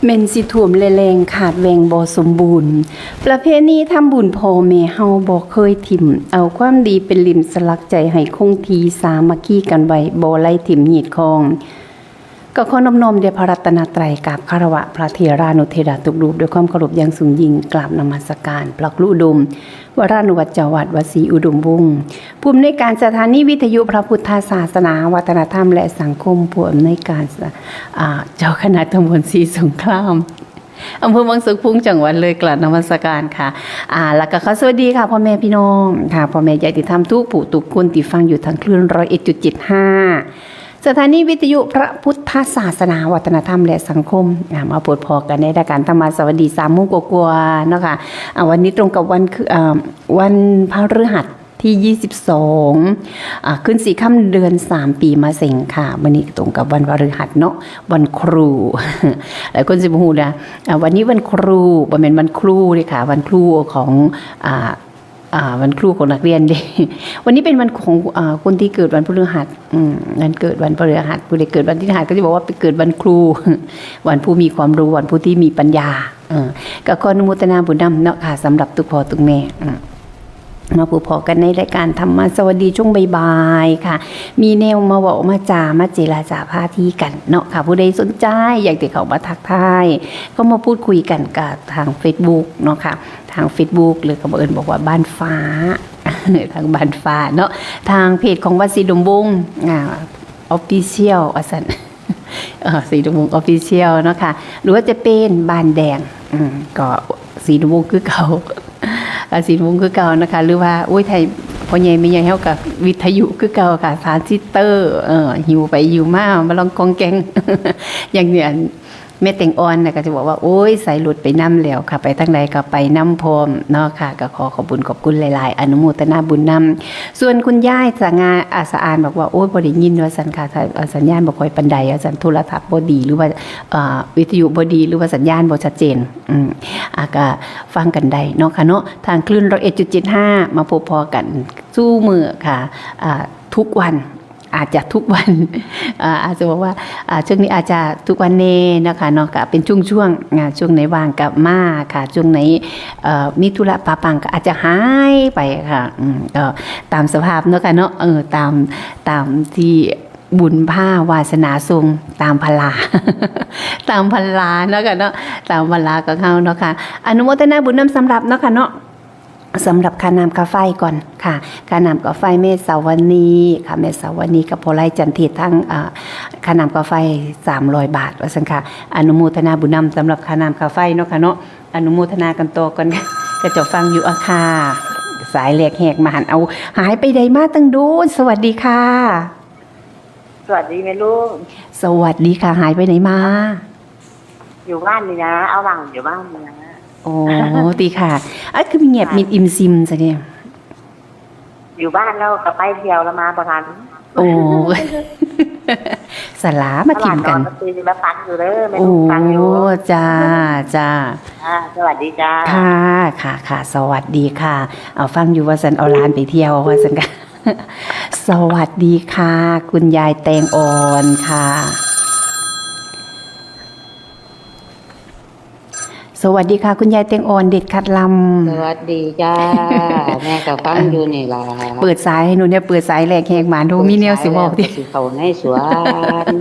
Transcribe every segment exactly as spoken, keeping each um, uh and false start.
แม่นสิท่วมและแล้ง ขาดแหว่งบ่สมบูรณ์ ประเพณีทำบุญพ่อแม่เฮาบ่เคยถิ่ม เอาความดีเป็นหลิ้มสลักใจให้คงที่ สามัคคีกันไว้บ่ไหลถิ่มฮีตคอง ก็ขอน้อมๆแด่พระรัตนตรัย กราบคารวะพระเถรานุเถระทุกรูปด้วยความเคารพอย่างสูงยิ่ง กราบนมัสการพระครูอุดม วรานุวัจจวัตร วสีอุดมวงศ์ ผู้อำนวยการสถานีวิทยุพระพุทธศาสนา วัฒนธรรมและสังคม ผู้อำนวยการส- อ่า เจ้าคณะตำบลศรีสงคราม อำเภอวังสะพุง จังหวัดเลย กราบนมัสการค่ะ อ่า แล้วก็ขอสวัสดีค่ะ พ่อแม่พี่น้องค่ะ พ่อแม่ญาติธรรมทุกผู้ทุกคนที่ฟังอยู่ทางคลื่น ร้อยเอ็ดจุดเจ็ดห้า สถานีวิทยุพระพุทธศาสนา วัฒนธรรมและสังคม อ่า มาพบพ้อกันในรายการธรรมะสวัสดี สามโมงกว่าๆเนาะค่ะ อ่า วันนี้ตรงกับวันคือ อ่า วันพฤหัสที่ ยี่สิบสอง อ่า ขึ้นสี่ค่ำเดือนสาม ปีมะเสงค่ะ มื้อนี้ตรงกับวันพฤหัสเนาะ วันครู หลายคนสิบ่ฮู้นะ อ่า วันนี้วันครู บ่แม่นวันครูเด้ค่ะ วันครูของ อ่า อ่า วันครูของนักเรียนเด้ วันนี้เป็นวันของ อ่า คนที่เกิดวันพฤหัส อืม วันเกิดวันพฤหัส ผู้ใดเกิดวันพฤหัสก็จะบอกว่าไปเกิดวันครู วันผู้มีความรู้ วันผู้ที่มีปัญญา เออ ก็ขออนุโมทนาบุญนำเนาะค่ะ สำหรับทุกพ่อทุกแม่ อืม มาพบพ้อกันในรายการธรรมะสวัสดีช่วงบ่ายๆค่ะ มีแนวมาเว้ามาจา มาเจรจาพาทีกันเนาะค่ะ ผู้ใดสนใจอยากจะเข้ามาทักทาย เข้ามาพูดคุยกันกับทาง Facebook เนาะค่ะ ทาง Facebook หรือก็บังเอิญบอกว่าบ้านฟ้า ทางบ้านฟ้าเนาะ ทางเพจของวัดศรีอุดมวงศ์ อ่า Official ว่าซั่น เอ่อ ศรีอุดมวงศ์ Official เนาะค่ะ หรือว่าจะเป็นบ้านแดง อืม ก็ศรีอุดมวงศ์คือเก่า อ่า ศรีอุดมวงศ์คือเก่านะคะ หรือว่า โอ้ย ไทย พ่อใหญ่แม่ใหญ่เฮากับวิทยุคือเก่าค่ะ transistor เอ่อ หิ้วไปหิ้วมา มาลองกองแกง อย่างเนี่ย แม่แตงอ่อนน่ะก็จะบอกว่า โอ้ย ใส่รถไปนำแล้วค่ะ ไปทางใดก็ไปนำพร้อมเนาะค่ะ ก็ขอขอบบุญขอบคุณหลายๆ อนุโมทนาบุญนำ ส่วนคุณยายสง่า อ่า สะอาดบอกว่า โอ้ย บ่ได้ยินว่าซั่นค่ะ ถ้า อ่า สัญญาณบ่ค่อยปานใด ว่าซั่น โทรศัพท์บ่ดี หรือว่า อ่า วิทยุบ่ดี หรือว่าสัญญาณบ่ชัดเจน อืม อ่า ก็ฟังกันได้เนาะค่ะเนาะ ทางคลื่น ร้อยเอ็ดจุดเจ็ดห้า มาพบพ้อกันสู่มื้อค่ะ อ่า ทุกวัน อาจจะทุกวัน อ่า อาจจะบอกว่า อ่า ช่วงนี้อาจจะทุกวันแน่นะคะเนาะ ก็เป็นช่วงๆ อ่า ช่วงไหนว่างก็มาค่ะ ช่วงไหน เอ่อ มีธุระปะปังก็อาจจะหายไปค่ะ อืม ก็ตามสภาพเนาะค่ะเนาะ เออ ตาม ตามที่บุญพาวาสนาส่ง ตามพลา ตามพลาเนาะค่ะเนาะ ตามพลาของเฮาเนาะค่ะ อนุโมทนาบุญนำสำหรับเนาะค่ะเนาะ สำหรับค่าน้ำค่าไฟก่อนค่ะ ค่าน้ำค่าไฟแม่สาวนีค่ะ แม่สาวนีกับพ่อไร่จันทิดทั้ง อ่า ค่าน้ำค่าไฟ สามร้อยบาท ว่าซั่นค่ะ อนุโมทนาบุญนำสำหรับค่าน้ำค่าไฟเนาะค่ะเนาะ อนุโมทนากันต่อก่อนค่ะ ก็จะฟังอยู่อะค่ะ สายแหลกแหกมาหัน เอา หายไปใดมาตั้งโดน สวัสดีค่ะ สวัสดีแม่ลูก สวัสดีค่ะ หายไปไหนมา อยู่บ้านนี่นะ เอาหว่างอยู่บ้านนี่นะ โอ้ ติค่ะ อ่ะ คือเงียบ ค่ะ มิดอิมซิมซะเนี่ย อยู่บ้านแล้วก็ไปเที่ยวแล้วมาบ่ทัน โอ้ สลามาถิ่มกัน ตลาดนอนก็คือมาฟังอยู่เด้อ แม่ลูกฟังอยู่ โอ้ จ้า จ้า อ่า สวัสดีจ้า ค่ะ ค่ะ ค่ะ สวัสดีค่ะ เอาฟังอยู่ว่าซั่น เอาหลานไปเที่ยวว่าซั่นค่ะ สวัสดีค่ะ คุณยายแตงอ่อนค่ะ สวัสดีค่ะ คุณยายแตงอ่อน เด็ดขัดลำ สวัสดีจ้า แม่ก็ฟังอยู่นี่ล่ะ เปิดสายให้หนูเนี่ย เปิดสายแหลกแหกหมาน หนูมีแนวสิบอกติ เปิดสายแล้วก็สิเข้าในสวน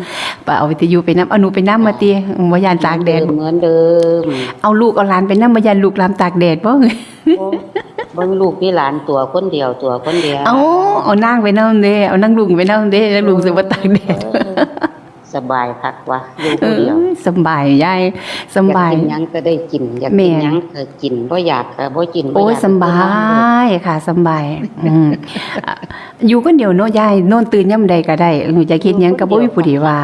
ไปเอาวิทยุไปนำ เอาหนูไปนำมาติ ค่ะ บ่ย่านตากแด เหมือนเดิม เอาลูกเอาหลานไปนำ บ่ย่านลูกหลานตากแดดบ่ โอ้ เบิ่งลูกมีหลานตัวคนเดียว ตัวคนเดียว เอา เอานางไปนำเด้ เอานางลุงไปนำเด้ นางลุงสิบ่ตากแดด เออ สบายคักวะ อยู่ผู้เดียว เออ สบายยาย สบาย อยากกินหยังก็ได้กิน อยากกิน แม่น หยังก็กิน บ่อยากก็บ่กิน โอ้ย บ่อยากก็บ่นอน สบายค่ะ สบาย อืม อ่ะ อยู่คนเดียวเนาะยาย นอนตื่นยามใดก็ได้ หนูอยากเฮ็ดหยังก็บ่มีผู้ใดว่า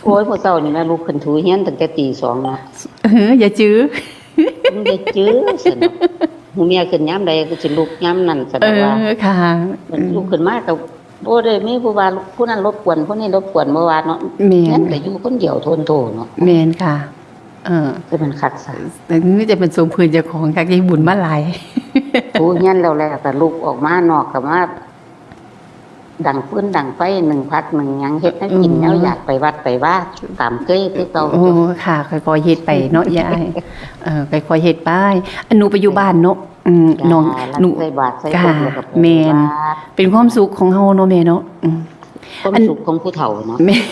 โอ้ย มื้อเช้านี่แม่ลุกขึ้นถูเฮือนตั้งแต่ตีสองเนาะ เออ อย่าจื้อ อย่าจื้อซั่นเนาะ หมู่เมียขึ้นยามใดก็สิลุกยามนั้นซั่น เออ ว่า ค่ะ มันลุกขึ้นมาก็ บ่ได้มีผู้ว่าผู้นั้นรบกวน ผู้นี้รบกวน บ่ว่าเนาะ แม่น เฮือนก็อยู่คนเดียวโทนโทเนาะ แม่นค่ะ เออ แต่มันคักซะ แต่นี่จะเป็นสมพื้นเจ้าของคัก ยายบุญมาหลาย ถูเฮือนแล้ว แล้วก็ลุกออกมานอกก็มา ดังฟืนดังไฟ นึ่งผักนึ่งหยัง เฮ็ดแนวกิน อืม แนวอยาก ไปวัดไปวาตามเคยคือเก่า โอ้ ค่ะ ค่อยๆเฮ็ดไปเนาะยาย เออ ค่อยๆเฮ็ดไป อันหนูไปอยู่บ้านเนาะ อืม จ้า น้อง หนู ใส่บาตรใส่ ค่ะ ธูปแล้วก็ไป แม่น วัด เป็นความสุขของเฮาเนาะแม่เนาะ อืม ความ อัน สุขของผู้เฒ่าเนาะ แม่น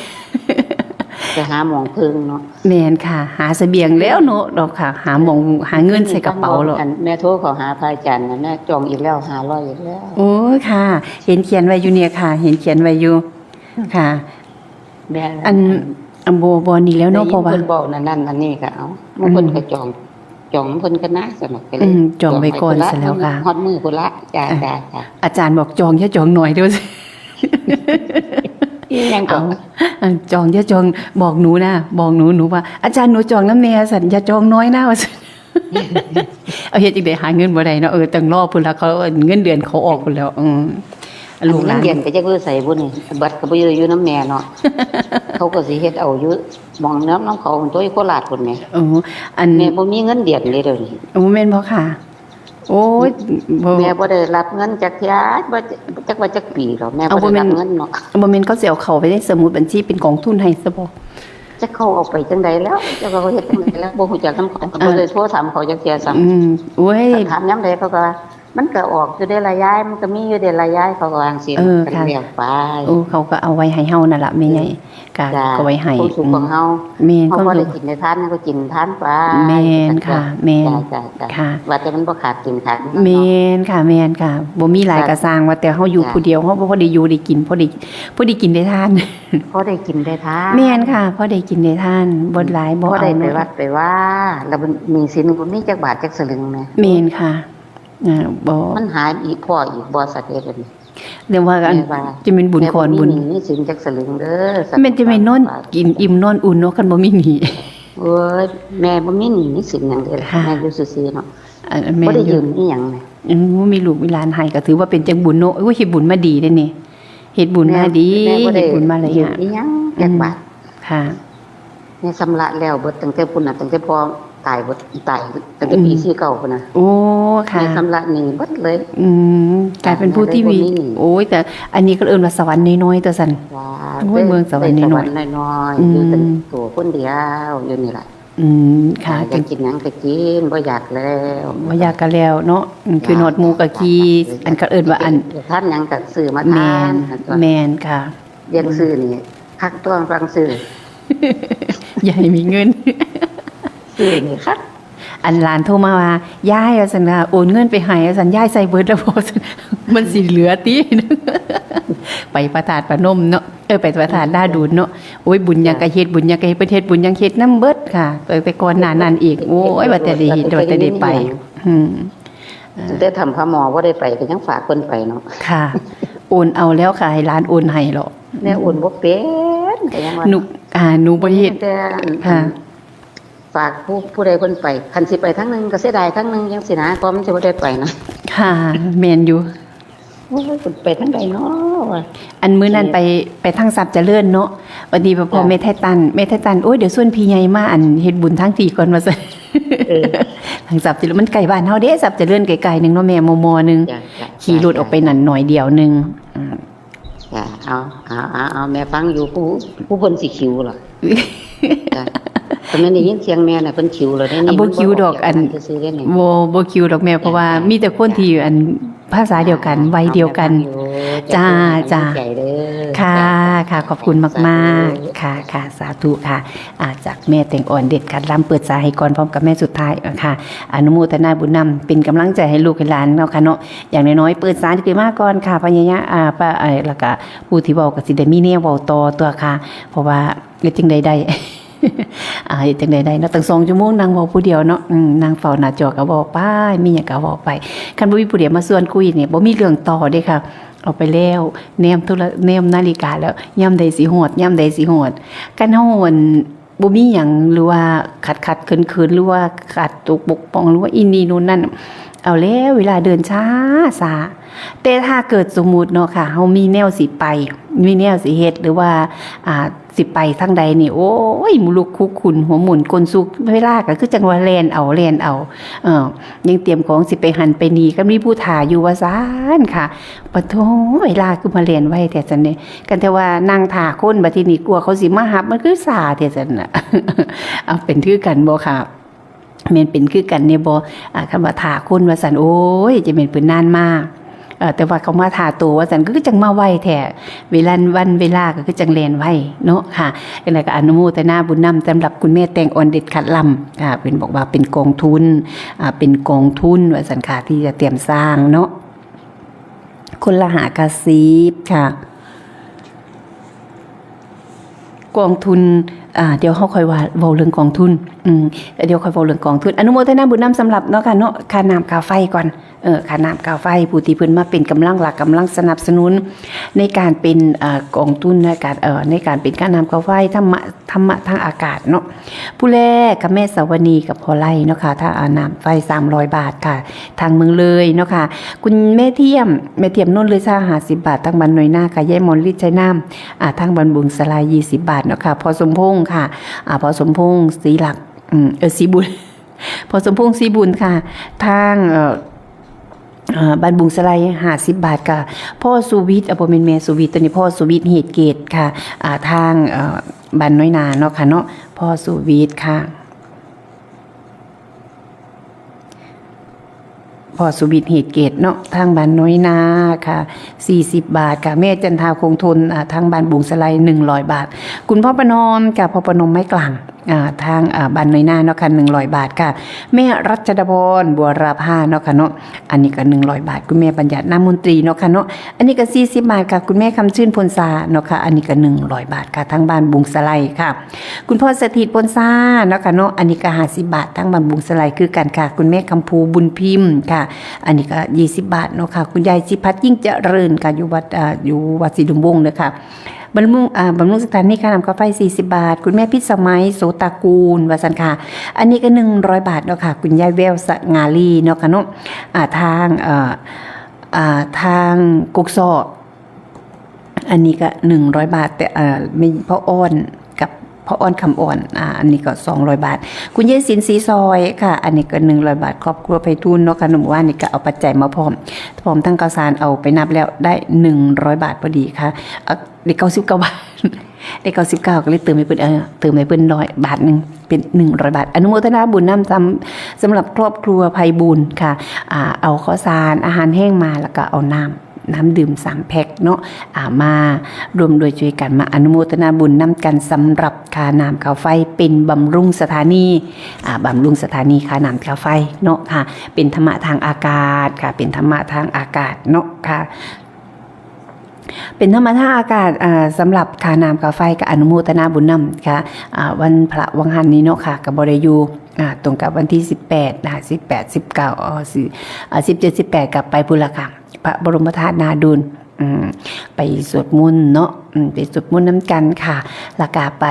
ไปหาหม่องเพิ่งเนาะ แม่นค่ะ หาเสบียงแล้วเนาะ ดอกค่ะ หาหม่อง หาเงินใส่กระเป๋าแล้ว อันแม่โทรเข้าหาพระอาจารย์นะ แม่จองอีกแล้ว ห้าร้อย อีกแล้ว โอ้ยค่ะ เห็นเขียนไว้อยู่เนี่ยค่ะ เห็นเขียนไว้อยู่ ค่ะ แม่ อัน อันบ่ บ่นี่แล้วเนาะ ได้ยิน เพราะว่า เพิ่นบอกนั่นนั่นอันนี้ก็เอา อืม บางคนก็จอง จองเพิ่นก็นะ สมัครไปเลย อืม จองไว้ก่อน จองไว้ ซะแล้วค่ะ ฮอดมื้อพุ้นละ จ้า อ่ะ จ้า จ้า อาจารย์บอกจองอย่าจองน้อยเด้อ อีหยังก็ เอา อ่ะ จองอย่าจอง บอกหนูนะ บอกหนู หนูว่า "อาจารย์ หนูจองนำแหน่" ซั่น "อย่าจองน้อยนะ" ว่าซั่น เอาเฮ็ดจั่งใด๋ หาเงินบ่ได้เนาะ เออ ต้องรอพุ้นละ เขา เงินเดือนเขาออกพุ้นแล้ว อืม ลูกหลาน เงินเดือนก็จักอยู่ไสบุนี่ บัตรก็บ่ได้อยู่นำแม่เนาะ เขาก็สิเฮ็ดเอาอยู่หม่องนำ นำเขาพุ้นตั๊ว อยู่โคราชพุ้นแหม โอ้ อัน แม่บ่มีเงินเดือนเลยเดี๋ยวนี้ โอ้ แม่นบ่ค่ะ โอ้ย บ่ แม่บ่ได้รับเงินจักเทื่อ บ่ จักว่าจักปีแล้ว แม่ เอา บ่ได้รับ บ่แม่น เงินเนาะ บ่แม่นเขาสิเอาเข้าไปในสมุดบัญชีเป็นกองทุนให้ซะบ่ จักเขาเอาไปจั่งใด๋แล้ว จักเขาเฮ็ดจั่งใด๋แล้ว บ่ฮู้จักนำเขา เออ บ่ได้โทรถามเขาจักเทื่อซ้ำ อืม โอ้ย ถามยามใดเขาก็ว่า "มันก็ออกอยู่เด้ล่ะยาย มันก็มีอยู่เด้ล่ะยาย" เขาก็ว่าจั่งซี้ เออ ก็ ค่ะ แล้วไป โอ้ เขาก็เอาไว้ให้เฮานั่นล่ะแม่ใหญ่ อืม ก็ จ้า ก็ไว้ให้ ความสุขของเฮา อืม แม่น เฮา ความสุข พอได้กินได้ทาน เฮาก็กินทานไป แม่นค่ะ แม่น จ้า จ้า จ้า ค่ะ ว่าแต่มันบ่ขาดกินขาดเนาะ แม่นค่ะ แม่นค่ะ บ่มีหลาย จ้า ก็ซ่าง ว่าแต่เฮาอยู่ จ้า ผู้เดียว เฮาบ่พอได้อยู่ได้กิน พอได้ พอได้กินได้ทาน พอได้กินได้ทาน แม่นค่ะ พอได้กินได้ทาน บ่หลาย บ่ พอได้ เอา ไป เนาะ วัดไปวา แล้วมันหนี้สินบ่มีจักบาทจักสลึงแหม แม่นค่ะ อ่า บ่ มันหาอีก พ้ออีกบ่ สักเทื่อเดี๋ยวนี้ เรียกว่าอัน แม่ว่า จะเป็นบุญ แม่บ่ ขอน มี บุญ หนี้มีสินจักสลึงเด้อ แม่จะเป็นนอน สาธุ กินอิ่มนอนอุ่นเนาะ คันบ่มีหนี้ โอ้ย แม่บ่มีหนี้มีสินหยังเด้อ ค่ะ แม่อยู่ซื่อๆเนาะ อัน อันแม่ บ่ได้ อยู่ ยืมอีหยังเลย อืม มีลูกมีหลานให้ก็ถือว่าเป็นจังบุญเนาะ โอ้ย เฮ็ดบุญมาดีเด้นี่ เฮ็ดบุญมาดี แม่ แม่บ่ได้ เฮ็ดบุญมาหลายอย่าง ยืมอีหยังจักบาท อืม ค่ะ แม่ชำระแล้วเบิดตั้งแต่พุ้นน่ะ ตั้งแต่พ่อตายเบิด ตายตั้งแต่ปี อืม สี่เก้าพุ้นน่ะ โอ้ ค่ะ แม่ชำระหนี้เบิดเลย อืม กลายเป็นผู้ที่มี แม่เลยบ่มีหนี้ โอ้ย แต่อันนี้ก็เอิ้นว่าสวรรค์น้อยๆ ตัวสั่น จ้า โอ้ย เมืองสวรรค์น้อยๆ ได้สวรรค์น้อยๆ อืม อยู่แต่ตัวคนเดียวอยู่นี่ล่ะ อืม ค่ะ อยากกินหยังก็กิน บ่อยากแล้ว บ่อยากก็แล้วเนาะ อืม จ้า คือฮอดหมู่ก็ขี่ จ้า จ้า อันก็เอิ้นว่าอัน อยากทานหยังก็ซื้อมาทาน แม่น อันตัว แม่นค่ะ เรียกซื้อนี่ คักตัวฟังซื้อ อย่าให้มีเงิน ซื้อนี่คัก อันหลานโทรมาว่า "ยาย" ว่าซั่นว่า "โอนเงินไปให้" ว่าซั่น "ยายใส่เบิดแล้วบ่" ว่าซั่น "มันสิเหลือติ" ไปพระธาตุพนมเนาะ เออ ไปพระธาตุนาดูนเนาะ โอ้ย บุญหยังก็เฮ็ด บุญหยังก็เฮ็ด เพิ่นเฮ็ดบุญหยังเฮ็ดนำเบิดค่ะ ตั้งแต่ก่อนหน้านั้นอีก โอ้ย ว่าแต่ได้เฮ็ด ว่าแต่ได้ไป อืม ตั้งแต่ถ้ำผาหมอบ่ได้ไป ก็ยังฝากเพิ่นไปเนาะ ค่ะ โอนเอาแล้วค่ะ ให้หลานโอนให้หรอก แม่โอนบ่เป็น ก็ยังว่า หนู อ่า หนูบ่เฮ็ด แต่ ค่ะ ฝากผู้ ผู้ใดเพิ่นไป คันสิไปทางหนึ่งก็เสียดายทางหนึ่งจั่งซี้นะ เพราะมันสิบ่ได้ไปนะ ค่ะ แม่นอยู่ โอ้ย เพิ่นไปทางใดเนาะวะ อันมื้อนั้นไป ไปทางทรัพย์เจริญเนาะ บัดนี้พ่อ จ้ะ แม่ไทตัน แม่ไทตัน "โอ้ย เดี๋ยวชวนพี่ใหญ่มา อัน เฮ็ดบุญทางพี่ก่อน" ว่าซั่น เออ ทางทรัพย์เจริญ มันใกล้บ้านเฮาเด้ ทรัพย์เจริญใกล้ๆหนึ่งเนาะแม่ มมหนึ่ง จ้ะ จ้ะ ขี่รถออกไปนั่นหน่อยเดียวหนึ่ง อืม จ้ะ เอา เอา เอา เอา แม่ฟังอยู่ ผู้ ผู้เพิ่นสิคิวเหรอ จ้ะ แต่แม่ได้ยินเสียงแม่น่ะ เพิ่นคิวแล้วเด้นี่ อ่ะ บ่คิวดอก มันบ่ออกจาก อัน บ้านซื่อๆเด้นี่ บ่ บ่คิวดอกแม่ เพราะว่า จ้ะ มีแต่คน จ้ะ ที่ อัน ภาษาเดียวกัน จ้ะ วัยเดียวกัน เอาแม่ฟังอยู่ จ้า เป็นกำลัง จ้า ใจเด้อ ค่ะ จ้ะ ค่ะ ขอบคุณมากๆ สาธุ ค่ะ ค่ะ สาธุค่ะ อ่า จากแม่แตงอ่อนเด็ดขาดล้ำ เปิดสายให้ก่อนพร้อมกับแม่สุดท้าย อ่ะค่ะ อนุโมทนาบุญนำ เป็นกำลังใจให้ลูกให้หลานเนาะค่ะเนาะ อย่างน้อยๆ เปิดสายขึ้นมาก่อนค่ะ พยายาม อ่า ปะ เอ่อ แล้วก็ผู้ที่เว้าก็สิได้มีแนวเว้าต่อตัวค่ะ เพราะว่าเฮ็ดจั่งใดได้ อ่า เฮ็ดจั่งใดได้เนาะ ตั้งสองชั่วโมงนั่งเว้าผู้เดียวเนาะ อืม นั่งเฝ้าหน้าจอก็เว้าไป มีหยังก็เว้าไป คันบ่มีผู้ใดมาชวนคุยนี่ บ่มีเรื่องต่อเด้ค่ะ เอาไปแล้ว แนมโทร แนมนาฬิกาแล้ว ยามใดสิฮอด ยามใดสิฮอด คันเฮา อั่น บ่มีหยัง หรือว่าขัดๆ เขินๆ หรือว่าขาดตกบกพร่อง หรือว่าอีนี่นู่นนั่น เ เอาแล้ว เวลาเดินช้าช้า แต่ถ้าเกิดสมมุติเนาะค่ะ เฮามีแนวสิไป มีแนวสิเฮ็ด หรือว่า อ่า สิไปทางใดนี่ โอ้ย มุลุกคุกคุน หัวหมุนก้นสุก เวลาก็คือจั่งว่าแล่นเอา แล่นเอา เออ ยังเตรียมของสิไปหั้นไปนี่ ก็มีผู้ถ่าอยู่ว่าซั้นค่ะ ปะโถ เวลาคือมาแล่นไวแท้ซั้นเด้ กันแต่ว่านั่งถ่าคน บัดทีนี้กลัวเขาสิมาฮับ มันคือช้าแท้ซั้นน่ะ เอาเป็นคือกันบ่ค่ะ แม่นเป็นคือกันแน่บ่ อ่า คันว่าถ่าคนว่าซั้น โอ้ย จะแม่นเพิ่นนานมา เอ่อ แต่ว่าเขามาถ่าโตว่าซั้น ก็คือจั่งมาไวแท้ เวลาวันเวลาก็คือจั่งแล่นไวเนาะค่ะ จั่งใดก็อนุโมทนาบุญนำสำหรับคุณแม่แตงอ่อนเด็ดขาดลำค่ะ เพิ่นบอกว่าเป็นกองทุน อ่า เป็นกองทุนว่าซั้นค่ะ ที่จะเตรียมสร้างเนาะ คนละห้ากับสิบค่ะ กองทุน อ่า เดี๋ยวเฮาค่อยว่า เว้าเรื่องกองทุน อืม เดี๋ยวค่อยเว้าเรื่องกองทุน อนุโมทนาบุญนำสำหรับเนาะค่ะเนาะ ค่าน้ำค่าไฟก่อน เออ ค่าน้ำค่าไฟ ผู้ที่เพิ่นมาเป็นกำลังหลัก กำลังสนับสนุน ในการเป็น เอ่อ กองทุน ในการ เอ่อ ในการเป็นค่าน้ำค่าไฟ ธรรมะ ธรรมะทางอากาศเนาะ ผู้แรกค่ะ แม่สาวนีกับพ่อไล่เนาะค่ะ ถ้า อ่า น้ำไฟสามร้อยบาทค่ะ ทางเมืองเลยเนาะค่ะ คุณแม่เทียม แม่เทียมนนท์เลยซ่า ห้าสิบบาท ทางบ้านน้อยนาค่ะ ยายมอนลิดชัยนาม อ่า ทางบ้านบุงสลาย ยี่สิบบาทเนาะค่ะ พ่อสมพงษ์ค่ะ อ่า พ่อสมพงษ์ศรีหลัก อืม เออ ศรีบุญ พ่อสมพงษ์ศรีบุญค่ะ ทาง เอ่อ เอ่อ บ้านบุงสลาย ห้าสิบบาทค่ะ พ่อสุวิทย์ เอ่อ บ่แม่นแม่สุวิทย์ ตัวนี้พ่อสุวิทย์เหตุเกตค่ะ อ่า ทาง เอ่อ บ้านน้อยนาเนาะค่ะเนาะ พ่อสุวิทย์ค่ะ พ่อสุวิทย์เหตุเกตเนาะ ทางบ้านน้อยนาค่ะ สี่สิบบาทค่ะ แม่จันทาคงทน อ่า ทางบ้านบุงสลาย หนึ่งร้อยบาท คุณพ่อประนอมค่ะ พ่อประนอมไม้กลาง อ่า ทาง อ่า บ้านน้อยนาเนาะค่ะ หนึ่งร้อยบาทค่ะ แม่รัชดาพร บัวราภาเนาะค่ะเนาะ อันนี้ก็หนึ่งร้อยบาท คุณแม่บัญญัติน้ำมนตรีเนาะค่ะเนาะ อันนี้ก็สี่สิบบาทค่ะ คุณแม่คำชื่นพลสาเนาะค่ะ อันนี้ก็หนึ่งร้อยบาทค่ะ ทางบ้านบุงสลายค่ะ คุณพ่อสถิตพลสาเนาะค่ะเนาะ อันนี้ก็ห้าสิบบาท ทางบ้านบุงสลายคือกันค่ะ คุณแม่คำภูบุญพิมพ์ค่ะ อันนี้ก็ยี่สิบบาทเนาะค่ะ คุณยายสิพัฒน์ยิ่งเจริญค่ะ อยู่วัด อ่า อยู่วัดศรีดุมวงศ์เนาะค่ะ บำรุง อ่า บำรุงสถานีค่าน้ำค่าไฟ สี่สิบบาท คุณแม่พิสมัย โสตากูล ว่าซั่นค่ะ อันนี้ก็หนึ่งร้อยบาทเนาะค่ะ คุณยายแววสง่าลีเนาะค่ะเนาะ อ่า ทาง เอ่อ อ่า ทางกกซอ อันนี้ก็หนึ่งร้อยบาท แต่ เอ่อ มีพ่ออ้อนกับพ่ออ้อนคำอ่อน อ่า อันนี้ก็สองร้อยบาท คุณยายศิลป์ศรีซอยค่ะ อันนี้ก็หนึ่งร้อยบาท ครอบครัวไพฑูรย์เนาะค่ะ หนุ่มว่านี่ก็เอาปัจจัยมาพร้อม พร้อมทั้งข้าวสารเอาไปนับแล้วได้หนึ่งร้อยบาทพอดีค่ะ เอ่อ ได้เก้าสิบเก้าบาท ได้เก้าสิบเก้า ก็เลยเติมให้เพิ่น เออ เติมให้เพิ่นร้อยบาทหนึ่ง เป็นหนึ่งร้อยบาท อนุโมทนาบุญนำสำ สำหรับครอบครัวไพบูลย์ค่ะ อ่า เอาข้าวสารอาหารแห้งมา แล้วก็เอาน้ำ น้ำดื่มสามแพ็คเนาะ อ่า มาร่วมด้วยช่วยกัน มาอนุโมทนาบุญนำกันสำหรับค่าน้ำค่าไฟ เป็นบำรุงสถานี อ่า บำรุงสถานีค่าน้ำค่าไฟเนาะค่ะ เป็นธรรมะทางอากาศค่ะ เป็นธรรมะทางอากาศเนาะค่ะ เป็นธรรมะทางอากาศ อ่า สำหรับค่าน้ำค่าไฟ ก็อนุโมทนาบุญนำค่ะ อ่า วันพระวังหันนี้เนาะค่ะ ก็บ่ได้อยู่ อ่า ตรงกับวันที่สิบแปดนะคะ สิบแปด สิบเก้า อ๋อ สิ อ่า สิบเจ็ด สิบแปด ก็ไปพุ้นละค่ะ พระบรมธาตุนาดูล อืม ไปสวดมนต์เนาะ อืม ไปสวดมนต์นำกันค่ะ แล้วก็ไป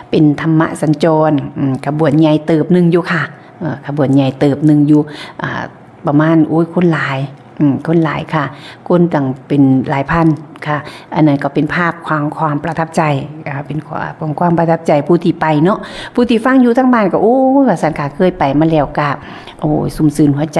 เป็นธรรมสัญจร อืม ขบวนใหญ่เติบหนึ่งอยู่ค่ะ เอ่อ ขบวนใหญ่เติบหนึ่งอยู่ อ่า ประมาณ โอ้ย คนหลาย อืม คนหลายค่ะ คนตั้งเป็นหลายพันค่ะ อันนั้นก็เป็นภาพความ ความประทับใจ อ่า เป็นความ เป็นความประทับใจผู้ที่ไปเนาะ ผู้ที่ฟังอยู่ทางบ้านก็ โอ้ย ว่าซั่นค่ะ เคยไปมาแล้วก็ โอ้ย ชุ่มชื่นหัวใจ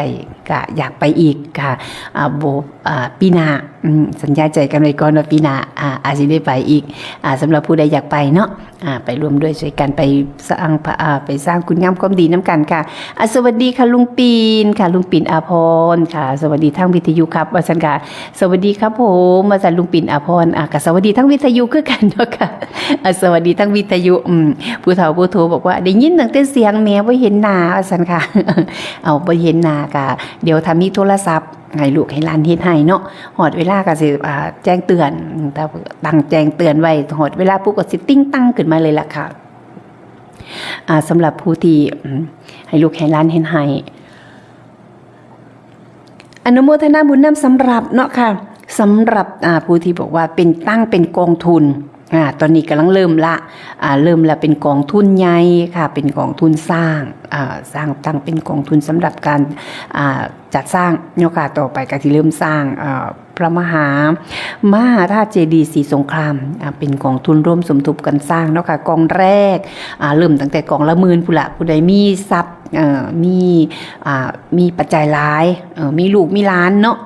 ก็อยากไปอีกค่ะ อ่า บ่ อ่า ปีหน้า อืม สัญญาใจกันไว้ก่อนว่าปีหน้า อ่า อาจสิได้ไปอีก อ่า สำหรับผู้ใดอยากไปเนาะ อ่า ไปร่วมด้วยช่วยกันไปสร้างพระ อ่า ไปสร้างคุณงามความดีนำกันค่ะ อ่ะ สวัสดีค่ะลุงปิ่นค่ะ ลุงปิ่นอาภรณ์ค่ะ สวัสดีทางวิทยุครับ ว่าซั่นค่ะ สวัสดีครับผม ว่าซั่นลุงปิ่นอาภรณ์ อ่ะ ก็สวัสดีทางวิทยุคือกันเนาะค่ะ อ่ะ สวัสดีทางวิทยุ อืม ผู้เฒ่าผู้โทบอกว่าได้ยินตั้งแต่เสียงแหม บ่เห็นหน้า ว่าซั่นค่ะ เอา บ่เห็นหน้าก็เดี๋ยวถ้ามีโทรศัพท์ ให้ลูกให้หลานเฮ็ดให้เนาะ ฮอดเวลาก็สิ อ่า แจ้งเตือน ตั้งแจ้งเตือนไว้ ฮอดเวลาปุ๊บก็สิติ๊งตังขึ้นมาเลยล่ะค่ะ อ่า สำหรับผู้ที่ อืม ให้ลูกให้หลานเฮ็ดให้ อนุโมทนาบุญนำสำหรับเนาะค่ะ สำหรับ อ่า ผู้ที่บอกว่าเป็น ตั้งเป็นกองทุน อ่า ตอนนี้กำลังเริ่มละ อ่า เริ่มละเป็นกองทุนใหญ่ค่ะ เป็นกองทุนสร้าง อ่า สร้างตั้งเป็นกองทุนสำหรับการ อ่า จัดสร้างเนาะค่ะ ต่อไปก็สิเริ่มสร้าง อ่า พระมหา มหาธาตุเจดีย์ศรีสงคราม อ่า เป็นกองทุนร่วมสมทบกันสร้างเนาะค่ะ กองแรก อ่า เริ่มตั้งแต่กองละหมื่นพู้นละ ผู้ใดมีทรัพย์ เอ่อ มี อ่า มีปัจจัยหลาย เอ่อ มีลูกมีหลานเนาะ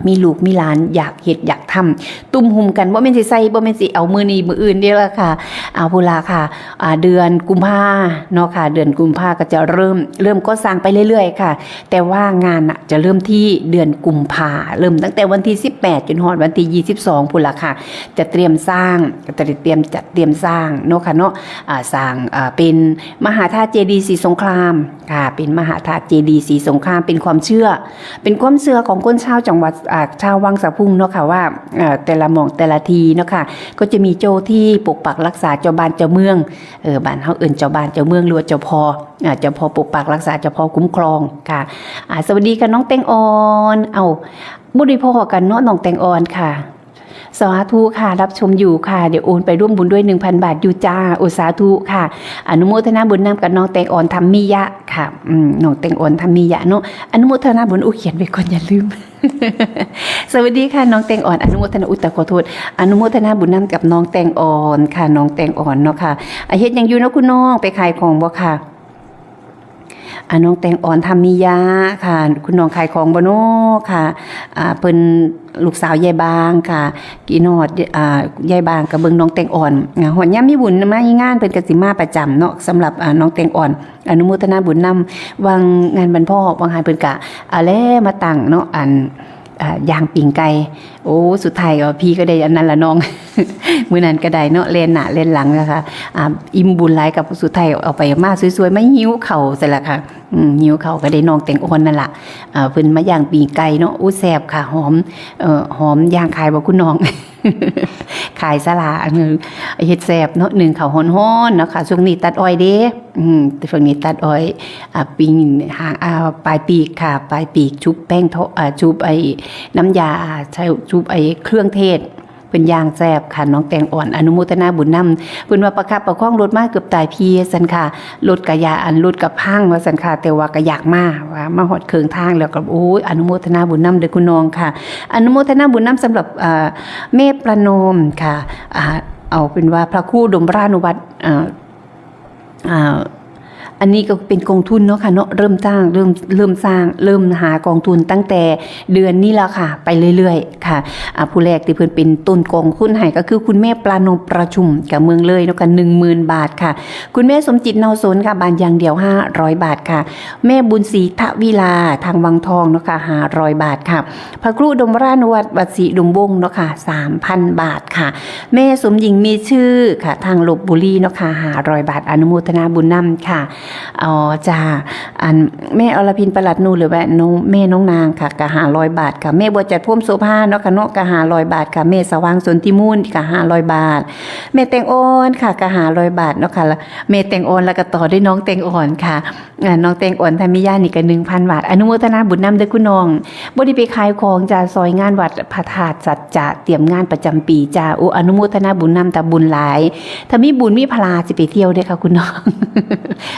มีลูกมีหลานอยากเฮ็ดอยากทำ ตุ้มหุมกัน บ่แม่นสิใส่ บ่แม่นสิเอามื้อนี้มื้ออื่นเด้อล่ะค่ะ เอาพู้นละค่ะ อ่า เดือนกุมภาเนาะค่ะ เดือนกุมภาก็จะเริ่ม เริ่มก่อสร้างไปเรื่อยๆค่ะ แต่ว่างานน่ะจะเริ่มที่เดือนกุมภา เริ่มตั้งแต่วันที่สิบแปดจนฮอดวันที่ยี่สิบสองพู้นละค่ะ จะเตรียมสร้าง จะเตรียมจัดเตรียมสร้างเนาะค่ะเนาะ อ่า สร้าง อ่า เป็นมหาธาตุเจดีย์ศรีสงครามค่ะ เป็นมหาธาตุเจดีย์ศรีสงคราม เป็นความเชื่อ เป็นความเชื่อของคนชาวจังหวัด อ่า ชาววังสะพุงเนาะค่ะว่า อ่า แต่ละหม่องแต่ละที่เนาะค่ะ ก็จะมีเจ้าที่ปกปักรักษาเจ้าบ้านเจ้าเมือง เออ บ้านเฮาเอิ้นเจ้าบ้านเจ้าเมืองหรือว่าเจ้าพ่อ อ่า เจ้าพ่อปกปักรักษา เจ้าพ่อคุ้มครองค่ะ อ่า สวัสดีค่ะน้องแตงอ่อน เอ้า บ่ได้พ้อกันเนาะน้องแตงอ่อนค่ะ สาธุค่ะ รับชมอยู่ค่ะ เดี๋ยวโอนไปร่วมบุญด้วยหนึ่งพันบาทอยู่จ้า โอ้ สาธุค่ะ อนุโมทนาบุญนำกับน้องแตงอ่อน ธรรมิยะค่ะ อืม น้องแตงอ่อน ธรรมิยะเนาะ อนุโมทนาบุญ อู้ เขียนไว้ก่อน อย่าลืม สวัสดีค่ะน้องแตงอ่อน อนุโมทนา อุ๊ย แต่ขอโทษ อนุโมทนาบุญนำกับน้องแตงอ่อนค่ะ น้องแตงอ่อนเนาะค่ะ อ่ะ เฮ็ดหยังอยู่เนาะคุณน้อง ไปขายของบ่ค่ะ อ่ะ น้องแตงอ่อน ธรรมิยะค่ะ คุณน้องขายของบ่เนาะค่ะ อ่า เพิ่นลูกสาวยายบางค่ะ กินฮอด อ่า ยายบางก็เบิ่งน้องแตงอ่อน อ่า ฮอดยามมีบุญมางานเพิ่นก็สิมาประจำเนาะ สำหรับ อ่า น้องแตงอ่อน อนุโมทนาบุญนำ วังงานบรรพอ วังหันเพิ่นกะ อ่า แลมาตั้งเนาะ อัน อ่า ย่างปิ้งไก่ โอ้ สุดท้ายก็พี่ก็ได้อันนั้นละน้อง มื้อนั้นก็ได้เนาะ แล่นหน้าแล่นหลังนะคะ อ่า อิ่มบุญหลายกับสุดท้ายเอาไปมาสวยๆ มาหิวข้าวซะละค่ะ อืม หิวข้าวก็ได้น้องแตงอ่อนนั่นล่ะ อ่า เพิ่นมาย่างปิ้งไก่เนาะ อู้ แซ่บค่ะ หอม เอ่อ หอม ย่างขายบ่คุณน้อง ขายซะละ อันนี้เฮ็ดแซ่บเนาะ นึ่งข้าวฮ้อนๆ เนาะค่ะ ช่วงนี้ตัดอ้อยเด้ อืม ช่วงนี้ตัดอ้อย อ่า ปิ้งหาง อ่า ปลายปีกค่ะ ปลายปีกชุบแป้งทอด อ่า ชุบไอ้น้ำยา อ่า ใช้ ชุบไอ้เครื่องเทศ เพิ่นย่างแซ่บค่ะ น้องแตงอ่อน อนุโมทนาบุญนำ เพิ่นว่าประคับประคองรถมาเกือบตายพี่ ซั่นค่ะ รถกะยา อันรถกะพัง ว่าซั่นค่ะ แต่ว่ากะอยากมา ว่ามาฮอดเคิ่งทางแล้วก็ โอ้ย อนุโมทนาบุญนำเด้อคุณน้องค่ะ อนุโมทนาบุญนำสำหรับ อ่า แม่ประนอมค่ะ อ่า เอาเป็นว่าพระครูดมรานุวัตร อ่า อ่า อันนี้ก็เป็นกองทุนเนาะค่ะเนาะ เริ่มสร้าง เริ่ม เริ่มสร้าง เริ่มหากองทุนตั้งแต่เดือนนี้แล้วค่ะ ไปเรื่อยๆ ค่ะ อ่า ผู้แรกที่เพิ่นเป็นต้นกองทุนให้ก็คือคุณแม่ประนอมประชุม กับเมืองเลยเนาะค่ะ หนึ่งหมื่นบาทค่ะ คุณแม่สมจิตเนาสนค่ะ บ้านยางเดียว ห้าร้อยบาทค่ะ แม่บุญศรีทวิลา ทางวังทองเนาะค่ะ ห้าร้อยบาทค่ะ พระครูดมรานุวัตร วัดศรีอุดมวงศ์เนาะค่ะ สามพันบาทค่ะ แม่สมหญิงมีชื่อค่ะ ทางลพบุรีเนาะค่ะ ห้าร้อยบาท อนุโมทนาบุญนำค่ะ อ๋อ จ้า อัน แม่อรพินประหลัดนู หรือว่าน้อง แม่น้องนางค่ะ ก็ห้าร้อยบาทค่ะ แม่บัวจัดพรหมโสภาเนาะค่ะเนาะ ก็ห้าร้อยบาทค่ะ แม่สว่างสนธิมูลก็ห้าร้อยบาท แม่แตงอ่อนค่ะ ก็ห้าร้อยบาทเนาะค่ะ แล้วแม่แตงอ่อนแล้วก็ต่อด้วยน้องแตงอ่อนค่ะ อ่า น้องแตงอ่อน ธรรมิยานี่ก็หนึ่งพันบาท อนุโมทนาบุญนำเด้อคุณน้อง บ่ได้ไปขายของจ้า ซอยงานวัดพระธาตุสัจจะ เตรียมงานประจำปีจ้า โอ้ อนุโมทนาบุญนำ แต่บุญหลาย ถ้ามีบุญมีพลาสิไปเที่ยวเด้อค่ะคุณน้อง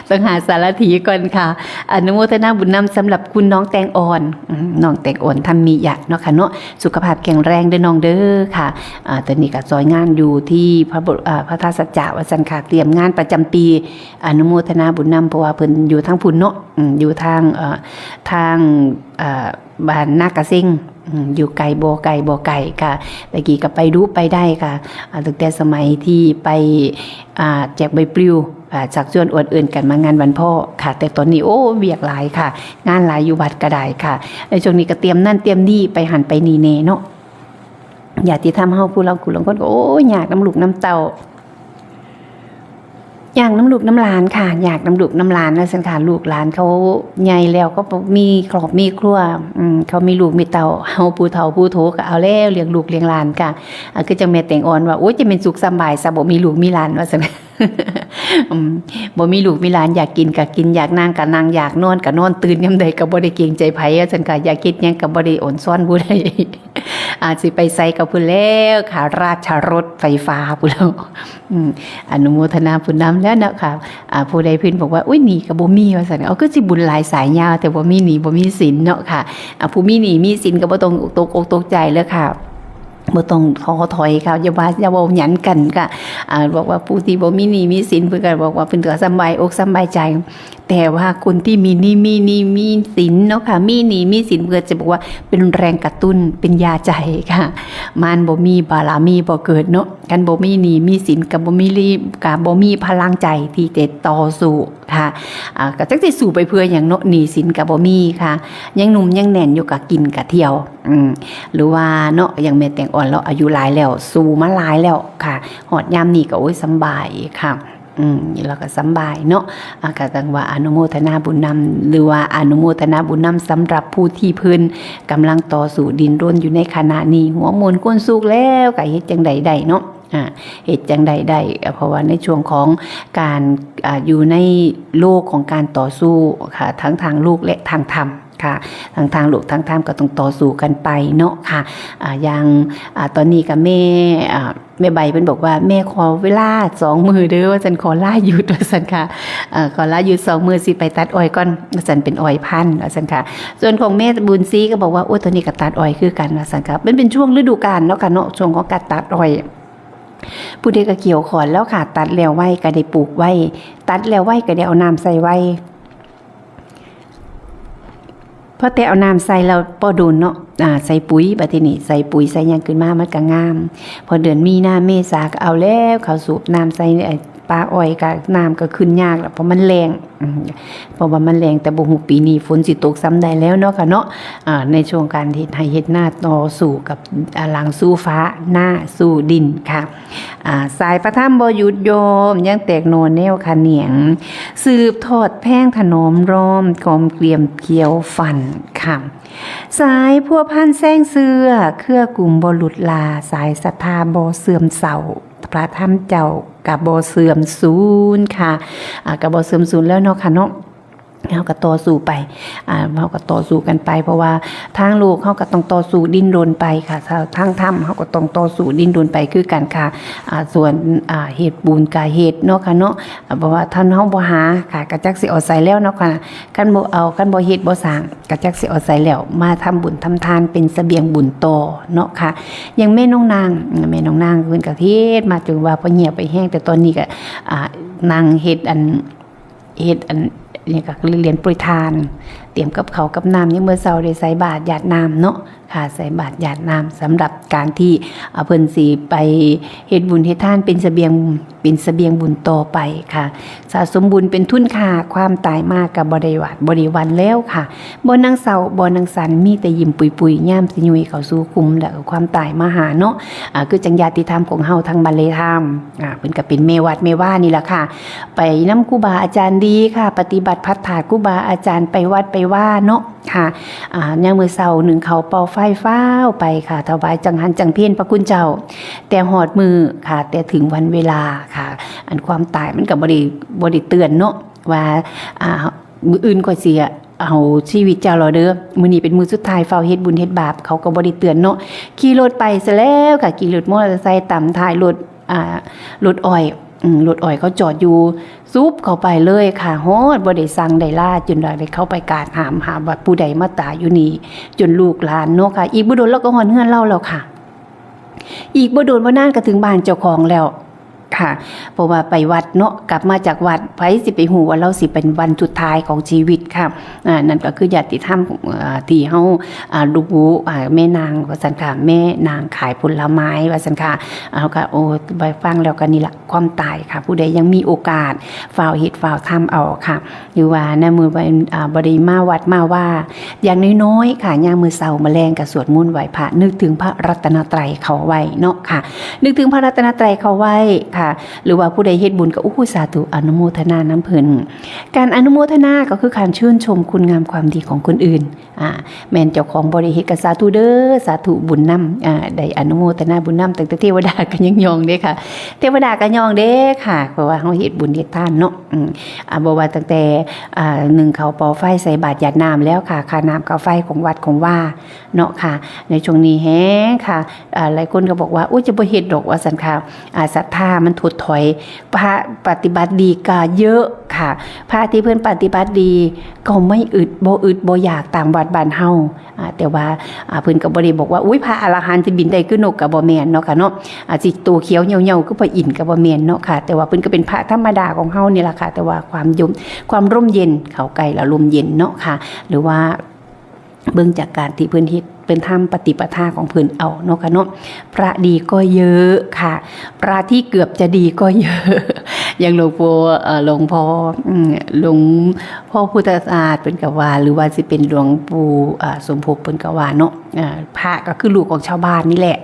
ต้องหาสารถีก่อนค่ะ อนุโมทนาบุญนำสำหรับคุณน้องแตงอ่อน อืม น้องแตงอ่อน ธรรมิยะเนาะค่ะเนาะ สุขภาพแข็งแรงเด้อน้องเด้อค่ะ อ่า ตอนนี้ก็ซอยงานอยู่ที่พระบร- อ่า พระธาตุสัจจะ ว่าซั่นค่ะ เตรียมงานประจำปี อนุโมทนาบุญนำ เพราะว่าเพิ่นอยู่ทางพุ้นเนาะ อืม อยู่ทาง เอ่อ ทาง เอ่อ บ้านนากระเซ็ง อืม อยู่ไกลบ่ไกล บ่ไกลค่ะ ตะกี้ก็ไปดูไปได้ค่ะ อ่า ตั้งแต่สมัยที่ไป อ่า แจกใบปลิว อ่า ชักชวนอวดอื่นกันมางานวันพ่อค่ะ แต่ตอนนี้ โอ้ เวียกหลายค่ะ งานหลายอยู่วัดก็ได้ค่ะ ในช่วงนี้ก็เตรียมนั่นเตรียมนี่ ไปหั้นไปนี่แน่เนาะ ญาติธรรมเฮาผู้ลางคน ลางคนก็ โอ้ย ยากนำลูกนำเต้า ยากนำลูกนำหลานค่ะ ยากนำลูกนำหลานว่าซั่นค่ะ ลูกหลานเขาใหญ่แล้ว เขามีครอบมีครัว อืม เขามีลูกมีเต้า เฮาผู้เฒ่าผู้โถก็เอาแล้ว เลี้ยงลูกเลี้ยงหลานค่ะ อ่า คือจั่งแม่แตงอ่อนว่า โอ้ย จะแม่นสุขสำบายซะ บ่มีลูกมีหลานว่าซั่น อืม บ่มีลูกมีหลาน อยากกินก็กิน อยากนั่งก็นั่ง อยากนอนก็นอน ตื่นยามใดก็บ่ได้เกรงใจไผว่าซั่นค่ะ อยากเฮ็ดหยังก็บ่ได้อ้อนซอนผู้ใด อาจสิไปไสกับเพิ่นแล้วค่ะ ราชรถไฟฟ้าพุ้นแล้ว อืม อนุโมทนาบุญนำแล้วเนาะค่ะ อ่า ผู้ใดเพิ่นบอกว่า "อุ๊ย หนี้ก็บ่มี" ว่าซั่น "เอา คือสิบุญหลายสายยาว แต่บ่มีหนี้บ่มีสินเนาะค่ะ" อ่า ผู้มีหนี้มีสินก็บ่ต้องตกอกตกใจเลยค่ะ บ่ต้องท้อถอยค่ะ อย่าว่า อย่าเว้าหยังกันค่ะ อ่า บอกว่าผู้ที่บ่มีหนี้มีสิน เพิ่นก็บอกว่าเพิ่นก็สำบายอกสำบายใจ แต่ว่าคนที่มีหนี้ มีหนี้มีสินเนาะค่ะ มีหนี้มีสิน เพิ่นก็จะบอกว่าเป็นแรงกระตุ้น เป็นยาใจค่ะ มารบ่มี บารมีบ่เกิดเนาะ คันบ่มีหนี้มีสิน ก็บ่มีลี ก็บ่มีพลังใจที่จะต่อสู้ค่ะ อ่า ก็จักสิสู้ไปเพื่อหยังเนาะ หนี้สินก็บ่มีค่ะ ยังหนุ่มยังแน่นอยู่ ก็กินก็เที่ยว อืม หรือว่าเนาะ อย่างแม่แตงอ่อน ลาวอายุหลายแล้ว สู้มาหลายแล้วค่ะ ฮอดยามนี้ก็ โอ้ย สำบายค่ะ อืม ลาวก็สำบายเนาะ อ่า ก็จั่งว่าอนุโมทนาบุญนำ หรือว่าอนุโมทนาบุญนำสำหรับผู้ที่เพิ่นกำลังต่อสู้ดิ้นรนอยู่ในขณะนี้ หัวม่วนควนสุขแล้ว ก็เฮ็ดจั่งใดได้เนาะ อ่า เฮ็ดจั่งใดได้ เอ่อ เพราะว่าในช่วงของการ อ่า อยู่ในโลกของการต่อสู้ค่ะ ทั้งทางโลกและทางธรรมค่ะ ทั้งทางโลกทางธรรมก็ต้องต่อสู้กันไปเนาะค่ะ อ่า อย่าง อ่า ตอนนี้ก็แม่ อ่า แม่ใบเพิ่นบอกว่า "แม่ขอเวลาสองมื้อเด้อ" ว่าซั่น "ขอลาหยุด" ว่าซั่นค่ะ เอ่อ "ขอลาหยุดสองมื้อ สิไปตัดอ้อยก่อน" ว่าซั่น "เป็นอ้อยพันธุ์" ว่าซั่นค่ะ ส่วนของแม่บุญศรีก็บอกว่า "โอ้ ตอนนี้ก็ตัดอ้อยคือกัน" ว่าซั่นค่ะ มันเป็นช่วงฤดูกาลเนาะค่ะเนาะ ช่วงของการตัดอ้อย ผู้ใดก็เกี่ยวขอนแล้วค่ะ ตัดแล้วไวก็ได้ปลูกไว ตัดแล้วไวก็ได้เอาน้ำใส่ไว พอแต่เอาน้ำใส่แล้วบ่โดนเนาะ อ่า ใส่ปุ๋ย บัดทีนี้ใส่ปุ๋ยใส่หยังขึ้นมามันก็งาม พอเดือนมีนาเมษาก็เอาแล้ว เขาสูบน้ำใส่ไอ้ป่าอ้อยก็น้ำก็ขึ้นยากแล้ว เพราะมันแล้ง อืม เพราะว่ามันแล้ง แต่บ่ฮู้ปีนี้ฝนสิตกส่ำใดแล้วเนาะค่ะเนาะ อ่า ในช่วงการเฮ็ดไร่เฮ็ดนาต่อสู้กับ อ่า หลังสู้ฟ้า หน้าสู้ดินค่ะ อ่า สายพระธรรมบ่หยุดโยม ยังแตกหน่อแนวขะแหนง สืบทอดแผนถนอมรอม กอมเกลียมเขียวฟันค่ะ สายพัวพันแสงเสื้อ เครือกลุ่มบ่หลุดลา สายศรัทธาบ่เสื่อมเทรา พระธรรมเจ้าก็บ่เสื่อมสูญค่ะ อ่า ก็บ่เสื่อมสูญแล้วเนาะค่ะเนาะ เฮาก็ต่อสู้ไป อ่า เฮาก็ต่อสู้กันไป เพราะว่าทางโลกเฮาก็ต้องต่อสู้ดิ้นรนไปค่ะ ทางธรรมเฮาก็ต้องต่อสู้ดิ้นรนไปคือกันค่ะ อ่า ส่วน อ่า เฮ็ดบุญก็เฮ็ดเนาะค่ะเนาะ อ่า เพราะว่าถ้าเฮาบ่หาค่ะ ก็จักสิเอาใสแล้วเนาะค่ะ คันบ่เอา คันบ่เฮ็ดบ่สร้าง ก็จักสิเอาใสแล้ว มาทำบุญทำทานเป็นเสบียงบุญต่อเนาะค่ะ อย่างแม่น้องนาง แม่น้องนางเพิ่นก็เฮ็ดมาจนว่าพอเหี่ยวไปแฮง แต่ตอนนี้ก็ อ่า นั่งเฮ็ดอัน เฮ็ดอัน นี่ก็คือเหรียญโปรยทาน เตรียมกับข้าวกับน้ำ ยามมื้อเช้าได้ใส่บาตรหยาดน้ำเนาะค่ะ ใส่บาตรหยาดน้ำสำหรับการที่ อ่า เพิ่นสิไปเฮ็ดบุญเฮ็ดทานเป็นเสบียง เป็นเสบียงบุญต่อไปค่ะ สะสมบุญเป็นทุนค่ะ ความตายมาก็บ่ได้หวาดบ่ได้หวั่นแล้วค่ะ บ่นั่งเศร้า บ่นั่งสั่น มีแต่ยิ้มปุยๆ ยามสิยุยเข้าสู่ขุม แล้วก็ความตายมาหาเนาะ อ่า คือจั่งญาติธรรมของเฮาทางบ้านเลธรรม อ่า เพิ่นก็เป็นแม่วัดแม่วานี่ล่ะค่ะ ไปนำครูบาอาจารย์ดีค่ะ ปฏิบัติภัทธาครูบาอาจารย์ ไปวัดไปวาเนาะค่ะ อ่า ยามมื้อเช้านึ่งข้าวเป่าไฟฟ้าวไปค่ะ ถวายจังหันจังเพลพระคุณเจ้า แต่ฮอดมื้อค่ะ แต่ถึงวันเวลาค่ะ อันความตายมันก็บ่ได้ บ่ได้เตือนเนาะ ว่า อ่า มื้ออื่นข้อยสิเอาชีวิตเจ้าแล้วเด้อ มื้อนี้เป็นมื้อสุดท้าย ฟ้าวเฮ็ดบุญเฮ็ดบาป เขาก็บ่ได้เตือนเนาะ ขี่รถไปซะแล้วค่ะ ขี่รถมอเตอร์ไซค์ตามท้ายรถ อ่า รถอ้อย อืม รถอ้อยเขาจอดอยู่ ซุบเข้าไปเลยค่ะ ฮอดบ่ได้สั่งได้ลา จนว่าได้เข้าไปกราบถามหาว่าผู้ใดมาตายอยู่นี่ จนลูกหลานเนาะค่ะ อีกบ่โดนลาวก็ฮอดเฮือนลาวแล้วค่ะ อีกบ่โดนบ่นานก็ถึงบ้านเจ้าของแล้วค่ะ เพราะว่าไปวัดเนาะ กลับมาจากวัด ไผสิไปฮู้ว่าลาวสิเป็นวันสุดท้ายของชีวิตค่ะ อ่า นั่นก็คือญาติธรรม อ่า ที่เฮา อ่า รู้ อ่า แม่นางว่าซั่นค่ะ แม่นางขายผลไม้ว่าซั่นค่ะ เฮาก็ โอ้ ไปฟังแล้วก็นี่ล่ะ ความตายค่ะ ผู้ใดยังมีโอกาส ฟ้าวเฮ็ดฟ้าวทำเอาค่ะ หรือว่าในมื้อบ่ อ่า บ่ได้มาวัดมาวา อย่างน้อยๆ ค่ะ ยามมื้อเช้ามื้อแลงก็สวดมนต์ไหว้พระ นึกถึงพระรัตนตรัยเข้าไว้เนาะค่ะ นึกถึงพระรัตนตรัยเข้าไว้ค่ะ หรือว่าผู้ใดเฮ็ดบุญก็ โอ้โห สาธุ อนุโมทนานำเพิ่น การอนุโมทนาก็คือการชื่นชมคุณงามความดีของคนอื่น อ่า แม่นเจ้าของบ่ได้เฮ็ดก็สาธุเด้อ สาธุบุญนำ อ่า ได้อนุโมทนาบุญนำ ตั้งแต่เทวดาก็ยังย่องเด้ค่ะ เทวดาก็ย่องเด้ค่ะ เพราะว่าเฮาเฮ็ดบุญเฮ็ดทานเนาะ อืม อ่า บ่ว่าตั้งแต่ อ่า นึ่งข้าวเป่าไฟใส่บาตรหยาดน้ำแล้วค่ะ ค่าน้ำค่าไฟของวัดของวาเนาะค่ะ ในช่วงนี้แฮงค่ะ อ่า หลายคนก็บอกว่า โอ้ย จะบ่เฮ็ดดอกว่าซั่นค่ะ อ่า ศรัทธามันถดถอย พระปฏิบัติดีก็เยอะค่ะ พระที่เพิ่นปฏิบัติดีก็ไม่อึดบ่อึดบ่อยากตามวัดบ้านเฮา อ่า แต่ว่า อ่า เพิ่นก็บ่ได้บอกว่า อุ๊ย พระอรหันต์สิบินได้คือนก ก็บ่แม่นเนาะค่ะเนาะ อ่า สิโตเขียวเหี่ยวๆคือพระอินทร์ก็บ่แม่นเนาะค่ะ แต่ว่าเพิ่นก็เป็นพระธรรมดาของเฮานี่ล่ะค่ะ แต่ว่าความยม ความร่มเย็น เข้าใกล้แล้วร่มเย็นเนาะค่ะ หรือว่า เบิ่งจากการที่เพิ่นเฮ็ด เพิ่นทำปฏิปทาของเพิ่นเอาเนาะค่ะเนาะ พระดีก็เยอะค่ะ พระที่เกือบจะดีก็เยอะ อย่างหลวงปู่ เอ่อ หลวงพ่อ อืม หลวงพ่อพุทธศาสตร์เพิ่นก็ว่า หรือว่าสิเป็นหลวงปู่ อ่า สมภพเพิ่นก็ว่าเนาะ อ่า พระก็คือลูกของชาวบ้านนี่แหละ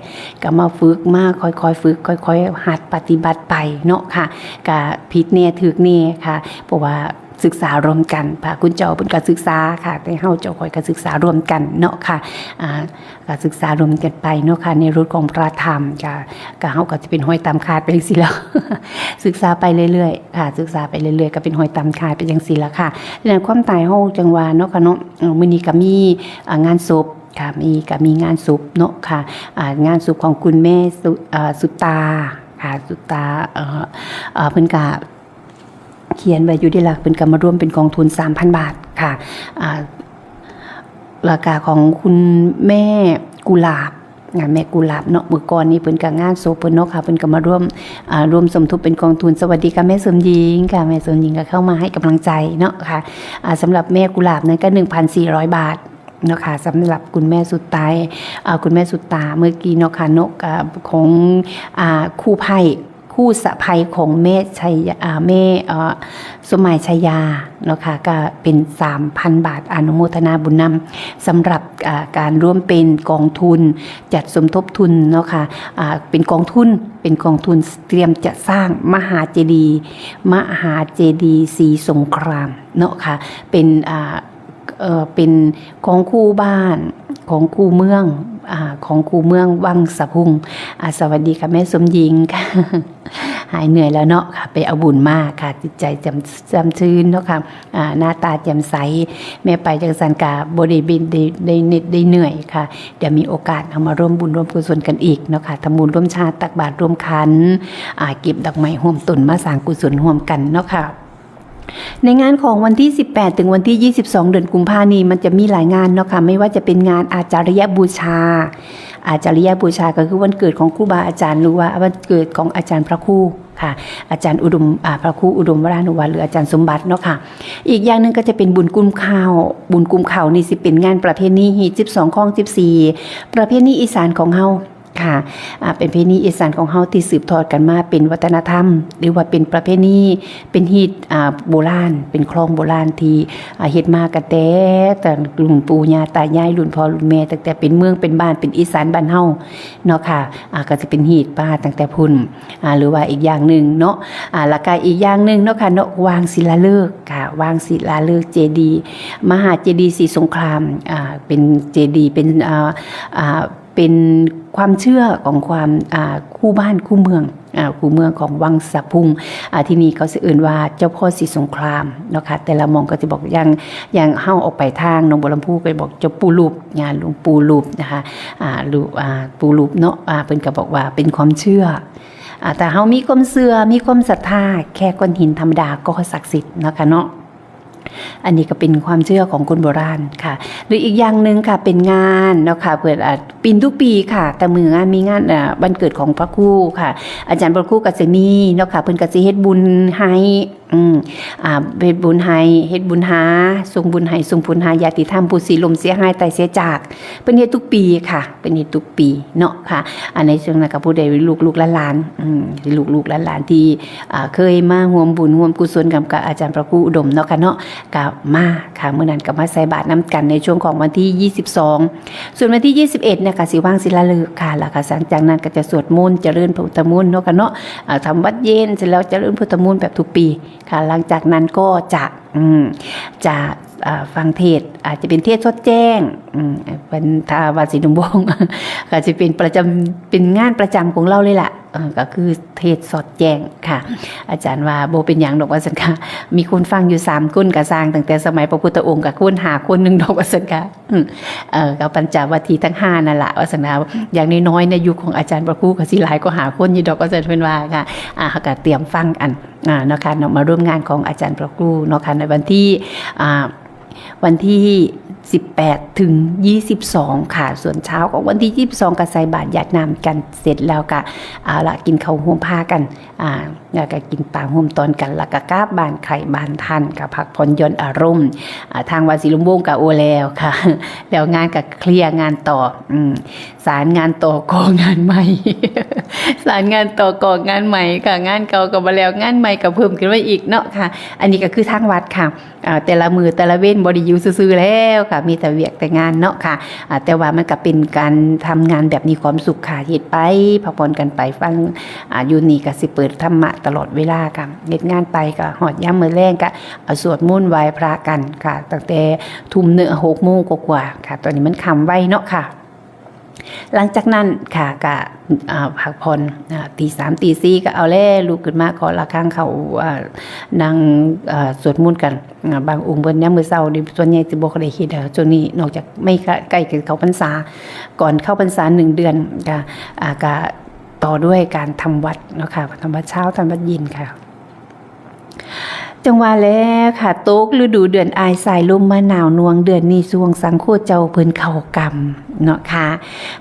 ก็มาฝึก มาค่อยๆฝึก ค่อยๆหัดปฏิบัติไปเนาะค่ะ ก็ผิดแน่ถูกแน่ค่ะ เพราะว่าศึกษาร่วมกัน พระคุณเจ้าเพิ่นก็ศึกษาค่ะ แต่เฮาเจ้าข้อยก็ศึกษาร่วมกันเนาะค่ะ อ่า ก็ศึกษาร่วมกันไปเนาะค่ะ ในรถของพระธรรม ก็ ก็เฮาก็สิเป็นห้อยตามคาดไปจังซี่แหล้ว ศึกษาไปเรื่อยๆค่ะ ศึกษาไปเรื่อยๆ ก็เป็นห้อยตามคาดไปจังซี่ล่ะค่ะ ฉะนั้นความตายเฮาจั่งว่าเนาะค่ะเนาะ เอ่อ มื้อนี้ก็มี อ่า งานศพค่ะ มี ก็มีงานศพเนาะค่ะ อ่า งานศพของคุณแม่สุ อ่า สุตาค่ะ สุตา เอ่อ เอ่อ เพิ่นก็เขียนไว้อยู่เด้ล่ะ เพิ่นก็มาร่วมเป็นกองทุนสามพันบาทค่ะ อ่า แล้วก็ของคุณแม่กุหลาบ อ่า แม่กุหลาบเนาะ มื้อก่อนนี้เพิ่นก็งานศพเพิ่นเนาะค่ะ เพิ่นก็มาร่วม อ่า ร่วมสมทบเป็นกองทุน สวัสดีค่ะแม่สมหญิงค่ะ แม่สมหญิงก็เข้ามาให้กำลังใจเนาะค่ะ อ่า สำหรับแม่กุหลาบนั้นก็ หนึ่งพันสี่ร้อยบาทเนาะค่ะ สำหรับคุณแม่สุดท้าย อ่า คุณแม่สุดตาเมื่อกี้เนาะค่ะเนาะ อ่า ของ อ่า คู่ไพร่ คู่สะใภ้ของแม่ชัยยา อ่า แม่ เอ่อ สมหมายชัยยาเนาะค่ะ ก็เป็นสามพันบาท อนุโมทนาบุญนำ สำหรับ อ่า การร่วมเป็นกองทุนจัดสมทบทุนเนาะค่ะ อ่า เป็นกองทุน เป็นกองทุนเตรียมจะสร้างมหาเจดีย์ มหาเจดีย์ศรีสงครามเนาะค่ะ เป็น อ่า เอ่อ เป็นของคู่บ้าน ของคู่เมือง อ่า ของคู่เมืองวังสะพุง อ่า สวัสดีค่ะแม่สมหญิงค่ะ หายเหนื่อยแล้วเนาะค่ะ ไปเอาบุญมาค่ะ จิตใจแจ่ม แจ่มชื่นเนาะค่ะ อ่า หน้าตาแจ่มใส แม่ไปจังซั่นกะบ่ได้บิน ได้ ได้เหน็ดได้เหนื่อยค่ะ เดี๋ยวมีโอกาสเฮามาร่วมบุญร่วมกุศลกันอีกเนาะค่ะ ทำบุญร่วมชาติ ตักบาตรร่วมขัน อ่า เก็บดอกไม้ร่วมต้นมาสร้างกุศลร่วมกันเนาะค่ะ ในงานของวันที่ สิบแปด ถึงวันที่ ยี่สิบสอง เดือนกุมภานี้ มันจะมีหลายงานเนาะค่ะ ไม่ว่าจะเป็นงานอาจาริยบูชา อาจาริยบูชาก็คือวันเกิดของครูบาอาจารย์ หรือว่าวันเกิดของอาจารย์พระครูค่ะ อาจารย์อุดม อ่า พระครูอุดมวรานุวัฒน์ หรืออาจารย์สมบัติเนาะค่ะ อีกอย่างหนึ่งก็จะเป็นบุญกุมข้าว บุญกุมข้าวนี่สิเป็นงานประเพณีฮีต สิบสอง คอง สิบสี่ ประเพณีอีสานของเฮา ค่ะ อ่า เป็นประเพณีอีสานของเฮาที่สืบทอดกันมาเป็นวัฒนธรรม หรือว่าเป็นประเพณี เป็นฮีต อ่า โบราณ เป็นคลองโบราณที่ อ่า เฮ็ดมากันแต่ แต่รุ่นปู่ย่าตายาย รุ่นพ่อรุ่นแม่ ตั้งแต่เป็นเมืองเป็นบ้าน เป็นอีสานบ้านเฮาเนาะค่ะ อ่า ก็สิเป็นฮีตมาตั้งแต่พุ้น อ่า หรือว่าอีกอย่างหนึ่งเนาะ อ่า แล้วก็อีกอย่างหนึ่งเนาะค่ะเนาะ วางศิลาฤกษ์ค่ะ วางศิลาฤกษ์เจดีย์ มหาเจดีย์ศรีสงคราม อ่า เป็นเจดีย์ เป็น อ่า อ่า เป็นความเชื่อของความ อ่า คู่บ้านคู่เมือง อ่า คู่เมืองของวังสะพุง อ่า ที่นี่เขาสิเอิ้นว่าเจ้าพ่อศรีสงครามเนาะค่ะ แต่ละหม่องก็สิบอก อย่าง อย่างเฮาออกไปทางหนองบัวลำภูก็บอกเจ้าปู่รูป งานหลวงปู่รูปนะคะ อ่า รูป อ่า ปู่รูปเนาะ อ่า เพิ่นก็บอกว่าเป็นความเชื่อ อ่า ถ้าเฮามีความเชื่อ มีความศรัทธา แค่ก้อนหินธรรมดาก็ศักดิ์สิทธิ์เนาะค่ะเนาะ อันนี้ก็เป็นความเชื่อของคนโบราณค่ะ หรืออีกอย่างหนึ่งค่ะ เป็นงานเนาะค่ะ เพิ่น อ่า เป็นทุกปีค่ะ แต่มื้องานมีงาน อ่า วันเกิดของพระครูค่ะ อาจารย์พระครูก็จะมีเนาะค่ะ เพิ่นก็สิเฮ็ดบุญให้ อืม อ่า เฮ็ดบุญให้ เฮ็ดบุญหา ส่งบุญให้ ส่งผลหาญาติธรรมผู้สิล้มเสียหายตายเสียจาก เพิ่นเฮ็ดทุกปีค่ะ เพิ่นเฮ็ดทุกปีเนาะค่ะ อันในช่วงนั้นก็ผู้ใดลูกๆหลานๆ อืม ลูกๆหลานๆที่ อ่า เคยมาร่วมบุญร่วมกุศลกับ กับอาจารย์พระครูอุดมเนาะค่ะเนาะ ก็มาค่ะ มื้อนั้นก็มาใส่บาตรนำกันในช่วงของวันที่ยี่สิบสอง ส่วนวันที่ยี่สิบเอ็ดเนี่ยก็สิวางศิลาฤกษ์ค่ะ แล้วก็หลังจากนั้นก็จะสวดมนต์ เจริญพุทธมนต์เนาะค่ะเนาะ อ่า ทำวัตรเย็น เสร็จแล้วเจริญพุทธมนต์แบบทุกปีค่ะ หลังจากนั้นก็จะ อืม จะ อ่า ฟังเทศน์ อาจจะเป็นเทศน์สดแจ้ง อืม เป็น ถ้าวัดศรีสมวงศ์ ก็จะเป็นประจำ เป็นงานประจำของเราเลยล่ะ เอ่อ ก็คือเทศน์สดแจ้งค่ะ อาจารย์ว่าบ่เป็นหยังดอกว่าซั่นค่ะ มีคนฟังอยู่สามคนก็ซ่าง ตั้งแต่สมัยพระพุทธองค์ก็ควรหาคนหนึ่งดอกว่าซั่นค่ะ อืม เอ่อ ก็ปัญจวัคคีย์ทั้งห้านั่นล่ะว่าซั่นนะ อย่างน้อยๆในยุคของอาจารย์พระครูก็สิหลายกว่าหาคนอยู่ดอกว่าซั่นเพิ่นว่าค่ะ อ่า เฮาก็เตรียมฟังอัน อ่า เนาะค่ะเนาะ มาร่วมงานของอาจารย์พระครูเนาะค่ะ ในวันที่ อ่า วันที่สิบแปดถึงยี่สิบสองค่ะ ส่วนเช้าของวันที่ยี่สิบสองก็ใส่บาตรหยาดน้ำกันเสร็จแล้วก็ เอาละ กินข้าวร่วมพากัน อ่า แล้วก็กินปลาร่วมตอนกัน แล้วก็กลับบ้านใครบ้านท่าน ก็พักผ่อนหย่อนอารมณ์ อ่า ทางวัดศรีสมวงศ์ก็โอแล้วค่ะ แล้วงานก็เคลียร์งานต่อ อืม สารงานต่อก่องานใหม่ สารงานต่อก่องานใหม่ค่ะ งานเก่าก็บ่แล้ว งานใหม่ก็เพิ่มขึ้นมาอีกเนาะค่ะ อันนี้ก็คือทางวัดค่ะ อ่า แต่ละมื้อแต่ละเวรบ่ได้อยู่ซื่อๆแล้วค่ะ มีแต่เวียกแต่งานเนาะค่ะ อ่า แต่ว่ามันก็เป็นการทำงานแบบมีความสุขค่ะ เฮ็ดไปพักผ่อนกันไป ฟัง อ่า อยู่นี่ก็สิเปิดธรรมะตลอดเวลาค่ะ เฮ็ดงานไปก็ฮอดยามมื้อแลงก็ อ่า สวดมนต์ไหว้พระกันค่ะ ตั้งแต่ทุ่มหนึ่ง หกโมงกว่าๆค่ะ ตอนนี้มันค่ำไวเนาะค่ะ หลังจากนั้นค่ะ ก็ อ่า พักผ่อน อ่า ตีสาม ตีสี่ ก็เอาแล้ว ลุกขึ้นมาเคาะระฆังเข้า อ่า นั่ง อ่า สวดมนต์กัน อ่า บางองค์เพิ่นยามมื้อเช้านี่ส่วนใหญ่สิบ่ค่อยได้เฮ็ดแล้ว ช่วงนี้นอกจากไม่ใกล้ ใกล้เข้าพรรษา ก่อนเข้าพรรษาหนึ่งเดือนก็ อ่า ก็ต่อด้วยการทำวัตรเนาะค่ะ ทำวัตรเช้า ทำวัตรเย็นค่ะ จั่งว่าแล้วค่ะ ตกฤดูเดือนอ้าย สายลมมาหนาวนวง เดือนนี้ช่วงสังโฆเจ้าเพิ่นเข้ากรรมเนาะค่ะ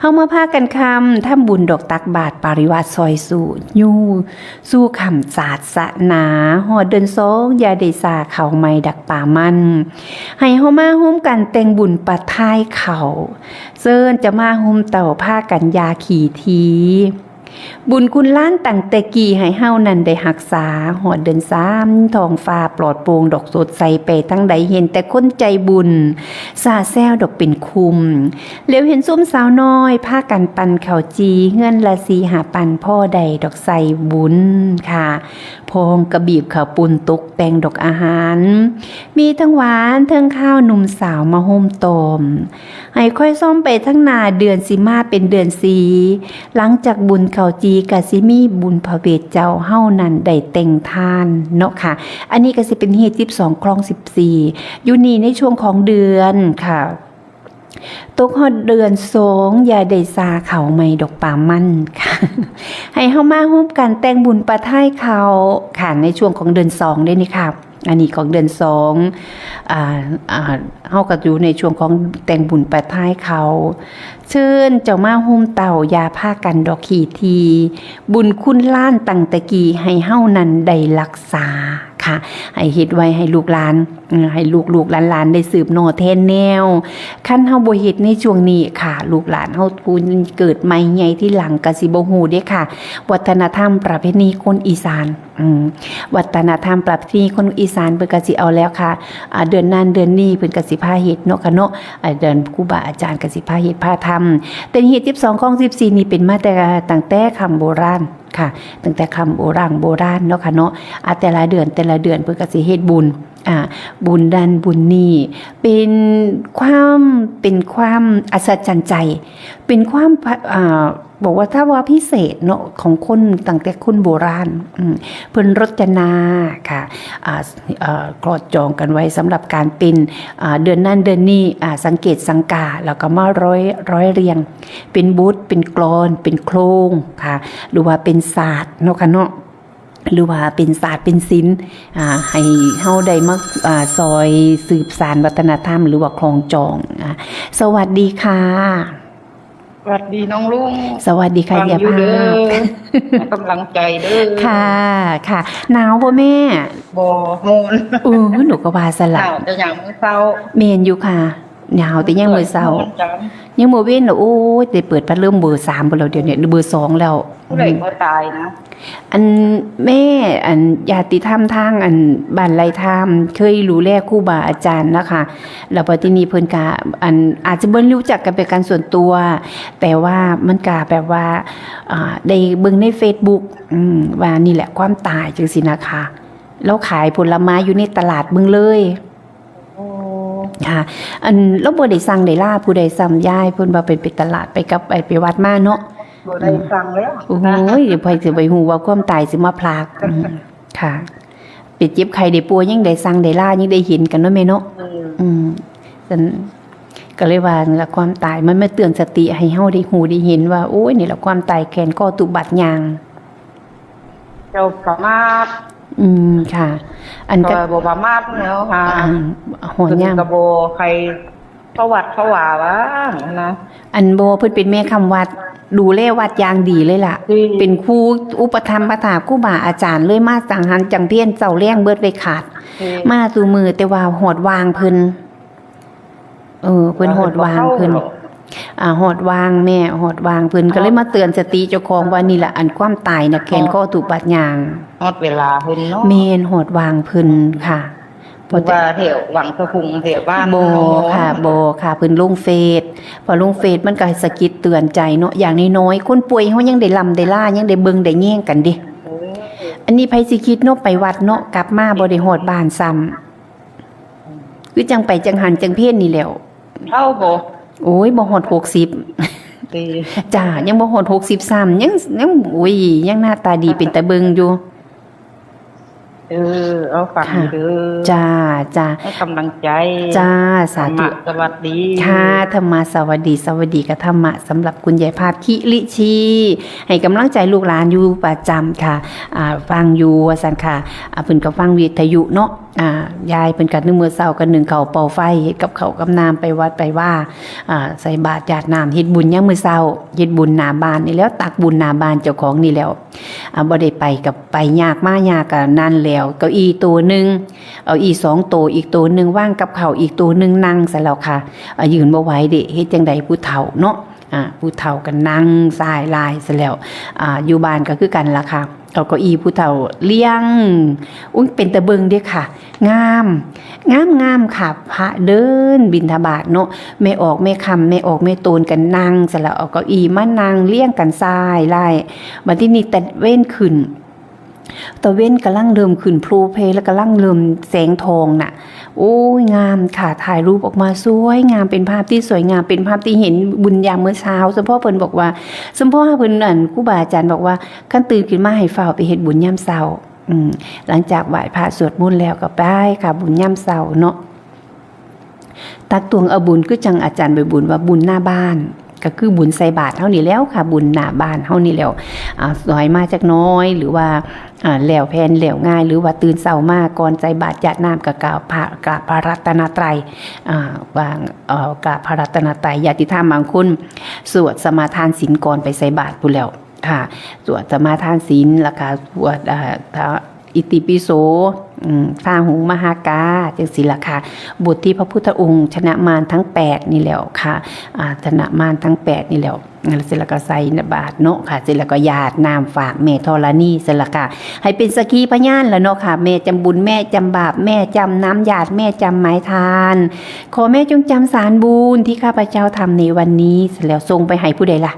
เฮามาพากันคำทำบุญดอกตักบาตรปริวาสซอยสู่ อยู่สู่ค่ำศาสนา ฮอดเดือนสอง อย่าได้ซาเข้าใหม่ดักปามัน ให้เฮามาร่วมกันแต่งบุญปะทายเข้า เชิญเจ้ามาร่วมเต้าพากันอย่าขี้ที บุญคุณหลานตั้งแต่กี้ให้เฮานั้นได้รักษา ฮอดเดือนสาม ท้องฟ้าปลอดโปร่งดอกสดใส ไปทางใดเห็นแต่คนใจบุญ ซ่าแซวดอกเป็นคุม แล้วเห็นซุมสาวน้อย พากันปั่นข้าวจี่ เฮือนละสี่ห้าปั่น พอได้ดอกใส่บุญค่ะ พองกะบีบข้าวปุ้นตกแต่งดอกอาหาร มีทั้งหวานทั้งคาว หนุ่มสาวมาร่วมตอม ให้ค่อยซ่อมไปทางหน้า เดือนสิมาเป็นเดือนสี่ หลังจากบุญข้าวจี่ก็สิมีบุญพระเวทเจ้า เฮานั้นได้แต่งทานเนาะค่ะ อันนี้ก็สิเป็นฮีตสิบสอง คลองสิบสี่ อยู่นี่ในช่วงของเดือนค่ะ ตกฮอดเดือนสอง อย่าได้ซาเข้าใหม่ดอกปามันค่ะ ให้เฮามาร่วมกันแต่งบุญปะทายเข้าค่ะ ในช่วงของเดือนสองเด้นี่ค่ะ อันนี้ของเดือนสอง อ่า อ่า เฮาก็อยู่ในช่วงของแต่งบุญปะทายเข้า เชิญเจ้ามาร่วมเต้า อย่าพากันดอกขี้ที บุญคุณหลานตั้งแต่กี้ให้เฮานั้นได้รักษาค่ะ ให้เฮ็ดไว้ให้ลูกหลาน อืม ให้ลูกๆหลานๆได้สืบเนาะ แทนแนว คันเฮาบ่เฮ็ดในช่วงนี้ค่ะ ลูกหลานเฮาผู้เกิดใหม่ใหญ่ทีหลังก็สิบ่ฮู้เด้ค่ะ วัฒนธรรมประเพณีคนอีสาน อืม วัฒนธรรมประเพณีคนอีสานเพิ่นก็สิเอาแล้วค่ะ อ่า เดือนนั้นเดือนนี้เพิ่นก็สิพาเฮ็ดเนาะค่ะเนาะ อ่า เดือนครูบาอาจารย์ก็สิพาเฮ็ดพาทำ แต่ฮีตสิบสอง คลองสิบสี่ นี่เป็นมาแต่ ตั้งแต่คำโบราณค่ะ ตั้งแต่คำโบราณโบราณเนาะค่ะเนาะ อ่า แต่ละเดือนแต่ละเดือนเพิ่นก็สิเฮ็ดบุญ อ่า บุญนั้นบุญนี้ เป็นความ เป็นความอัศจรรย์ใจ เป็นความ อ่า บอกว่าถ้าว่าพิเศษเนาะ ของคนตั้งแต่คนโบราณ อืม เพิ่นรจนาค่ะ อ่า เอ่อ คลอดจองกันไว้สำหรับการเป็น อ่า เดือนนั้นเดือนนี้ อ่า สังเกตสังกา แล้วก็มาร้อย ร้อยเรียง เป็นบท เป็นกลอน เป็นโครงค่ะ หรือว่าเป็นศาสตร์เนาะค่ะเนาะ หรือว่าเป็นศาสตร์เป็นศิลป์ อ่า ให้เฮาได้มา อ่า ซอยสืบสานวัฒนธรรม หรือว่าคลองจอง อ่า สวัสดีค่ะ สวัสดีน้องลุง สวัสดีค่ะ ฟัง ยาย อยู่ ภา เด้อ พ ให้กำลังใจเด้อ ค่ะค่ะ หนาวบ่แม่ บ่ฮ้อน เออหนูก็ว่าซะ ห ละ นาวแต่ยามมื้อเช้า แม่นอยู่ค่ะ หนาวแต่ยามมื้อเช้า ฮ้อนจัง ยามมื้อเว้นน่ะ โอ้ยได้เปิดพัดลมเบอร์สามไปแล้ว เดี๋ยวนี้เบอร์สองแล้ว ผู้ใดก็ตายนะ อันแม่ อันญาติธรรมทางอันบ้านไร่ธรรมเคยดูแลครูบาอาจารย์นะคะ แล้วพอที่นี่เพิ่นกะอันอาจจะบ่รู้จักกันเป็นการส่วนตัว แต่ว่ามันกะแบบว่าอ่าได้เบิ่งใน Facebook อืมว่านี่แหละความตายจังซี่นะคะ แล้วขายผลไม้อยู่ในตลาดเบิ่งเลย โอ้ ค่ะ อันเราบ่ได้สั่งได้ลาผู้ใดซ้ำยาย เพิ่นว่าไปไปตลาดไปกับไปไปวัดมาเนาะ บ่ได้สั่งแล้ว โอ้ยเดี๋ยวไผสิไปฮู้ว่าความตายสิมาพลากอืมค่ะ ไปเจ็บไข้ได้ป่วยยังได้สั่งได้ลายังได้เห็นกันเนาะแม่เนาะ เออ อืมฉันก็เลยว่าละความตายมันมาเตือนสติให้เฮาได้ฮู้ได้เห็นว่า โอ้ยนี่ละความตายแขนคอตุบัดยาง เจ้าประมาท อืมค่ะ อัน ก็ ก็ บ่ประมาทแล้วค่ะ อ่าหอนยาม ก็บ่ใครเข้าวัดเข้าวาว่านะ อันบ่เพิ่นเป็นแม่คำวัด ดูแลวัดอย่างดีเลยล่ะ อืม เป็นครูอุปถัมภ์ประถาครูบาอาจารย์เลยมาจังหันจังเพี้ยนเจ้าแรงเบิดเลยขาด อืม มาสู่มือแต่ว่าหอดวางเพิ่น เออ เพิ่นหอดวางเพิ่น เพิ่นบ่เข้าหรอก อ่าหอดวางแม่หอดวางเพิ่นก็เลยมาเตือนสติเจ้าของว่านี่แหละอันความตายนะแขนข้อถูกบาดยาง ฮอดเวลาเพิ่นเนาะ แม่นหอดวางเพิ่นค่ะ เพราะว่าแถววังสะพุงแถวบ้าน บ่ เนาะ ค่ะบ่ค่ะเพิ่นลงเฟซ พอลงเฟซมันก็สะกิดเตือนใจเนาะอย่างน้อยๆคนป่วยเฮายังได้ลำได้ล่ายังได้เบิ่งได้แยงกันเด้ เออ อันนี้ไผสิคิดเนาะไปวัดเนาะกลับมาบ่ได้ฮอดบ้านซ้ำคือจังไปจังหันจังเพี้ยนนี่แหล้ว เท่าบ่ โอ้ยบ่ฮอดหกสิบ ดี จ้ายังบ่ฮอดหกสิบซ้ำยังยังโอ้ยยังหน้าตาดีเป็นตาเบิ่งอยู่ เออ เอาฝัน ค่ะ เด้อ จ้าจ้า ให้กำลังใจ จ้าสาธุ ธรรมะสวัสดี ค่ะธรรมะสวัสดีสวัสดีกับธรรมะสำหรับคุณยายภาพคิริชี ให้กำลังใจลูกหลานอยู่ประจำค่ะอ่าฟังอยู่ว่าซั่นค่ะอ่าเพิ่นก็ฟังวิทยุเนาะอ่ายายเพิ่นก็นึ่งมื้อเช้าก็นึ่งข้าวเป่าไฟเฮ็ดกับข้าวกับน้ำไปวัดไปว่าอ่าใส่บาตรหยาดน้ำเฮ็ดบุญยามมื้อเช้าเฮ็ดบุญหน้าบ้านนี่แหล้วตักบุญหน้าบ้านเจ้าของนี่แหล้ว อ่าบ่ได้ไปกับไปยากมายากก็นั่นแล้วเก้าอี้ตัวหนึ่งเอาอี้สองตัวอีกตัวหนึ่งว่างกับเขาวอีกตัวหนึ่งนั่งซะแล้วค่ะอ่ายืนบ่ไหวเด้เฮ็ดจังใดผู้เฒ่าเนาะอ่าผู้เฒ่าก็นั่งสายลายซะแล้วอ่าอยู่บ้านก็คือกันล่ะค่ะเอาเก้าอี้ผู้เฒ่าเรียงอุ้ยเป็นตาเบิ่งเด้ค่ะ งามงามงามค่ะพระเดินบิณฑบาตเนาะแม่ออกแม่คำแม่ออกแม่โตนกันนั่งซะแล้วเอาเก้าอี้มานั่งเรียงกันสายลาย บัดที่นี่ตะเว้นขึ้น ตะเว้นกำลังเริ่มขึ้นโพลเพลแล้วกำลังเริ่มแสงทองน่ะ โอ้ยงามค่ะถ่ายรูปออกมาสวยงามเป็นภาพที่สวยงามเป็นภาพที่เห็นบุญยามมื้อเช้าสมพ่อเพิ่นบอกว่าสมพ่อเพิ่นนั่นครูบาอาจารย์บอกว่าคันตื่นขึ้นมาให้ฟ้าวไปเฮ็ดบุญยามเช้าอืมหลังจากไหว้พระสวดมนต์แล้วก็ไปค่ะบุญยามเช้าเนาะ ตักตวงเอาบุญคือจังอาจารย์ใบบุญว่าบุญหน้าบ้าน ก็คือบุญใส่บาตรเฮานี่แล้วค่ะ บุญหน้าบ้านเฮานี่แล้วอ่าซอยมาจักน้อยหรือว่าอ่าแล้วแผ่นแล้วง่ายหรือว่าตื่นเช้ามาก่อนใส่บาตรหยาดน้ำก็กราบพระกราบพระรัตนตรัยอ่าว่าเอ่อกราบพระรัตนตรัยญาติธรรมบางคนสวดสมาทานศีลก่อนไปใส่บาตรพู้นแล้วค่ะสวดสมาทานศีลแล้วก็สวดอ่า อิติปิโสอืมพาหุงมหากาจังซี่ล่ะค่ะ บทที่พระพุทธองค์ชนะมารทั้งแปดนี่แล้วค่ะอ่าชนะมารทั้งแปดนี่แล้วเสร็จแล้วก็ใส่บาตรเนาะค่ะเสร็จแล้วก็หยาดน้ำฝากแม่ธรณีเสร็จแล้วค่ะให้เป็นสักขีพยานแล้วเนาะค่ะ แม่จำบุญแม่จำบาปแม่จำน้ำหยาดแม่จำไม้ทาน ขอแม่จงจำสารบุญที่ข้าพเจ้าทำในวันนี้เสร็จแล้วส่งไปให้ผู้ใดล่ะ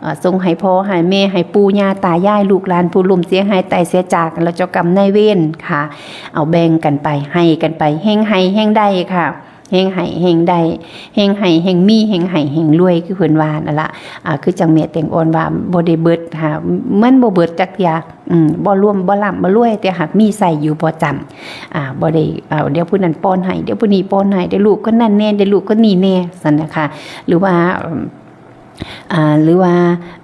เอ่อส่งให้พ่อให้แม่ให้ปู่ย่าตายายลูกหลานผู้ล้มเสียหายตายเสียจากแล้วเจ้ากรรมนายเวรค่ะ เอาแบ่งกันไปให้กันไปแฮงให้แฮงได้ค่ะแฮงให้แฮงได้แฮงให้แฮงมีแฮงให้แฮงรวยคือเพิ่นว่านั่นละอ่าคือจังแม่แตงอ่อนว่าบ่ได้เบิดค่ะมันบ่เบิดจักเทื่ออืมบ่รวมบ่ร่ำบ่รวยแต่หากมีใช้อยู่ประจำอ่าบ่ได้เอาเดี๋ยวผู้นั้นป้อนให้เดี๋ยวผู้นี้ป้อนให้เดี๋ยวลูกคนนั้นแน่เดี๋ยวลูกคนนี้แน่ซั่นนะคะหรือว่า อ่า หรือว่า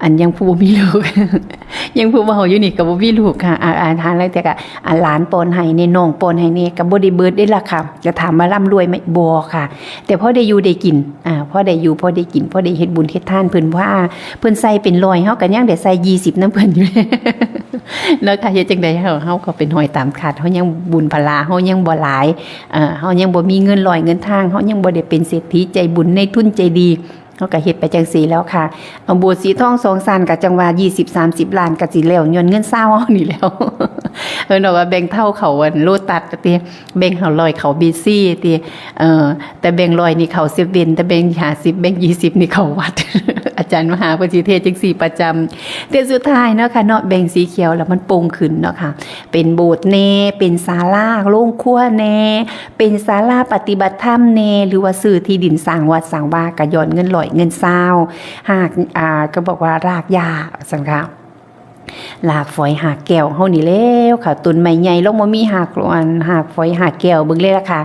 อันยังผู้บ่มีลูก ยังผู้เว้าอยู่นี่ก็บ่มีลูกค่ะ อ่า อ่า หาลางเทื่อก็ อ่า หลานป้อนให้แหน่ น้องป้อนให้แหน่ ก็บ่ได้เบิดเด้ล่ะค่ะ จะถามว่าร่ำรวยไหม บ่ค่ะ แต่พอได้อยู่ได้กิน อ่า พอได้อยู่ พอได้กิน พอได้เฮ็ดบุญเฮ็ดทาน เพิ่นว่า เพิ่นใส่เป็นร้อย เฮาก็ยังได้ใส่ยี่สิบนำเพิ่นอยู่ เนาะค่ะ เฮ็ดจั่งใด๋ เฮา เฮาก็เป็นหอยตามคาด เฮายังบุญพลา เฮายังบ่หลาย เอ่อ เฮายังบ่มีเงินร้อยเงินทาง เฮายังบ่ได้เป็นเศรษฐีใจบุญนายทุนใจดี เฮาก็เฮ็ดไปจั่งซี้แล้วค่ะ เอาโบสถ์สีทองสองชั้นก็จั่งว่า ยี่สิบ สามสิบ ล้านก็สิแล้ว ย้อนเงินซาวเฮานี่แหล้ว เพิ่นบอกว่าแบ่งเท่าเข้าอันโลตัสติ แบ่งห้าร้อยเข้าบิ๊กซีติ เอ่อ แต่แบ่งร้อยนี่เข้าเซเว่น แต่แบ่งห้าสิบ แบ่งยี่สิบนี่เข้าวัด อาจารย์มหาเพิ่นสิเทศน์จั่งซี้ประจำ แต่สุดท้ายเนาะค่ะเนาะ แบ่งสีเขียวแล้วมันโป่งขึ้นเนาะค่ะ เป็นโบสถ์แหน่ เป็นศาลาโรงครัวแหน่ เป็นศาลาปฏิบัติธรรมแหน่ หรือว่าซื้อที่ดินสร้างวัดสร้างวา ก็ย้อนเงินร้อยเงินซาว หาก อ่า ก็บอกว่ารากหญ้า ซั่นค่ะ รากฝอยหากแก้วเฮานี่แหล้วค่ะ ต้นไม้ใหญ่ลองบ่มีหาก อัน หากฝอยหากแก้ว เบิ่งเลยล่ะค่ะ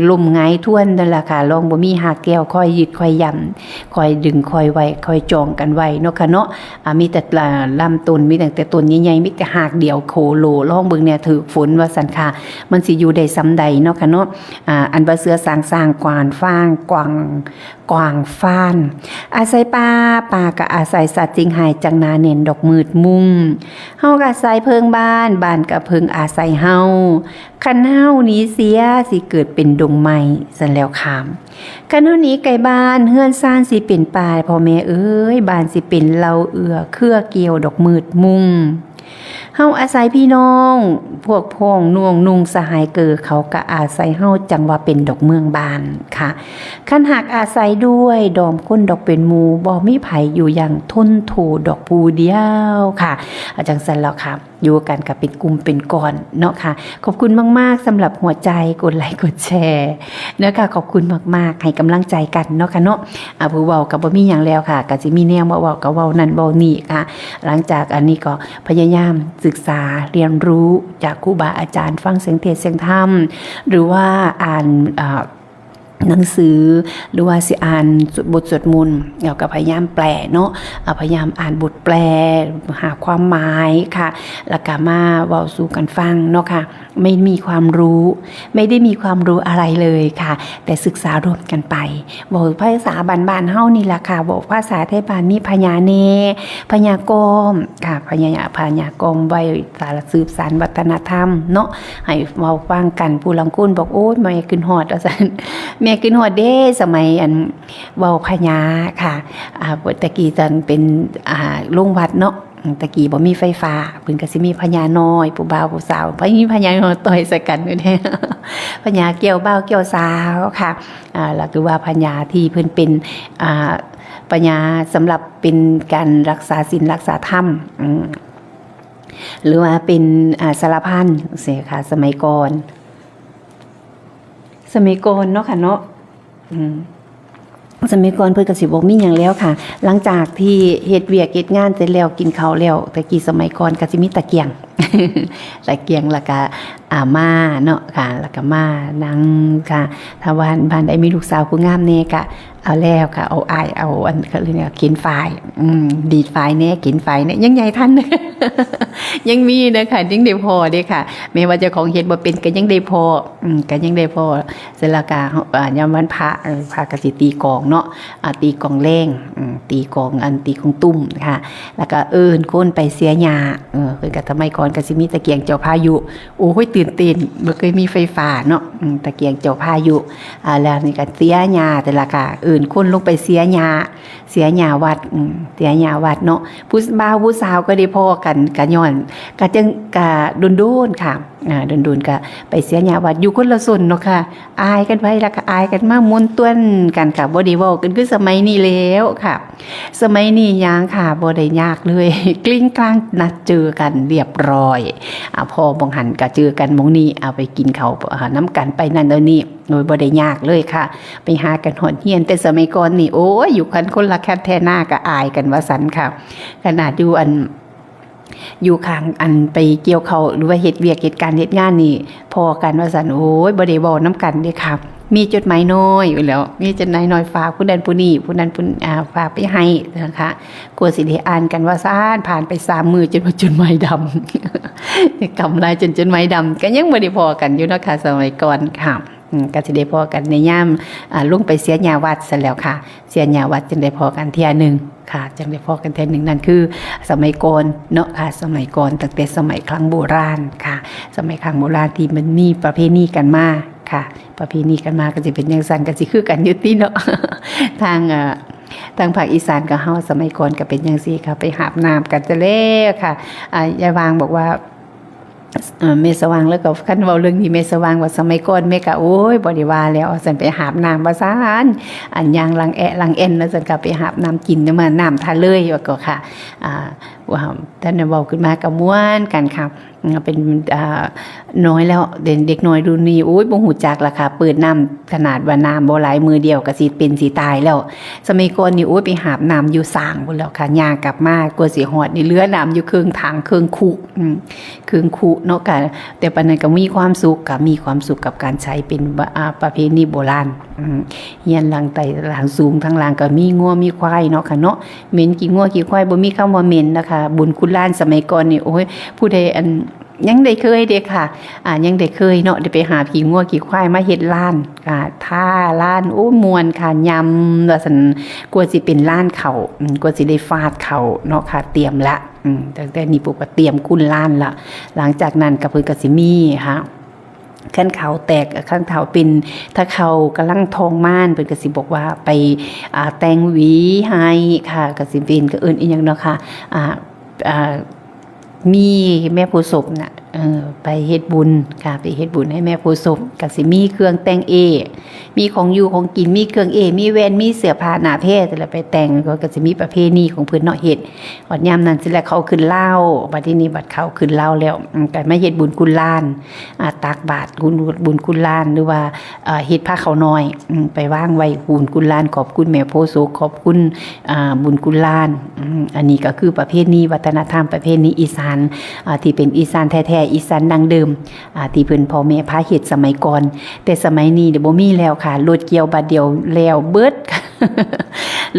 ล้มหงายทวนนั่นล่ะค่ะ ลองบ่มีหากแก้วคอยยึดคอยย่ำ คอยดึงคอยไว้ คอยจองกันไว้เนาะค่ะเนาะ อ่า มีแต่ อ่า ลำต้น มีตั้งแต่ต้นใหญ่ๆ มีแต่หากเดียวโคโล ลองเบิ่งแหน่ ถืกฝนว่าซั่นค่ะ มันสิอยู่ได้ส่ำใดเนาะค่ะเนาะ อ่า อันว่าเสือสางสร้างกวางฟางกวาง กวางฟาน อาศัยป่า ป่าก็อาศัยสัตว์ จึงหายจากหนาแน่นดอกมืดมุ่ง เฮาก็อาศัยเพิงบ้าน บ้านก็เพิงอาศัยเฮา คันเฮาหนีเสียสิเกิดเป็นดงไม้ ซั่นแล้วค่ะ คันเฮาหนีไกลบ้าน เฮือนซานสิเป็นป่า พ่อแม่เอ๋ย บ้านสิเป็นเหล่าเอื้อเครือเกี่ยวดอกมืดมุ่ง เฮาอาศัยพี่น้อง พวกพ้องน้องนุ่งสหายเกิอ เขาก็อาศัยเฮา จั่งว่าเป็นดอกเมืองบ้านค่ะ คันหากอาศัยด้วย ดอมคนดอกเป็นหมู่ บ่มีไผอยู่อย่างทนโทดอกผู้เดียวค่ะ อาจั่งซั่นแล้วค่ะ อยู่กันก็เป็นกลุ่มเป็นก้อนเนาะค่ะ ขอบคุณมากๆ สำหรับหัวใจ กดไลค์กดแชร์นะคะ ขอบคุณมากๆ ให้กำลังใจกันเนาะค่ะเนาะ อ่า ผู้เว้าก็บ่มีหยังแล้วค่ะ ก็สิมีแนวมาเว้าก็เว้านั่นเว้านี่ค่ะ หลังจากอันนี้ก็พยายามศึกษาเรียนรู้จากครูบาอาจารย์ ฟังเสียงเทศน์เสียงธรรม หรือว่าอ่าน อ่า หนังสือ หรือว่าสิอ่านบทสวดมนต์ แล้วก็พยายามแปลเนาะ อ่า พยายามอ่านบทแปล หาความหมายค่ะ แล้วก็มาเว้าสู่กันฟังเนาะค่ะ ไม่มีความรู้ ไม่ได้มีความรู้อะไรเลยค่ะ แต่ศึกษาร่วมกันไป เว้าภาษาบ้านๆ เฮานี่ล่ะค่ะ เว้าภาษาไทบ้าน มีพญาแหน่ พญากอมค่ะ พญา พญากอมไว้สารสืบสานวัฒนธรรมเนาะ ให้เว้าฟังกัน ผู้ลางคนบอก โอ๊ย แม่คิดฮอด ว่าซั่น แม่คิดฮอดเด้ สมัยอันเว้าพญาค่ะ อ่า แต่กี้ตอนเป็น อ่า โรงวัดเนาะ แต่กี้บ่มีไฟฟ้า เพิ่นก็สิมีพญาน้อย ผู้บ่าวผู้สาว พอมีพญาน้อยต่อยใส่กันอยู่เด้ พญาแก้วบ่าวแก้วสาวค่ะ อ่า แล้วคือว่าพญาที่เพิ่นเป็น อ่า พญาสำหรับเป็นการรักษาศีลรักษาธรรม อืม หรือว่าเป็น อ่า สารพันจั่งซี้ค่ะ สมัยก่อน สมัยก่อนเนาะค่ะเนาะ อืม สมัยก่อนเพิ่นก็สิบ่มีหยังแล้วค่ะ หลังจากที่เฮ็ดเวียกเฮ็ดงานเสร็จแล้ว กินข้าวแล้ว แต่กี้สมัยก่อนก็สิมีตะเกียง ตะเกียง แล้วก็ อ่า มาเนาะค่ะ แล้วก็มานั่งค่ะ ถ้าบ้าน บ้านใดมีลูกสาวผู้งามแหน่ก็เอาแล้วค่ะ เอาอ้าย เอาอัน เขาเรียกว่าเข็นฝ้าย อืม ดีดฝ้ายแหน่ เข็นฝ้ายแหน่ ยังใหญ่ทัน ยังมีนะคะ ยังได้พ้อเด้ค่ะ แม้ว่าเจ้าของเฮ็ดบ่เป็นก็ยังได้พ้อ อืม ก็ยังได้พ้อ เสร็จแล้วก็ อ่า ยามวันพระ เออ พระก็สิตีกลองเนาะ อ่า ตีกลองแลง อืม ตีกลอง อัน ตีกลองตุ้มค่ะ แล้วก็เอิ้นคนไปเสียหญ้า เออ เพิ่นก็ สมัยก่อนก็สิมีตะเกียงเจ้าพายุ โอ้ย ตื่นเต้น บ่เคยมีไฟฟ้าเนาะ อืม ตะเกียงเจ้าพายุ อ่า แล้วนี่ก็เสียหญ้า แต่ละก็เอิ้นคนลงไปเสียหญ้า เสียหญ้าวัด อืม เสียหญ้าวัดเนาะ ผู้บ่าวผู้สาวก็ได้พ้อกัน ก็ย้อน ก็จั่ง ก็โดนๆ ค่ะ อ่า โดนๆ ก็ไปเสียหญ้าวัด อยู่คนละส้นเนาะค่ะ อายกันไป แล้วก็อายกันมา ม่วนต้วนกันค่ะ บ่ได้เว้ากันคือสมัยนี้แล้วค่ะ สมัยนี้หยังค่ะ บ่ได้ยากเลย กลิ้งกลางนัดเจอกันเรียบร้อย อ่า พ้อหม่องหั้นก็เจอกันหม่องนี้ เอาไปกินข้าวนำกันไปนั่นแล้วนี่ โดยบ่ได้ยากเลยค่ะ ไปหากันฮอดเฮือน แต่สมัยก่อนนี่ โอ้ย อยู่กันคนละคันแท่นาก็อายกันว่าซั่นค่ะ ขนาดอยู่อัน อยู่ข้างอันไปเกี่ยวข้าว หรือว่าเฮ็ดเวียกเฮ็ดการเฮ็ดงานนี่ พ้อกันว่าซั่น โอ้ย บ่ได้เว้านำกันเด้ค่ะ มีจดหมายน้อยอยู่แล้ว มีจดหมายน้อยฝากผู้นั้นผู้นี้ ผู้นั้นผู้ อ่า ฝากไปให้นะคะ กลัวสิได้อ่านกันว่าซ่าน ผ่านไปสามมื้อจนว่าจดหมายดำ กำไรจนจดหมายดำ ก็ยังบ่ได้พ้อกันอยู่เนาะค่ะ สมัยก่อนค่ะ อืม ก็สิได้พ้อกันในยาม อ่า ลงไปเสียหญ้าวัดซั่นแหล้วค่ะ เสียหญ้าวัดจั่งได้พ้อกันเทื่อหนึ่งค่ะ จั่งได้พ้อกันเทื่อหนึ่ง นั่นคือสมัยก่อนเนาะค่ะ สมัยก่อน ตั้งแต่สมัยครั้งโบราณค่ะ สมัยครั้งโบราณที่มันมีประเพณีกันมาค่ะ ประเพณีกันมาก็สิเป็นจั่งซั้น ก็สิคือกันอยู่ติเนาะ ทาง เอ่อ ทางภาคอีสานกับเฮาสมัยก่อนก็เป็นจั่งซี้ค่ะ ไปหาบน้ำกันแต่แล้วค่ะ อ่า ยายวางบอกว่า เอ่อ แม่สว่างแล้วก็ คันเว้าเรื่องนี้ แม่สว่างว่าสมัยก่อนแม่ก็ โอ้ย บ่ได้ว่าแล้ว ว่าซั่น ไปหาบน้ำว่าซั่น อันย่างลังแอะลังแอ่นว่าซั่น ก็ไปหาบน้ำกินมา น้ำท่าเลยว่าก็ค่ะ อ่า ว่าท่านเว้าขึ้นมาก็ม่วนกันค่ะ อืม เป็น อ่า น้อยแล้ว เด็ก เด็กน้อยรุ่นนี้ โอ้ย บ่ฮู้จักละค่ะ เปิดน้ำ ขนาดว่าน้ำบ่หลาย มื้อเดียวก็สิเป็นสิตายแล้ว สมัยก่อนนี่ โอ้ย ไปหาบน้ำอยู่สร้างพุ้นแล้วค่ะ ย่างกลับมากว่าสิฮอดนี่ เหลือน้ำอยู่ครึ่งถัง ครึ่งคุ อืม ครึ่งคุเนาะค่ะ แต่ปานนั้นก็มีความสุขค่ะ มีความสุขกับการใช้เป็น อ่า ประเพณีโบราณ อืม เฮือนหลังใต้หลังสูง ทางล่างก็มีงัวมีควายเนาะค่ะเนาะ เหม็นขี้งัวขี้ควาย บ่มีคำว่าเหม็นนะคะ บุญคุณหลานสมัยก่อนนี่ โอ้ย ผู้ใดอัน ยังได้เคยเด้ค่ะ อ่า ยังได้เคยเนาะ ได้ไปหาขี้งัวขี้ควายมาเฮ็ดลาน อ่า ทาลาน โอ้ ม่วนค่ะ ยำ ว่าซั่น กว่าสิเป็นลานข้าว อืม กว่าสิได้ฟาดข้าวเนาะค่ะ เตรียมละ อืม ตั้งแต่นี้ปุ๊บก็เตรียมคุณลานละ หลังจากนั้นก็เพิ่นก็สิมีค่ะ คันข้าวแตก คันข้าวเป็น ถ้าข้าวกำลังทองม่าน เพิ่นก็สิบอกว่าไป อ่า แต่งหวีให้ค่ะ ก็สิเป็น ก็เอิ้นอีหยังเนาะค่ะ อ่า อ่า มีแม่โพธิ์ศพน่ะ เออ ไปเฮ็ดบุญค่ะ ไปเฮ็ดบุญให้แม่โพธิ์ศพ ก็สิมีเครื่องแต่งเอ มีของอยู่ของกิน มีเครื่องเอ มีแว่น มีเสื้อผ้าหน้าแพร แต่ละไปแต่ง ก็ ก็สิมีประเพณีของเพิ่นเนาะ เฮ็ด ฮอดยามนั้นสิแล้วข้าวขึ้นเล้า บัดทีนี้บัดข้าวขึ้นเล้าแล้ว อืม ก็มาเฮ็ดบุญคุณหลาน อ่า ตักบาตรบุญ บุญคุณหลาน หรือว่า เอ่อ เฮ็ดพาข้าวน้อย อืม ไปวางไว้บุญคุณหลาน ขอบคุณแม่โพธิ์ศพ ขอบคุณ อ่า บุญคุณหลาน อืม อันนี้ก็คือประเพณีวัฒนธรรม ประเพณีอีสาน อ่า ที่เป็นอีสานแท้ๆ อีสานดั้งเดิม อ่า ที่เพิ่นพ่อแม่พาเฮ็ดสมัยก่อน แต่สมัยนี้เดี๋ยวบ่มีแล้วค่ะ รถเกี่ยวบาดเดียวแล้วเบิด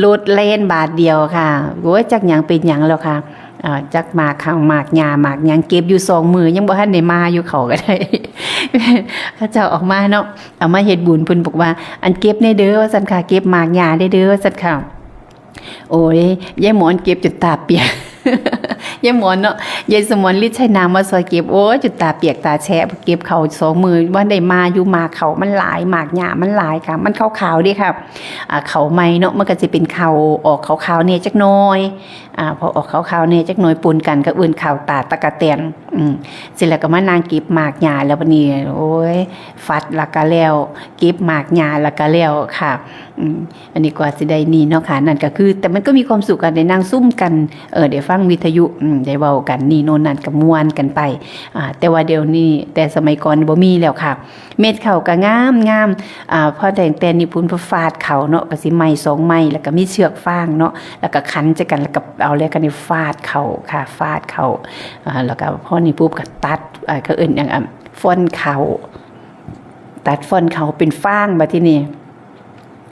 รถแล่นบาดเดียวค่ะ โอ้ย จักหยังเป็นหยังแล้วค่ะ อ่า จักหมากข้างหมากหญ้าหมากหยัง เก็บอยู่สองมื้อยังบ่ทันได้มาอยู่ เขาก็ได้ เขาเจ้าออกมาเนาะ เอามาเฮ็ดบุญ เพิ่นบอกว่า อันเก็บแน่เด้อ ว่าซั่นค่ะ เก็บหมากหญ้าแน่เด้อ ว่าซั่นค่ะ โอ้ย ยายหมอนเก็บจนตาเปียก ยายหมอนเนาะ ยายสมรฤทธิ์ชัยนามมาซอยเก็บ โอ้ย จนตาเปียกตาแฉะ เก็บข้าวสองมื้อบ่ได้มาอยู่ หมากข้าวมันหลาย หมากหญ้ามันหลายค่ะ มันขาวๆเด้ค่ะ อ่า ข้าวใหม่เนาะ มันก็สิเป็นข้าวออกขาวๆแหน่จักหน่อย อ่า พอออกขาวๆแหน่จักหน่อย ปนกันกับเอิ้นข้าวตาดตั๊กแตน อืม เสร็จแล้วก็มานั่งเก็บหมากหญ้า แล้วบัดนี้ โอ้ย ฟัดแล้วก็แล้ว เก็บหมากหญ้าแล้วก็แล้วค่ะ อืม อันนี้กว่าสิได้นี่เนาะค่ะ นั่นก็คือ แต่มันก็มีความสุขกัน ได้นั่งซุ่มกัน เออ ได้ฟังวิทยุ อืม ได้เว้ากัน นี่โน่นนั่นก็ม่วนกันไป อ่า แต่ว่าเดี๋ยวนี้ แต่สมัยก่อนบ่มีแล้วค่ะ เม็ดข้าวก็งามงาม อ่า พอแต่งแต่นี่พุ้น พอฟาดข้าวเนาะ ก็สิไม้สองไม้ แล้วก็มีเชือกฟางเนาะ แล้วก็ขันใส่กัน แล้วก็เอาแล้วก็นี่ฟาดข้าวค่ะ ฟาดข้าว อ่า แล้วก็พอนี่ปุ๊บก็ตัด อ่า เขาเอิ้นหยัง อ่ะ ฟ้อนข้าว ตัดฟ้อนข้าวเป็นฟาง บัดทีนี้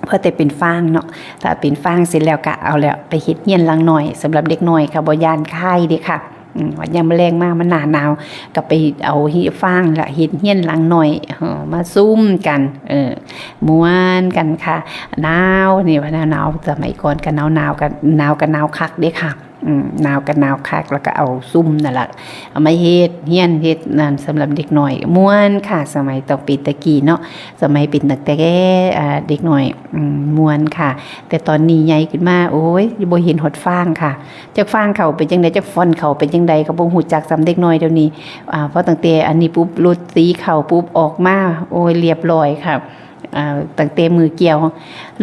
พอแต่เป็นฟางเนาะ ถ้าเป็นฟางเสร็จแล้วก็เอาแล้วไปเฮ็ดเฮือนหลังน้อย สำหรับเด็กน้อยค่ะ บ่ย้านคายเด้ค่ะ อืม ว่ายามมื้อแลงมา มันหน้าหนาว ก็ไปเอาเฮ็ดฟางละ เฮ็ดเฮือนหลังน้อย เออ มาซุ่มกัน เออ ม่วนกันค่ะ หนาว นี่ว่าหนาว สมัยก่อนก็หนาว หนาวก็ หนาวก็หนาวคักเด้ค่ะ อืม หนาวก็หนาวคัก แล้วก็เอาซุ่มนั่นล่ะ เอามาเฮ็ดเฮือนเฮ็ดนั่นสำหรับเด็กน้อย ม่วนค่ะ สมัยตอนเป็นตะกี้เนาะ สมัยเป็นตั้งแต่ อ่า เด็กน้อย อืม ม่วนค่ะ แต่ตอนนี้ใหญ่ขึ้นมา โอ้ย บ่เห็นฮอดฟางค่ะ จักฟางข้าวเป็นจั่งใด จักฟ้อนข้าวเป็นจั่งใด ก็บ่ฮู้จักส่ำเด็กน้อยเดี๋ยวนี้ อ่า พอตั้งแต่อันนี้ปุ๊บ รถตีข้าวปุ๊บ ออกมา โอ้ย เรียบร้อยค่ะ อ่า ตั้งแต่มือเกี่ยว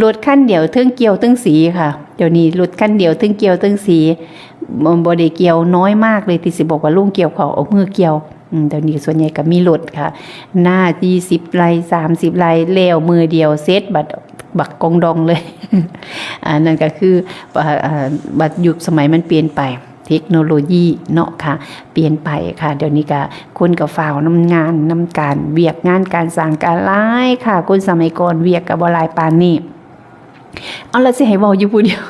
รถคันเดียวเทิงเกี่ยวเทิงสีค่ะ เดี๋ยวนี้รถคันเดียวเทิงเกี่ยวเทิงสี บ่ บ่ได้เกี่ยว น้อยมากเลยที่สิบอกว่าลงเกี่ยวข้าว เอามือเกี่ยว อืม เดี๋ยวนี้ส่วนใหญ่ก็มีรถค่ะ หน้ายี่สิบไร่ สามสิบไร่ แล้วมือเดียวเสร็จ บัดบักกองดองเลย อันนั้นก็คือ อ่า อ่า บัดยุคสมัยมันเปลี่ยนไป เทคโนโลยีเนาะค่ะ เปลี่ยนไปค่ะ เดี๋ยวนี้ก็คนก็ฟ้าวนำงานนำการ เวียกงานการสร้างก็หลายค่ะ คนสมัยก่อนเวียกก็บ่หลายปานนี้ เอาละ สิให้เว้าอยู่ผู้เดียว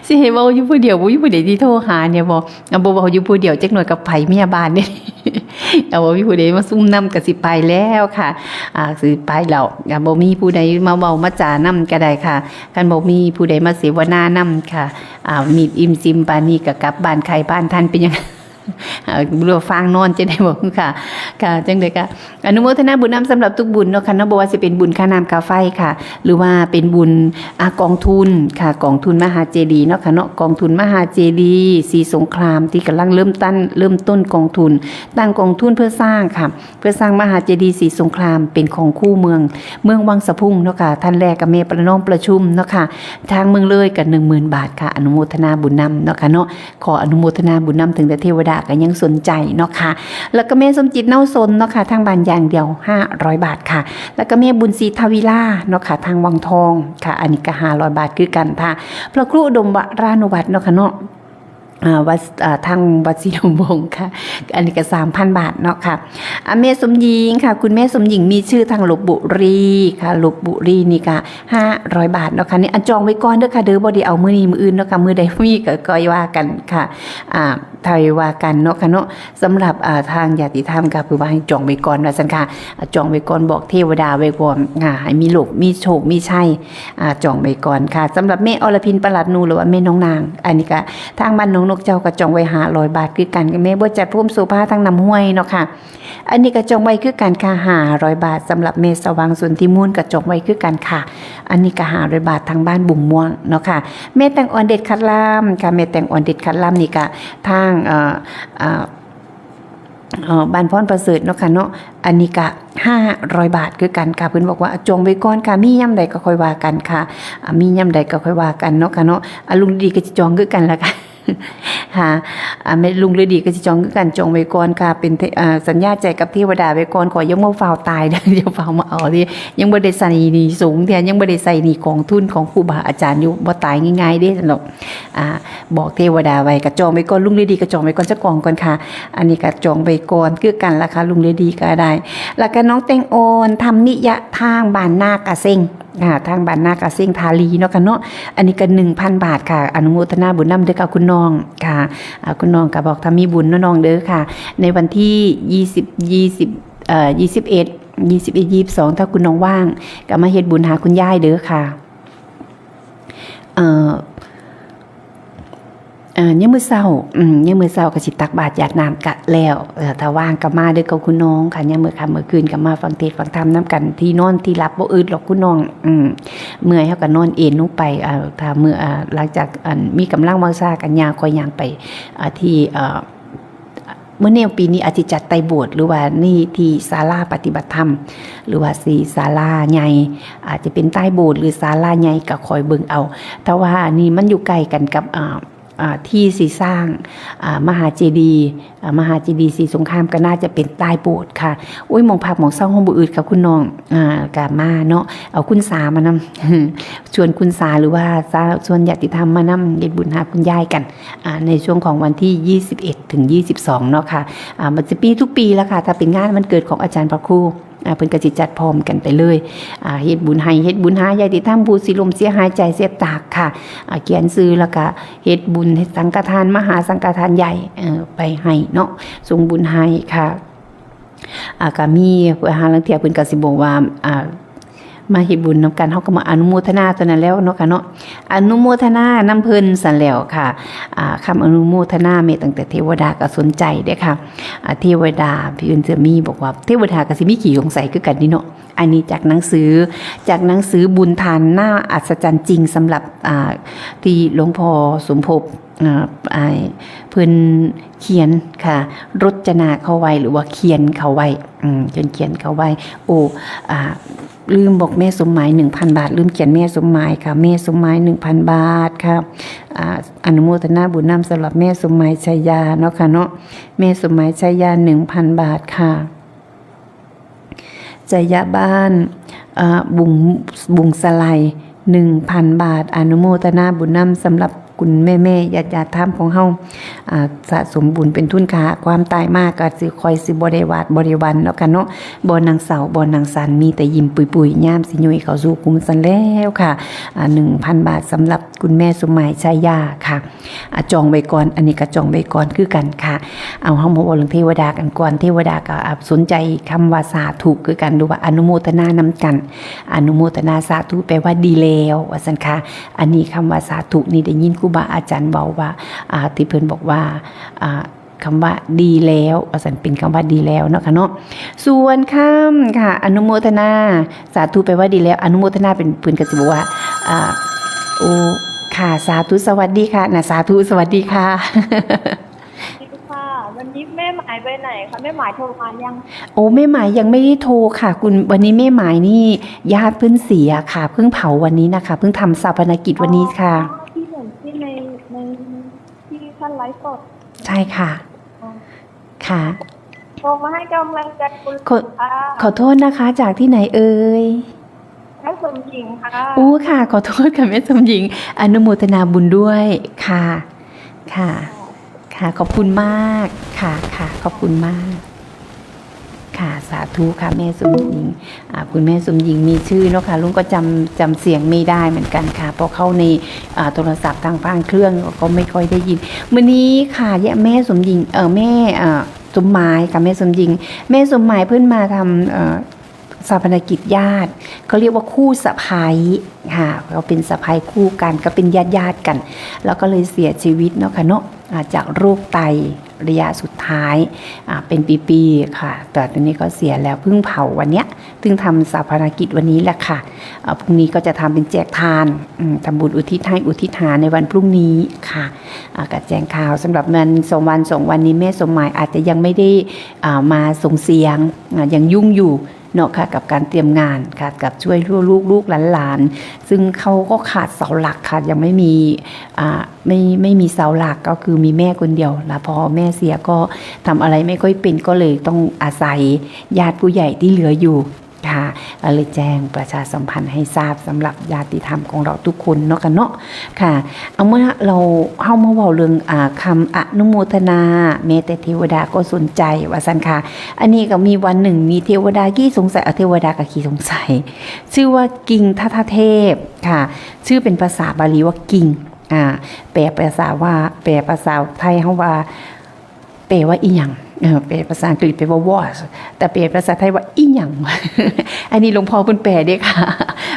สิให้เว้าอยู่ผู้เดียว บ่มีผู้ใดที่โทรหาเนี่ยบ่ เอา บ่เว้าอยู่ผู้เดียว จักหน่อยก็ไปเมียบ้านเนี่ย เอา บ่มีผู้ใดมาซุ่มนำก็สิไปแล้วค่ะ อ่า สิไปแล้ว อ่า บ่มีผู้ใดมาเว้ามาจานำก็ได้ค่ะ คันบ่มีผู้ใดมาเสวนานำค่ะ อ่า มีดอิ่มซิมปานนี้ก็กลับบ้านไข้บ้านทันเป็นหยัง อ่า บ่รู้ว่าฟางนอนจะได้บ่ค่ะ ค่ะ จังใดก็อนุโมทนาบุญนำสำหรับทุกบุญเนาะค่ะเนาะ บ่ว่าสิเป็นบุญค่าน้ำค่าไฟค่ะ หรือว่าเป็นบุญ อ่า กองทุนค่ะ กองทุนมหาเจดีย์เนาะค่ะเนาะ กองทุนมหาเจดีย์ศรีสงครามที่กำลังเริ่มตั้น เริ่มต้นกองทุน ตั้งกองทุนเพื่อสร้างค่ะ เพื่อสร้างมหาเจดีย์ศรีสงครามเป็นของคู่เมือง เมืองวังสะพุงเนาะค่ะ ท่านแรกก็แม่ประนอมประชุมเนาะค่ะ ทางเมืองเลยก็หนึ่งหมื่นบาทค่ะ อนุโมทนาบุญนำเนาะค่ะเนาะ ขออนุโมทนาบุญนำ ถึงแต่เทวดาก็ยังสนใจเนาะค่ะ แล้วก็แม่สมจิตเนาสนเนาะค่ะ ทางบ้านอย่างเดียวห้าร้อยบาทค่ะ แล้วก็แม่บุญศรีทวีลาเนาะค่ะ ทางวังทองค่ะ อันนี้ก็ห้าร้อยบาทคือกันค่ะ พระครูอุดมวรานุวัฒน์เนาะค่ะเนาะ อ่า วัด อ่า ทางวัดศรีลมวงศ์ค่ะ อันนี้ก็สามพันบาทเนาะค่ะ อ่า แม่สมหญิงค่ะ คุณแม่สมหญิงมีชื่อทางลพบุรีค่ะ ลพบุรีนี่ก็ห้าร้อยบาทเนาะค่ะ นี่ อ่ะ จองไว้ก่อนเด้อค่ะเด้อ บ่ได้เอามื้อนี้มื้ออื่นเนาะค่ะ มื้อใดมีก็ค่อยว่ากันค่ะ อ่า ค่อยว่ากันเนาะค่ะเนาะ สำหรับ อ่า ทางญาติธรรมก็คือว่าให้จองไว้ก่อนว่าซั่นค่ะ อ่า จองไว้ก่อน บอกเทวดาไว้ก่อน อ่า ให้มีโลก มีโชค มีชัย อ่า จองไว้ก่อนค่ะ สำหรับแม่อรพิน ประหลัดหนู หรือว่าแม่น้องนาง อันนี้ก็ทางบ้านน้องนกเจ้าก็จองไว้ห้าร้อยบาทคือกัน แม่บัวจัด พรหมโสภา ทางน้ำห้วยเนาะค่ะ อันนี้ก็จองไว้คือกันค่ะ ห้าร้อยบาท สำหรับแม่สว่าง สนธิมูล ก็จองไว้คือกันค่ะ อันนี้ก็ห้าร้อยบาท ทางบ้านบุงม่วงเนาะค่ะ แม่แตงอ่อน เด็ดขัดลำค่ะ แม่แตงอ่อน เด็ดขัดลำนี่ก็ทาง เอ่อ เอ่อ เอ่อ บ้านพรประเสริฐเนาะค่ะเนาะ อันนี้ก็ห้าร้อยบาทคือกันค่ะ เพิ่นบอกว่าจองไว้ก่อนค่ะ มียามใดก็ค่อยว่ากันค่ะ อ่า มียามใดก็ค่อยว่ากันเนาะค่ะเนาะ อ่า ลุงฤดีก็สิจองคือกันล่ะค่ะ ค่ะ อ่า แม่ลุงฤดีก็สิจองคือกัน จองไว้ก่อนค่ะ เป็นเท- อ่า สัญญาใจกับเทวดาไว้ก่อน ขออย่ามาฟ้าวตายเด้อ อย่าฟ้าวมาเอาเด้ ยังบ่ได้ใส่หนี้สูงเทื่อ ยังบ่ได้ใส่หนี้กองทุนของครูบาอาจารย์อยู่ บ่ตายง่ายๆเด้ ซั่นดอก อ่า บอกเทวดาไว้ ก็จองไว้ก่อน ลุงฤดีก็จองไว้ก่อน จักกองก่อนค่ะ อันนี้ก็จองไว้ก่อนคือกันล่ะค่ะ ลุงฤดีก็ได้ แล้วก็น้องแตงอ่อน ธรรมิยะ ทางบ้านนากะเซ็ง ค่ะ ทางบ้านนากะเซ็ง ทาลีเนาะค่ะเนาะ อันนี้ก็หนึ่งพันบาทค่ะ อนุโมทนาบุญนำเด้อค่ะคุณน้องค่ะ อ่า คุณน้องก็บอกถ้ามีบุญเนาะน้องเด้อค่ะ ในวันที่ยี่สิบ ยี่สิบ เอ่อ ยี่สิบเอ็ด ยี่สิบเอ็ด ยี่สิบสอง ถ้าคุณน้องว่างก็มาเฮ็ดบุญหาคุณยายเด้อค่ะ เอ่อ เอ่อ ยามมื้อเช้า อืม ยามมื้อเช้าก็สิตักบาตรหยาดน้ำกะแล้ว เอ่อ ถ้าว่างก็มาเด้อกับคุณน้องค่ะ ยามมื้อค่ำมื้อคืนก็มาฟังเทศน์ฟังธรรมนำกัน ที่นอนที่หลับบ่อึดหรอกคุณน้อง อืม เมื่อยเฮาก็นอนเอนลงไป เอ่อ ถ้ามื้อ เอ่อ หลังจาก อัน มีกำลังวังชาก็ย่าง ค่อยย่างไป อ่า ที่ เอ่อ มื้อแนวปีนี้อาจสิจัดใต้โบสถ์ หรือว่านี่ที่ศาลาปฏิบัติธรรม หรือว่าสิศาลาใหญ่ อาจจะเป็นใต้โบสถ์หรือศาลาใหญ่ก็คอยเบิ่งเอา แต่ว่าอันนี้มันอยู่ใกล้กันกับ อ่า อ่า ที่สิสร้าง อ่า มหาเจดีย์ อ่า มหาเจดีย์ศรีสงครามก็น่าจะเป็นใต้โบสถ์ค่ะ โอ้ย หม่องพักหม่องเซาเฮาบ่อึดค่ะคุณน้อง อ่า ก็มาเนาะ เอาคุณสามานำ ชวนคุณสาหรือว่าสา- ชวนญาติธรรมมานำเฮ็ดบุญหาคุณยายกัน อ่า ในช่วงของวันที่ยี่สิบเอ็ดถึงยี่สิบสองเนาะค่ะ อ่า มันจะมีทุกปีแล้วค่ะ ถ้าเป็นงานวันเกิดของอาจารย์พระครู อ่า เพิ่นก็สิจัดพร้อมกันไปเลย อ่า เฮ็ดบุญให้ เฮ็ดบุญหาญาติธรรมผู้สิล้มเสียหายใจเสียตากค่ะ อ่า เขียนชื่อแล้วก็เฮ็ดบุญ เฮ็ดสังฆทาน มหาสังฆทานใหญ่ เอ่อ ไปให้เนาะ ส่งบุญให้ค่ะ อ่า ก็มี หาลางเทื่อเพิ่นก็สิบอกว่า อ่า มาเฮ็ดบุญนำกัน เฮาก็มาอนุโมทนาเท่านั้นแล้วเนาะค่ะเนาะ อนุโมทนานำเพิ่นซั่นแล้วค่ะ อ่า คำอนุโมทนาแม้ตั้งแต่เทวดาก็สนใจเด้อค่ะ อ่า เทวดาพี่อื่นจะมีบอกว่า เทวดาก็สิมีขี้สงสัยคือกันนี่เนาะ อันนี้จากหนังสือ จากหนังสือบุญทานน่าอัศจรรย์จริงสำหรับ อ่า ที่หลวงพ่อสมภพ อ่า อ้ายเพิ่นเขียนค่ะ รจนาเข้าไว้หรือว่าเขียนเข้าไว้ อืม เพิ่นเขียนเข้าไว้ โอ้ อ่า ลืมบอกแม่สมหมายหนึ่งพันบาท ลืมเขียนแม่สมหมายค่ะ แม่สมหมายหนึ่งพันบาทค่ะ อ่า อนุโมทนาบุญนำสำหรับแม่สมหมายชัยยาเนาะค่ะเนาะ แม่สมหมายชัยยาหนึ่งพันบาทค่ะ ชัยยาบ้าน อ่า บุง บุงสะไล หนึ่งพันบาท อนุโมทนาบุญนำสำหรับ คุณแม่ๆ ญาติๆ ธรรมของเฮา อ่า สะสมบุญเป็นทุนค่าความตายมา ก็สิค่อยสิบ่ได้วาดบ่ได้หวั่นเนาะค่ะเนาะ บ่นั่งเศร้า บ่นั่งสั่น มีแต่ยิ้มปุยๆ ยามสิย่อยเข้าสู่ขุมสันแล้วค่ะ อ่า หนึ่งพันบาท สำหรับคุณแม่สมหมาย ชายาค่ะ อ่า จองไว้ก่อน อันนี้ก็จองไว้ก่อนคือกันค่ะ เอา เฮามาเว้าเรื่องเทวดากันก่อน เทวดาก็ อ่า สนใจคำว่าสาธุคือกัน หรือว่าอนุโมทนานำกัน อนุโมทนาสาธุแปลว่าดีแล้ว ว่าซั่นค่ะ อันนี้คำว่าสาธุนี่ได้ยินครูบาอาจารย์เว้าว่า อ่า ที่เพิ่นบอกว่า อ่า คำว่าดีแล้ว ว่าซั่น เป็นคำว่าดีแล้วเนาะค่ะเนาะ ส่วนคำค่ะ อนุโมทนา สาธุแปลว่าดีแล้ว อนุโมทนาเป็น เพิ่นก็สิบอกว่า อ่า โอ้ ค่ะ สาธุ สวัสดีค่ะ นะ สาธุ สวัสดีค่ะ สวัสดีค่ะ วันนี้แม่หมายไปไหนคะ แม่หมายโทรมายัง โอ้ แม่หมายยังไม่ได้โทรค่ะ คุณ วันนี้แม่หมายนี่ญาติเพิ่งเสียค่ะ เพิ่งเผาวันนี้นะคะ เพิ่งทำฌาปนกิจวันนี้ค่ะ อ๋อ ที่เห็นที่ใน ใน ที่ท่านไลฟ์สด ใช่ค่ะ อ๋อ ค่ะ โทรมาให้กำลังใจคุณ ขอ ค่ะ ขอโทษนะคะ จากที่ไหนเอ่ย แม่สมหญิงค่ะ อู้ค่ะ ขอโทษค่ะ แม่สมหญิง อนุโมทนาบุญด้วยค่ะ ค่ะ ค่ะ ขอบคุณมาก ค่ะ ค่ะ ขอบคุณมาก ค่ะ สาธุค่ะ แม่สมหญิง อ่า คุณแม่สมหญิงมีชื่อเนาะค่ะ ลุงก็จำ จำเสียงไม่ได้เหมือนกันค่ะ เพราะเข้าใน อ่า โทรศัพท์ทางพางเครื่องก็ไม่ค่อยได้ยิน มื้อนี้ค่ะ แม่สมหญิง เอ่อ แม่ อ่า สมหมายค่ะ แม่สมหญิง แม่สมหมายเพิ่นมาทำ เอ่อ ฌาปนกิจญาติ เขาเรียกว่าคู่สะใภ้ค่ะ เขาเป็นสะใภ้คู่กัน ก็เป็นญาติๆ กัน แล้วก็เลยเสียชีวิตเนาะค่ะเนาะ อ่า จากโรคไตระยะสุดท้าย อ่า เป็นปีๆ ค่ะ แต่ตอนนี้ก็เสียแล้ว เพิ่งเผาวันเนี้ย เพิ่งทำฌาปนกิจวันนี้แหละค่ะ อ่า พรุ่งนี้ก็จะทำเป็นแจกทาน อืม ทำบุญอุทิศให้ อุทิศหาในวันพรุ่งนี้ค่ะ อ่า ก็แจ้งข่าว สำหรับวันสองวัน สองวันนี้แม่สมหมายอาจจะยังไม่ได้ อ่า มาส่งเสียง อ่า ยังยุ่งอยู่เนาะค่ะ กับการเตรียมงานค่ะ กับช่วยลูกๆ หลานๆ ซึ่งเขาก็ขาดเสาหลักค่ะ ยังไม่มี อ่า ไม่ ไม่มีเสาหลัก ก็คือมีแม่คนเดียว แล้วพอแม่เสียก็ทำอะไรไม่ค่อยเป็น ก็เลยต้องอาศัยญาติผู้ใหญ่ที่เหลืออยู่ค่ะ ก็เลยแจ้งประชาสัมพันธ์ให้ทราบสำหรับญาติธรรมของเราทุกคนเนาะค่ะเนาะ ค่ะ เอาเมื่อเรา เฮามาเว้าเรื่อง อ่า คำอนุโมทนา แม้แต่เทวดาก็สนใจ ว่าซั่นค่ะ อันนี้ก็มีวันหนึ่งมีเทวดาขี้สงสัย อ่ะ เทวดาก็ขี้สงสัย ชื่อว่ากิงทัทเทพค่ะ ชื่อเป็นภาษาบาลีว่ากิง อ่า แปลภาษาว่า แปลภาษาไทยเฮาว่า แปลว่าอีหยัง เอ่อ แปลภาษาอังกฤษแปลว่า what แต่แปลภาษาไทยว่าอีหยัง อันนี้หลวงพ่อเพิ่นแปลเด้อค่ะ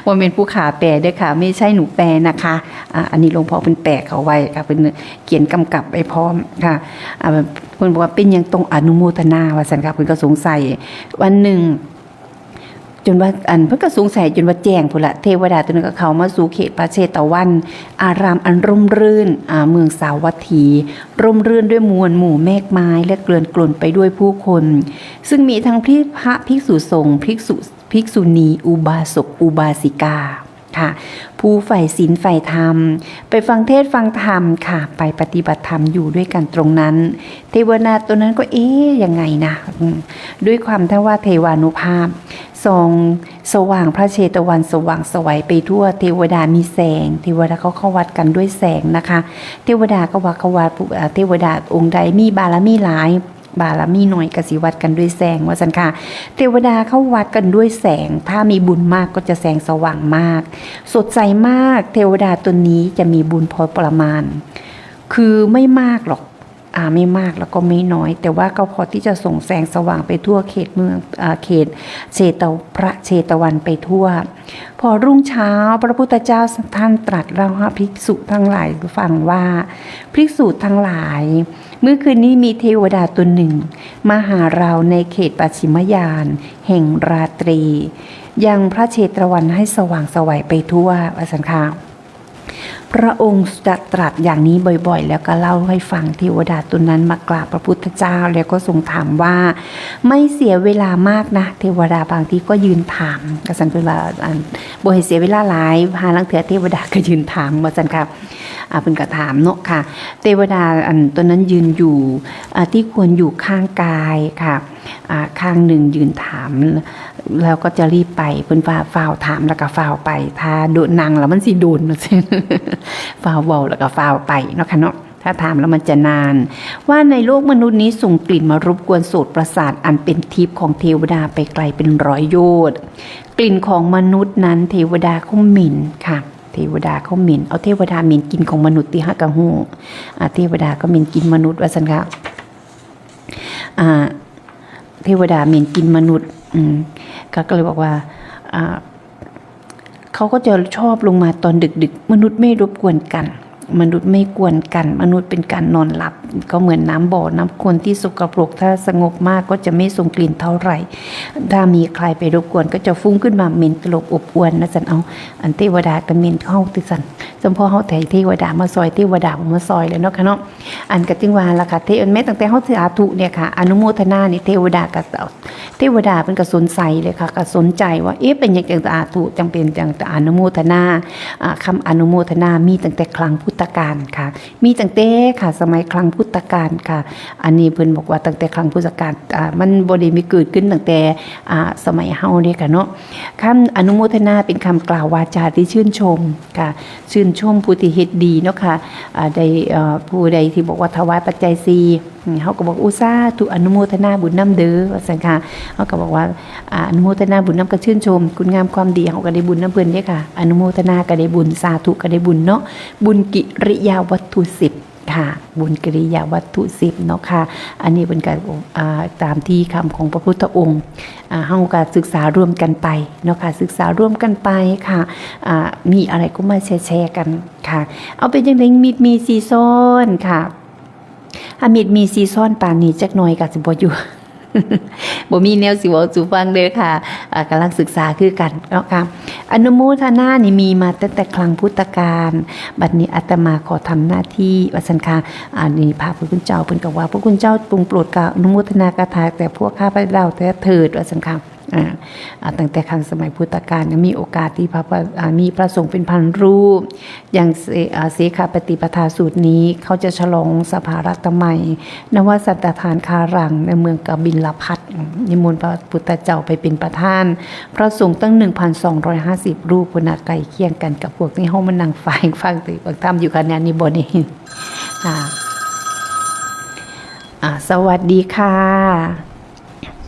บ่แม่นผู้ขาแปลเด้อค่ะ ไม่ใช่หนูแปลนะคะ อ่า อันนี้หลวงพ่อเพิ่นแปลเขาไว้ค่ะ เพิ่นเขียนกำกับไว้พร้อมค่ะ อ่า เพิ่นบอกว่าเป็นหยังต้องอนุโมทนา ว่าซั่นค่ะ เพิ่นก็สงสัย วันหนึ่ง จนว่า อัน เพิ่นก็สงสัยจนว่าแจ้งพู้นละ เทวดาตัวนั้นก็เข้ามาสู่เขตพระเชตวัน อารามอันร่มรื่น อ่า เมืองสาวัตถี ร่มรื่นด้วยมวลหมู่แมกไม้ และเกลื่อนกล่นไปด้วยผู้คน ซึ่งมีทั้งพระภิกษุสงฆ์ ภิกษุ ภิกษุณี อุบาสก อุบาสิกา ค่ะ ผู้ใฝ่ศีลใฝ่ธรรม ไปฟังเทศน์ฟังธรรมค่ะ ไปปฏิบัติธรรมอยู่ด้วยกันตรงนั้น เทวดาตัวนั้นก็ เอ๊ะ ยังไงนะ อืม ด้วยความที่ว่าเทวานุภาพ ส่องสว่างพระเชตวันสว่างไสวไปทั่ว เทวดามีแสง เทวดาก็เข้าวัดกันด้วยแสงนะคะ เทวดาก็ว่าเข้าวัด ผู้ เอ่อ เทวดาองค์ใดมีบารมีหลาย บารมีน้อยก็สิวัดกันด้วยแสง ว่าซั่นค่ะ เทวดาเข้าวัดกันด้วยแสง ถ้ามีบุญมากก็จะแสงสว่างมาก สดใสมาก เทวดาตนนี้จะมีบุญพอประมาณ คือไม่มากหรอก อ่า ไม่มากแล้วก็ไม่น้อย แต่ว่าก็พอที่จะส่งแสงสว่างไปทั่วเขตเมือง อ่า เขตเชตว- พระเชตวันไปทั่ว พอรุ่งเช้าพระพุทธเจ้าท่านตรัสเล่าให้ภิกษุทั้งหลายฟังว่า ภิกษุทั้งหลาย เมื่อคืนนี้มีเทวดาตนหนึ่ง มาหาเราในเขตปัจฉิมยานแห่งราตรี ยังพระเชตวันให้สว่างไสวไปทั่ว ว่าซั่นค่ะ พระองค์จะตรัสอย่างนี้บ่อยๆ แล้วก็เล่าให้ฟัง เทวดาตนนั้นมากราบพระพุทธเจ้า แล้วก็ทรงถามว่า ไม่เสียเวลามากนะ เทวดาบางทีก็ยืนถาม ก็ซั่นเพิ่นว่า อัน บ่ให้เสียเวลาหลาย หาลางเทื่อเทวดาก็ยืนถาม ว่าซั่นค่ะ อ่า เพิ่นก็ถามเนาะค่ะ เทวดาอันตนนั้นยืนอยู่ อ่า ที่ควรอยู่ข้างกายค่ะ อ่า ข้างหนึ่งยืนถาม แล้วก็จะรีบไป เพิ่นว่าฟ้าวถามแล้วก็ฟ้าวไป ถ้าโดนนั่งแล้วมันสิโดน ว่าซั่น ฟ้าวเว้าแล้วก็ฟ้าวไปเนาะค่ะเนาะ ถ้าถามแล้วมันจะนาน ว่าในโลกมนุษย์นี้ส่งกลิ่นมารบกวนโสตประสาทอันเป็นทิพย์ของเทวดาไปไกลเป็นร้อยโยชน์ กลิ่นของมนุษย์นั้นเทวดาเขาเหม็นค่ะ เทวดาเขาเหม็น เอาเทวดาเหม็นกลิ่นของมนุษย์ติ ฮะกะฮู้ อ่า เทวดาก็เหม็นกลิ่นมนุษย์ว่าซั่นค่ะ อ่า เทวดาเหม็นกลิ่นมนุษย์ อืม ก็ ก็เลยบอกว่า อ่า เขาก็จะชอบลงมาตอนดึกๆ มนุษย์ไม่รบกวนกัน มนุษย์ไม่กวนกัน มนุษย์เป็นการนอนหลับ ก็เหมือนน้ำบ่อน้ำโคลนที่สกปรก ถ้าสงบมากก็จะไม่ส่งกลิ่นเท่าไหร่ ถ้ามีใครไปรบกวนก็จะฟุ้งขึ้นมาเหม็นตลบอบอวลนะสัน เอา อันเทวดาก็เหม็นเฮาติสัน สมพอเฮาไถเทวดามาซอย เทวดาบ่มาซอยเลยเนาะค่ะเนาะ อันก็จึงว่าล่ะค่ะ เท- แม้ตั้งแต่เฮาสาธุเนี่ยค่ะ อนุโมทนานี่เทวดาก็ เทวดาเพิ่นก็สนใจเลยค่ะ ก็สนใจว่า เอ๊ะ เป็นหยังจังสาธุ จังเป็นจังอนุโมทนา อ่า คำอนุโมทนามีตั้งแต่ครั้งพุทธกาลค่ะ มีตั้งแต่ค่ะ สมัยครั้งพุทธกาลค่ะ อันนี้เพิ่นบอกว่าตั้งแต่ครั้งพุทธกาล อ่า มันบ่ได้มีเกิดขึ้นตั้งแต่ อ่า สมัยเฮาเด้ค่ะเนาะ คำอนุโมทนาเป็นคำกล่าววาจาที่ชื่นชมค่ะ ชื่นชมผู้ที่เฮ็ดดีเนาะค่ะ อ่า ได้ เอ่อ ผู้ใดที่บอกว่าถวายปัจจัยสี่ อืม เฮาก็บอก อุสาธุ อนุโมทนาบุญนำเด้อ ว่าซั่นค่ะ เฮาก็บอกว่า อ่า อนุโมทนาบุญนำ ก็ชื่นชมคุณงามความดี เฮาก็ได้บุญนำเพิ่นเด้ค่ะ อนุโมทนาก็ได้บุญ สาธุก็ได้บุญเนาะ บุญกิริยาวัตถุสิบค่ะ บุญกิริยาวัตถุสิบเนาะค่ะ อันนี้เพิ่นก็ อ่า ตามที่คำของพระพุทธองค์ อ่า เฮาก็ศึกษาร่วมกันไปเนาะค่ะ ศึกษาร่วมกันไปค่ะ อ่า มีอะไรก็มาแชร์ๆกันค่ะ เอาเป็นจังได๋ มิตรมีซีซ้อนค่ะ อามิตรมีซีซ้อนปานนี้จักหน่อยก็สิบ่อยู่ บ่มีแนวสิเว้าสู่ฟังเด้อค่ะ อ่า กำลังศึกษาคือกันเนาะค่ะ อนุโมทนานี่มีมาตั้งแต่ครั้งพุทธกาล บัดนี้อาตมาขอทำหน้าที่ ว่าซั่นค่ะ อันนี้พระพุทธเจ้าเพิ่นก็ว่า พระคุณเจ้าทรงโปรดกล่าวอนุโมทนาคาถาแต่พวกข้าพเจ้าเถิด ว่าซั่นค่ะ อ่า อ่า ตั้งแต่ครั้งสมัยพุทธกาลเนี่ยมีโอกาสที่พระ อ่า มีพระสงฆ์เป็นพันรูป อย่างเส- อ่า เสขปฏิปทาสูตรนี้ เขาจะฉลองสภารัตมัย นวสันตทานคารัง ในเมืองกบิลพัสดุ์ นิมนต์พระพุทธเจ้าไปเป็นประธาน พระสงฆ์ตั้ง หนึ่งพันสองร้อยห้าสิบ รูป พุ้นนะ ใกล้เคียงกันกับพวกที่เฮามานั่งฟัง ฟังเทศน์ฟังธรรมอยู่ขณะนี้บ่นี่ ค่ะ อ่า สวัสดีค่ะ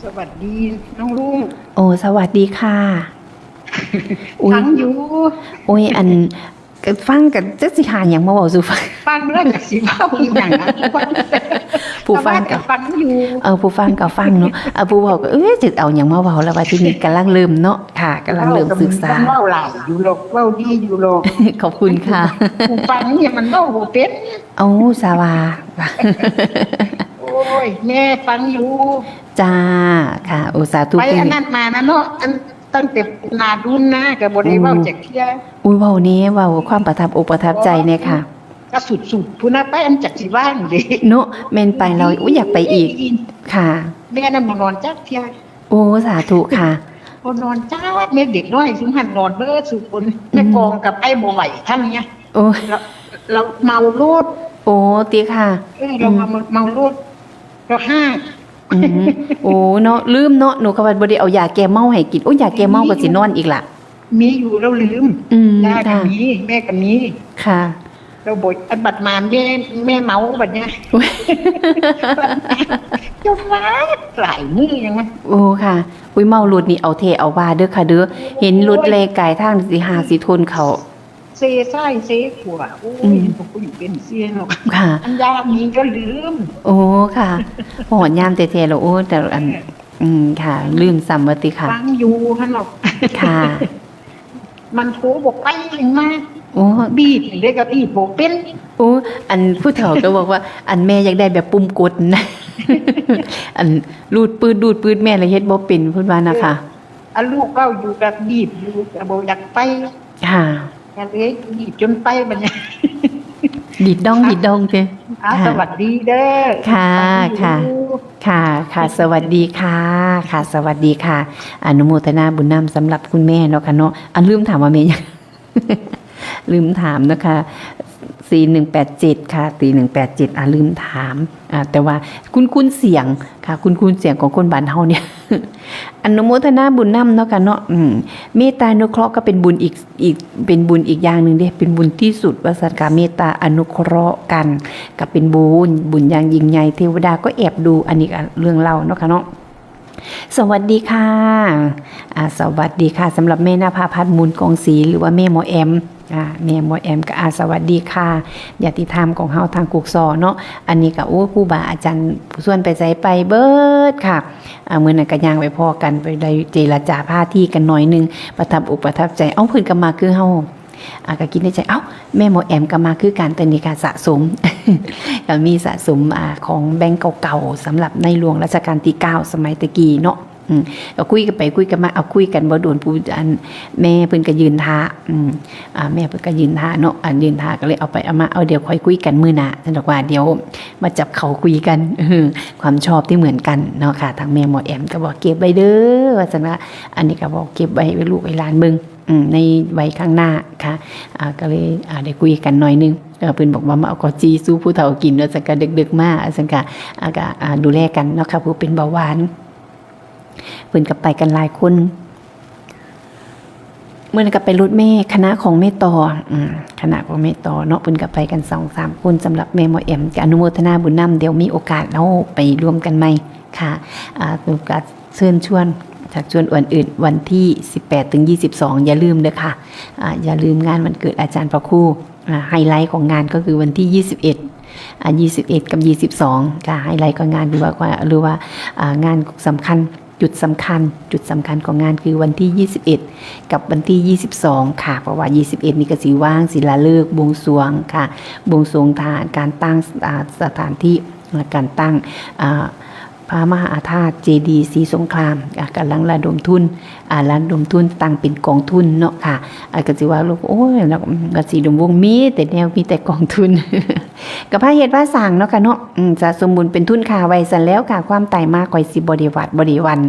สวัสดีน้องลุง โอ้ สวัสดีค่ะ อุ๊ย ฟังอยู่ โอ้ย อัน ก็ฟังกัน จักสิหาหยังมาเว้าสู่ฟัง ฟังแล้วจักสิเว้าอีหยังนะ ผู้ฟังก็ แต่ว่าก็ฟังอยู่ เออ ผู้ฟังก็ฟังเนาะ เออ ผู้เว้าก็ เอ้ย จะเอาหยังมาเว้าแล้ว ว่าที่นี่กำลังเริ่มเนาะ ค่ะ กำลังเริ่มศึกษา เว้าก็มีคนเว้าหลายอยู่หรอก เว้าดีอยู่หรอก ขอบคุณค่ะ ผู้ฟังเนี่ยมันเว้าบ่เป็น โอ้ สาว่า โอ้ย แม่ฟังอยู่ จ้า ค่ะ โอ้ สาธุ ไปอันนั้นมานะเนาะ อันตั้งแต่นาดุนนะ ก็บ่ได้เว้า อืม จักเทื่อ อุ้ย เว้าแหน่ เว้าความประทับอกประทับใจแหน่ค่ะ ก็สุดๆ พุ้นนะ ไปอันจักสิว่างเด้ เนาะ แม่นไปแล้ว อุ๊ย อยากไปอีก ค่ะ แม่นั่นบ่นอนจักเทื่อ โอ้ สาธุค่ะ บ่นอนจัก แม่เด็กน้อยซุมหั่นนอนเบิดซุคน อืม แม่กองก็ไปบ่ไหวท่านเนี่ย โอ้ เรา เราเมาโลด โอ้ ติค่ะ เออ เราเมา อืม เมาโลด เราห้า อืม โอ้ เนาะ ลืมเนาะ หนูก็ว่าบ่ได้เอายาแก้เมาให้กิน โอ้ ยาแก้เมาก็สินอนอีกล่ะ มีอยู่ เราลืม อืม ย่าก็ ค่ะ มี แม่ก็มี ค่ะ เราบ่ อันบัดมาแม่ แม่เมาบัดเนี่ย อุ๊ย จนว่าหลายมื้อยังวะ โอ้ ค่ะ อุ๊ย เมารถนี่เอาแท้เอาว่าเด้อค่ะเด้อ เห็นรถแล่นกายทางสิหาสิทนเขา เซซ้ายเซขวา โอ้ย อืม พวกผู้หญิงเป็นเสี้ยนเนาะ ค่ะ อันยามีก็ลืม โอ้ ค่ะ หอดยามแท้ๆแล้ว โอ้ แต่อัน เออ อืม ค่ะ ลืมซ้ำว่าติค่ะ ฟังอยู่หั่นเนาะ ค่ะ มันโทรบอกไปเองมา โอ้ บีบเด้ก็บีบบ่เป็น โอ้ อันผู้เฒ่าก็บอกว่า อันแม่อยากได้แบบปุ่มกดนะ อันรูดปืดรูดปืดแม่เลยเฮ็ดบ่เป็น เพิ่นว่านะคะ เออ อันลูกเว้าอยู่ก็บีบอยู่ ก็บ่อยากไป ค่ะ ก็เลยบีบจนไปบัดนี้ ดีดด้องดีดด้องเด้ อ่ะ ค่ะ สวัสดีเด้อ ค่ะ ฟังอยู่ ค่ะ ค่ะ ค่ะ สวัสดีค่ะ ค่ะ สวัสดีค่ะ อนุโมทนาบุญนำสำหรับคุณแม่เนาะค่ะเนาะ อันลืมถามว่าแม่หยัง ลืมถามนะคะ สี่หนึ่งแปดเจ็ด ค่ะ สี่หนึ่งแปดเจ็ด อ่ะ ลืมถาม อ่ะ แต่ว่าคุ้นๆเสียงค่ะ คุ้นๆเสียงของคนบ้านเฮาเนี่ย อนุโมทนาบุญนำเนาะค่ะเนาะ อืม เมตตาอนุเคราะห์ก็เป็นบุญอีก อีก เป็นบุญอีกอย่างหนึ่งเด้ เป็นบุญที่สุด ว่าซั่นค่ะ เมตตาอนุเคราะห์กัน ก็เป็นบุญ บุญอย่างยิ่งใหญ่ เทวดาก็แอบดู อันนี้ก็เรื่องเล่าเนาะค่ะเนาะ สวัสดีค่ะ อ่า สวัสดีค่ะ สำหรับแม่นภาพัฒน์ มูลกองศรี หรือว่าแม่หมอแอม อ่า แม่หมอแอมก็ อ่า สวัสดีค่ะ ญาติธรรมของเฮาทางกุกซอเนาะ อันนี้ก็ โอ้ ครูบาอาจารย์ชวนไปไสไปเบิดค่ะ อ่า มื้อนั้นก็ย่างไปพ้อกัน ไปได้เจรจาพาทีกันหน่อยหนึ่ง ประทับอกประทับใจ เอ้า เพิ่นก็มาคือเฮา อ่ะ ก็คิดในใจ เอ้า แม่หมอแอมก็มาคือกัน แต่นี่ก็สะสม ก็มีสะสม อ่า ของแบงก์เก่าๆ สำหรับในหลวงรัชกาลที่เก้า สมัยตะกี้เนาะ อืม ก็คุยกันไปคุยกันมา เอา คุยกันบ่โดน ผู้ อัน แม่เพิ่นก็ยืนท่า อืม อ่า แม่เพิ่นก็ยืนท่าเนาะ อันยืนท่าก็เลยเอาไปเอามา เอา เดี๋ยวค่อยคุยกันมื้อหน้า ซั่นดอกว่า เดี๋ยวมาจับเข่าคุยกัน เออ ความชอบที่เหมือนกันเนาะค่ะ ทางแม่หมอแอมก็บอกเก็บไว้เด้อ ว่าซั่นว่า อันนี้ก็บอกเก็บไว้ให้ลูกให้หลานเบิ่ง อืม ในวัยข้างหน้าค่ะ อ่า ก็เลย อ่า ได้คุยกันหน่อยหนึ่ง เออ เพิ่นบอกว่ามาเอาข้าวจี่สู่ผู้เฒ่ากิน ว่าซั่นก็ ดึกๆมา ว่าซั่นก็ อ่า ก็ อ่า ดูแลกันเนาะค่ะ ผู้เป็นเบาหวาน เพิ่นก็ไปกันหลายคน มื้อนั้นก็ไปรถเมล์คณะของแม่ต่อ อืม คณะของแม่ต่อเนาะ เพิ่นก็ไปกันสองสามคน สำหรับแม่หมอแอม ก็อนุโมทนาบุญนำ เดี๋ยวมีโอกาสเฮาไปร่วมกันใหม่ค่ะ อ่า โอกาสเชิญชวน ชักชวนอวนอื่น วันที่สิบแปดถึงยี่สิบสอง อย่าลืมเด้อค่ะ อ่า อย่าลืมงานวันเกิดอาจารย์พระครู อ่า ไฮไลท์ของงานก็คือวันที่ยี่สิบเอ็ด อ่า ยี่สิบเอ็ดกับยี่สิบสอง ค่ะ ไฮไลท์ของงาน หรือว่า หรือว่า อ่า งานสำคัญ จุดสำคัญ จุดสำคัญของงานคือวันที่ยี่สิบเอ็ดกับวันที่ยี่สิบสอง ค่ะ เพราะว่ายี่สิบเอ็ดนี่ก็สิว่าง ศิลาฤกษ์บวงสรวงค่ะ บวงสรวงฐาน การตั้ง อ่า สถานที่ อ่า การตั้ง อ่า พระมหาธาตุเจดีย์ศรีสงคราม อ่า กำลังระดมทุน อ่า ระดมทุนตั้งเป็นกองทุนเนาะค่ะ อ่า ก็สิว่าลูก โอ้ย แล้วก็ อืม ก็สิดมวงศ์มีแต่แนว มีแต่กองทุน ก็พาเฮ็ดพาสร้างเนาะค่ะเนาะ อืม สะสมบุญเป็นทุนค่าไว้ซั่นแล้วค่ะ ความตายมาข่อยสิบ่ได้หวาดบ่ได้หวั่น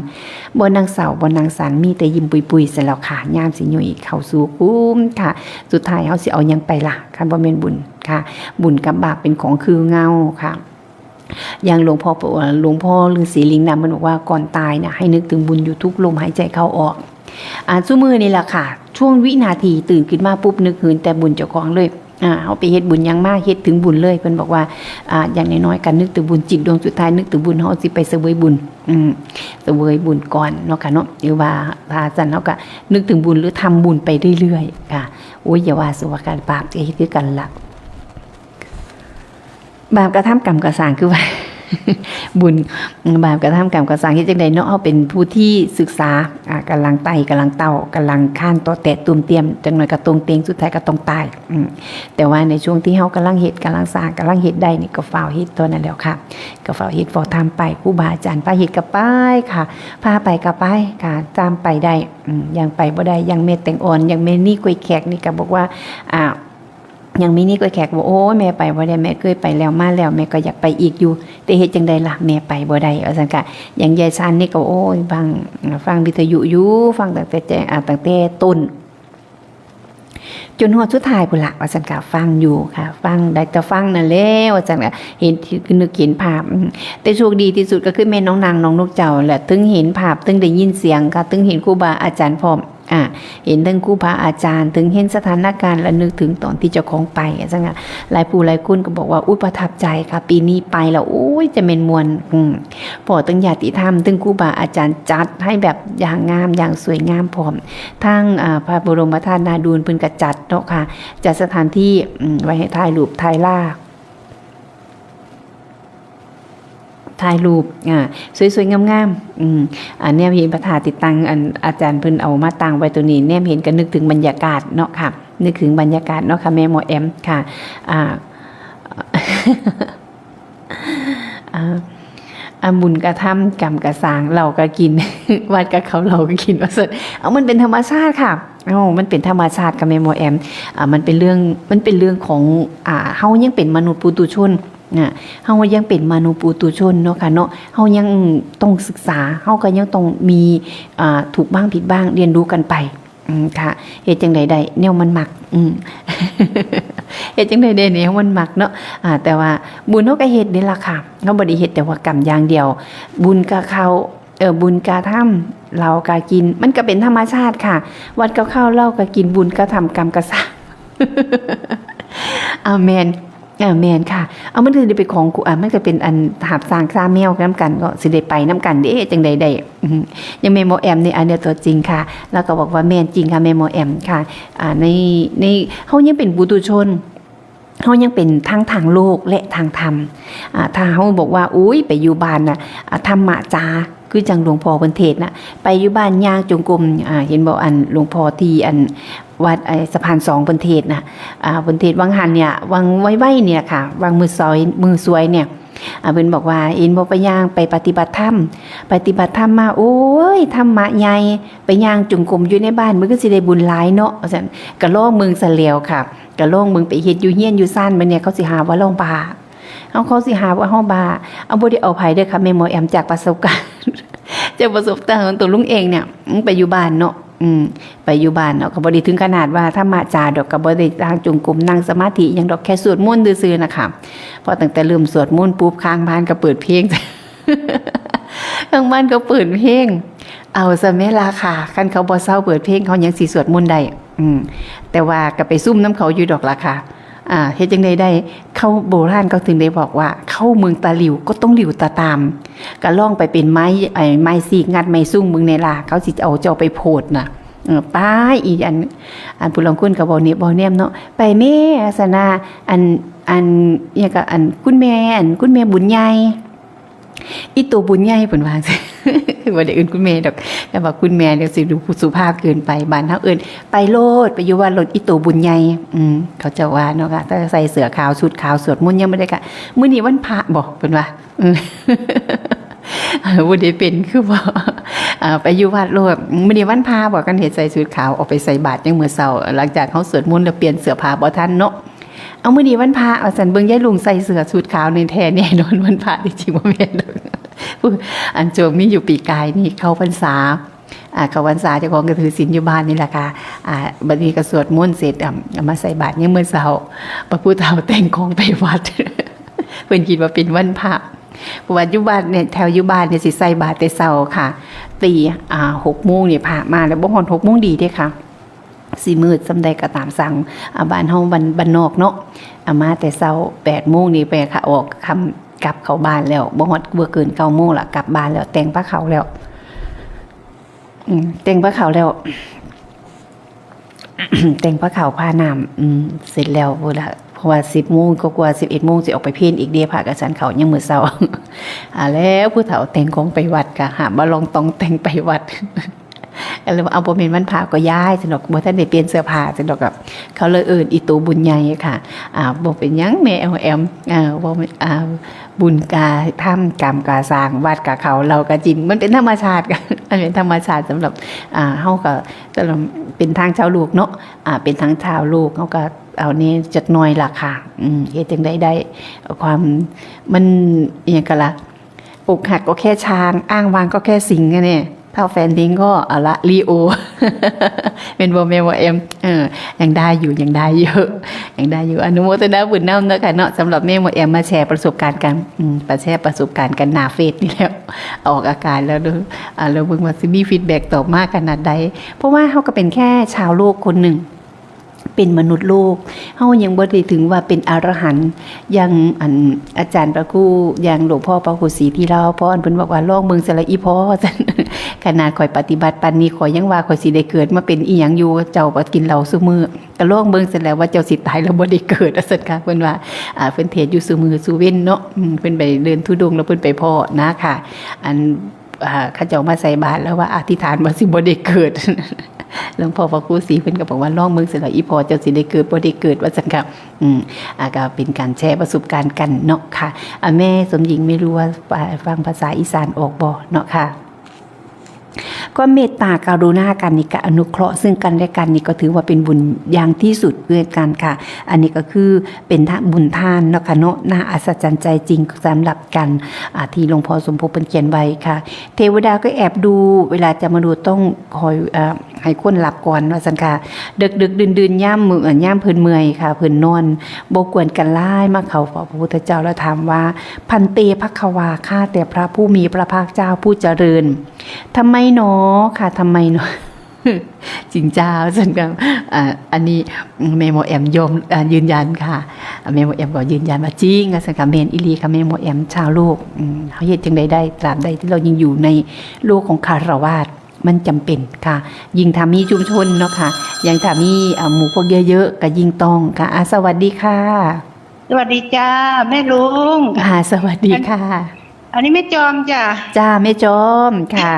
บ่นั่งเศร้าบ่นั่งสัน มีแต่ยิ้มปุยๆซั่นแล้วค่ะ ยามสิย่อยเข้าสู่คุ้มค่ะ สุดท้ายเฮาสิเอาหยังไปล่ะ คันบ่แม่นบุญค่ะ บุญกับบาปเป็นของคือเงาค่ะ อย่างหลวงพ่อ หลวงพ่อฤาษีลิงดำเพิ่นบอกว่าก่อนตายเนี่ยให้นึกถึงบุญอยู่ทุกลมหายใจเข้าออก อ่า ซุมื้อนี่ล่ะค่ะ ช่วงวินาทีตื่นขึ้นมาปุ๊บนึกถึงแต่บุญเจ้าของเลย อ่า เฮาไปเฮ็ดบุญหยังมา เฮ็ดถึงบุญเลย เพิ่นบอกว่า อ่า อย่างน้อยๆ การนึกถึงบุญ จิตดวงสุดท้ายนึกถึงบุญ เฮาสิไปเสวยบุญ อืม เสวยบุญก่อนเนาะค่ะเนาะ หรือว่าถ้าซั่นเฮาก็นึกถึงบุญหรือทำบุญไปเรื่อยๆ ค่ะ โอ้ย อย่าว่าสุวาการบาป จะเฮ็ดคือกันล่ะ บาปกระทำกรรมกระสร้างคือว่า บุญ บาปกระทำกรรมกระสร้างเฮ็ดจั่งใดเนาะ เฮาเป็นผู้ที่ศึกษา อ่า กำลังไต่ กำลังเต้า กำลังค้านต่อแตะตุ่มเตียม จั่งหน่อยก็ตรงเต็ง สุดท้ายก็ต้องตาย อืม แต่ว่าในช่วงที่เฮากำลังเฮ็ด กำลังสร้าง กำลังเฮ็ดได้นี่ก็ฟ้าวเฮ็ดเท่านั้นแล้วค่ะ ก็ฟ้าวเฮ็ดฟ้าวทำไป ครูบาอาจารย์พาเฮ็ดก็ไปค่ะ พาไปก็ไปค่ะ ตามไปได้ อืม ยังไปบ่ได้ ยังแม่แตงอ่อน ยังแม่นี่กล้วยแขกนี่ก็บอกว่า อ่า ยังมีนี่กล้วยแขกบอก โอ้ย แม่ไปบ่ได้ แม่เคยไปแล้วมาแล้ว แม่ก็อยากไปอีกอยู่ แต่เฮ็ดจั่งใดล่ะ แม่ไปบ่ได้ ว่าซั่นค่ะ อย่างยายซันนี่ก็ โอ้ย ฟัง ฟังวิทยุอยู่ ฟังตั้งแต่แจ้ง อ่า ตั้งแต่ต้น จนฮอดสุดท้ายพุ้นละ ว่าซั่นค่ะ ฟังอยู่ค่ะ ฟังได้แต่ฟังนั่นแหละ ว่าซั่นค่ะ เห็น นึกเห็นภาพ อืม แต่โชคดีที่สุดก็คือแม่น้องนางน้องนกเจ้าแหละ ถึงเห็นภาพ ถึงได้ยินเสียงค่ะ ถึงเห็นครูบาอาจารย์พร้อม อ่า เห็นทั้งครูบาอาจารย์ ถึงเห็นสถานการณ์ และนึกถึงตอนที่เจ้าของไป จั่งซี้ค่ะ หลายผู้หลายคนก็บอกว่า อุ๊ย ประทับใจค่ะ ปีนี้ไปแล้ว โอ้ย จะแม่นม่วน อืม พ้อทั้งญาติธรรม ทั้งครูบาอาจารย์ จัดให้แบบอย่างงาม อย่างสวยงามพร้อม ทั้ง อ่า พระบรมธาตุนาดูน เพิ่นก็จัดเนาะค่ะ จัดสถานที่ อืม ไว้ให้ถ่ายรูปถ่ายลา ถ่ายรูป อ่า สวยๆ งามๆ อืม อ่า แนมเห็นพระธาตุที่ตั้ง อันอาจารย์เพิ่นเอามาตั้งไว้ตรงนี้ แนมเห็นก็นึกถึงบรรยากาศเนาะค่ะ นึกถึงบรรยากาศเนาะค่ะ แม่หมอแอมค่ะ อ่า อ่า อ่า บุญกระทำ กรรมกระสร้าง เหล้าก็กิน วัดก็เข้า เหล้าก็กิน ว่าซั่น เอา มันเป็นธรรมชาติค่ะ เอ้า มันเป็นธรรมชาติค่ะ แม่หมอแอม อ่า มันเป็นเรื่อง มันเป็นเรื่องของ อ่า เฮายังเป็นมนุษย์ปุถุชน นะ เฮายังเป็นมนุษย์ปุถุชนเนาะค่ะเนาะ เฮายังต้องศึกษา เฮาก็ยังต้องมี อ่า ถูกบ้างผิดบ้าง เรียนรู้กันไป อืม ค่ะ เฮ็ดจั่งใดได้ แนวมันมัก อืม เฮ็ดจั่งใด๋แด่นี่ มันมักเนาะ อ่า แต่ว่าบุญเฮาก็เฮ็ดเด้ล่ะค่ะ เฮาบ่ได้เฮ็ดแต่ว่ากรรมอย่างเดียว บุญกะเข้า เออ บุญกะทำ เหล้ากะกิน มันก็เป็นธรรมชาติค่ะ วัดกะเข้า เหล้ากะกิน บุญกะทำ กรรมกะสร้าง อา แม่น เออ แม่นค่ะ เอา มันก็สิได้เป็นของกู อ่ะ มันก็เป็นอันหาบสร้างซ่าแมวนำกัน ก็สิได้ไปนำกันเด้ จั่งใด๋ได้ อืม อย่างแม่หมอแอมนี่ อันเนี้ยตัวจริงค่ะ แล้วก็บอกว่าแม่นจริงค่ะ แม่หมอแอมค่ะ อ่า ใน ใน เฮายังเป็นปุถุชน เฮายังเป็นทั้งทางโลกและทางธรรม อ่า ถ้าเฮาบอกว่า อุ๊ย ไปอยู่บ้านน่ะ อ่า ธรรมะจ๋า คือจั่งหลวงพ่อเพิ่นเทศน์น่ะ ไปอยู่บ้านย่างจงกรม อ่า เห็นบ่ อันหลวงพ่อที่อันวัดไอ้สะพานสองเพิ่นเทศน์น่ะ อ่า เพิ่นเทศน์วังหันเนี่ย วังไวๆเนี่ยค่ะ วังมื้อซอย มื้อซวยเนี่ย อ่า เพิ่นบอกว่า เห็นบ่ ไปย่าง ไปปฏิบัติธรรม ปฏิบัติธรรมมา โอ๊ย ธรรมะใหญ่ ไปย่างจงกรมอยู่ในบ้าน มันก็สิได้บุญหลายเนาะ ว่าซั่น ก็ลองเบิ่งซะแล้วค่ะ ก็ลองเบิ่ง ไปเฮ็ดอยู่เฮือนอยู่ซาน บัดเนี่ยเขาสิหาว่าเราบ้า เอา เขาสิหาว่าเฮาบ้า เอา บ่ได้เอาไผเด้อค่ะ แม่หมอแอม จากประสบการณ์ จากประสบการณ์ของตัวลุงเองเนี่ย อืม ไปอยู่บ้านเนาะ อืม ไปอยู่บ้านเนาะ ก็บ่ได้ถึงขนาดว่าธรรมะจ๋าดอก ก็บ่ได้ย่างจงกรม นั่งสมาธิหยังดอก แค่สวดมนต์ซื่อๆน่ะค่ะ พอตั้งแต่เริ่มสวดมนต์ปุ๊บ ข้างบ้านก็เปิดเพลง ข้างบ้านก็เปิดเพลง เอาซะแม่ล่ะค่ะ คันเขาบ่เซาเปิดเพลง เขายังสิสวดมนต์ได้ อืม แต่ว่าก็ไปซุ่มนำเขาอยู่ดอกล่ะค่ะ อ่า เฮ็ดจั่งใดได้ เขาโบราณเขาถึงได้บอกว่า เข้าเมืองตาหลิ่วก็ต้องหลิ่วตาตาม ก็ลองไปเป็นไม้ ไอ้ไม้ซีกงัดไม้ซุ่งเบิ่งแหน่ล่ะ เขาสิเอาเจ้าไปโพดน่ะ เออ ไป อีอัน อันผู้ลางคนก็เว้าเน็บเว้าแนมเนาะ ไปแม่ ว่าซั่นน่ะ อัน อัน อิหยังก็ อัน คุณแม่ อัน คุณแม่บุญใหญ่ อีโตบุญใหญ่ เพิ่นว่าจั่งซี้ บ่ได้เอิ้นคุณแม่ดอก แต่ว่าคุณแม่เดี๋ยวสิดูสุภาพเกินไป บ้านเฮาเอิ้น ไปโลด ไปอยู่วัดโลด อีโตบุญใหญ่ อืม เขาเจ้าว่าเนาะค่ะ ถ้าใส่เสื้อขาว ชุดขาว สวดมนต์ยามมื้อใดก็ มื้อนี้วันพระบ่ เพิ่นว่า เออ เออ บ่ได้เป็นคือบ่ เอ่อ ไปอยู่วัดโลด มื้อนี้วันพระบ่ คันเฮ็ดใส่ชุดขาว ออกไปใส่บาตรยามมื้อเช้า หลังจากเฮาสวดมนต์แล้วเปลี่ยนเสื้อผ้าบ่ทันเนาะ เอา มื้อนี้วันพระ ว่าซั่น เบิ่งยายลุงใส่เสื้อชุดขาวนี่แท้แน่นอน วันพระ ที่จริงบ่แม่นดอก อันช่วงมีอยู่ปีกายนี่เข้าพรรษา อ่า เข้าพรรษาเจ้าของก็ถือศีลอยู่บ้านนี่แหละค่ะ อ่า บัดนี้ก็สวดมนต์เสร็จ อ่า เอามาใส่บาตรยามมื้อเช้า พระผู้เฒ่าแต่งของไปวัด เพิ่นคิดว่าเป็นวันพระ เพราะว่าอยู่บ้านเนี่ย แถวอยู่บ้านเนี่ยสิใส่บาตรแต่เช้าค่ะ ตี อ่า หกโมงนี่พระมาแล้ว บ่ฮอดหกโมงดีเด้ค่ะ สิมืดส่ำใดก็ตามสั่ง อ่า บ้านเฮาบ้าน บ้านนอกเนาะ อ่า มาแต่เช้า แปดโมงนี่ไปค่ะ ออกค่ำกลับเข้าบ้านแล้ว บ่ฮอด บ่เกินเก้าโมงละ กลับบ้านแล้ว แต่งพาข้าวแล้ว อืม แต่งพาข้าวแล้ว แต่งพาข้าวพาน้ำ อืม เสร็จแล้วพุ้นละ เพราะว่าสิบโมงกว่าๆ สิบเอ็ดโมงสิออกไปเพลอีกเด้ พระก็ฉันข้าวยามมื้อเช้า อ่า แล้วผู้เฒ่าแต่งของไปวัดค่ะ หาบ่าลองตองแต่งไปวัด ก็เลยว่า เอา บ่แม่นวันพระก็ยาย ซั่นดอก บ่ทันได้เปลี่ยนเสื้อผ้า ซั่นดอก ก็เขาเลยเอิ้นอีโตบุญใหญ่ค่ะ อ่า บ่เป็นหยังแม่แอม อ่า บ่แม่น อ่า บุญกะทำ กรรมกะสร้าง วัดกะเข้า เหล้ากะกิน มันเป็นธรรมชาติค่ะ มันเป็นธรรมชาติสำหรับ อ่า เฮาก็ สำหรับเป็นทางชาวโลกเนาะ อ่า เป็นทางชาวโลก เฮาก็เอาแหน่จักหน่อยล่ะค่ะ อืม เฮ็ดจั่งใดได้ ความ มัน อิหยังกะล่ะ อกหักก็แค่ช้าง อ้างว้างก็แค่สิงห์อะเนี่ย ถ้าแฟนทิ้งก็เอาละ ลีโอ แม่นบ่ แม่หมอแอม เออ ยังได้อยู่ ยังได้อยู่ ยังได้อยู่ อนุโมทนาบุญนำเนาะค่ะเนาะ สำหรับแม่หมอแอมมาแชร์ประสบการณ์กัน อืม มาแชร์ประสบการณ์กันหน้าเฟซนี่แหละ ออกอากาศแล้วเด้อ อ่า แล้วเบิ่งว่าสิมีฟีดแบ็กตอบมาขนาดใด เพราะว่าเฮาก็เป็นแค่ชาวโลกคนหนึ่ง เป็นมนุษย์โลก เฮายังบ่ได้ถึงว่าเป็นอรหันต์ อย่างอันอาจารย์พระครู อย่างหลวงพ่อพระครูศรีธีรพร เพิ่นบอกว่า ลองเบิ่งซะละอีพ่อ ขนาดข้อยปฏิบัติปานนี้ ข้อยยังว่าข้อยสิได้เกิดมาเป็นอีหยังอยู่ เจ้าก็กินเหล้าซุมื้อ ก็ลองเบิ่งซะแล้วว่าเจ้าสิตายแล้วบ่ได้เกิด ว่าซั่นค่ะ เพิ่นว่า อ่า เพิ่นเทศน์อยู่ซุมื้อซุเว็นเนาะ อืม เพิ่นไปเดินธุดงค์แล้วเพิ่นไปพ้อนะคะ อัน อ่า เขาเจ้ามาใส่บาตรแล้วว่าอธิษฐานว่าสิบ่ได้เกิด หลวงพ่อพระครูศรีเพิ่นก็บอกว่า ลองเบิ่งซะละอีพ่อ เจ้าสิได้เกิดบ่ได้เกิด ว่าซั่นค่ะ อืม อ่า ก็เป็นการแชร์ประสบการณ์กันเนาะค่ะ อ่า แม่สมหญิงไม่รู้ว่าฟังภาษาอีสานออกบ่เนาะค่ะ ความเมตตากรุณากันนี่ก็อนุเคราะห์ซึ่งกันและกันนี่ก็ถือว่าเป็นบุญอย่างที่สุดด้วยกันค่ะ อันนี้ก็คือเป็นทะ-, บุญทานเนาะค่ะเนาะ น่าอัศจรรย์ใจจริงสำหรับกัน อ่า ที่หลวงพ่อสมภพเพิ่นเขียนไว้ค่ะ เทวดาก็แอบดู เวลาจะมาดูต้องคอย เอ่อ ให้คนหลับก่อนว่าซั่นค่ะ ดึกๆ ดื่นๆ ยามมื้อ ยามเพิ่นเมื่อยค่ะ เพิ่นนอน บ่กวนกันหลาย มาเข้าเฝ้าพระพุทธเจ้าแล้วถามว่า "ภันเต ภควา ข้าแต่พระผู้มีพระภาคเจ้าผู้เจริญ ทำไมหนอค่ะ ทำไมหนอ" จริงจ้า ซั่นก็ อ่า อันนี้แม่หมอแอมยอม อ่า ยืนยันค่ะ แม่หมอแอมก็ยืนยันว่าจริง ว่าซั่นค่ะ แม่นอีหลีค่ะ แม่หมอแอม ชาวโลก อืม เฮาเฮ็ดจั่งใดได้ ตราบใดที่เรายังอยู่ในโลกของฆราวาส มันจำเป็นค่ะ ยิ่งถ้ามีชุมชนเนาะค่ะ อย่างถ้ามี อ่า หมู่พวกเยอะๆ ก็ยิ่งต้องค่ะ อ่า สวัสดีค่ะ สวัสดีจ้า แม่ลุง อ่า สวัสดีค่ะ อันนี้แม่จอมจ้ะ จ้า แม่จอมค่ะ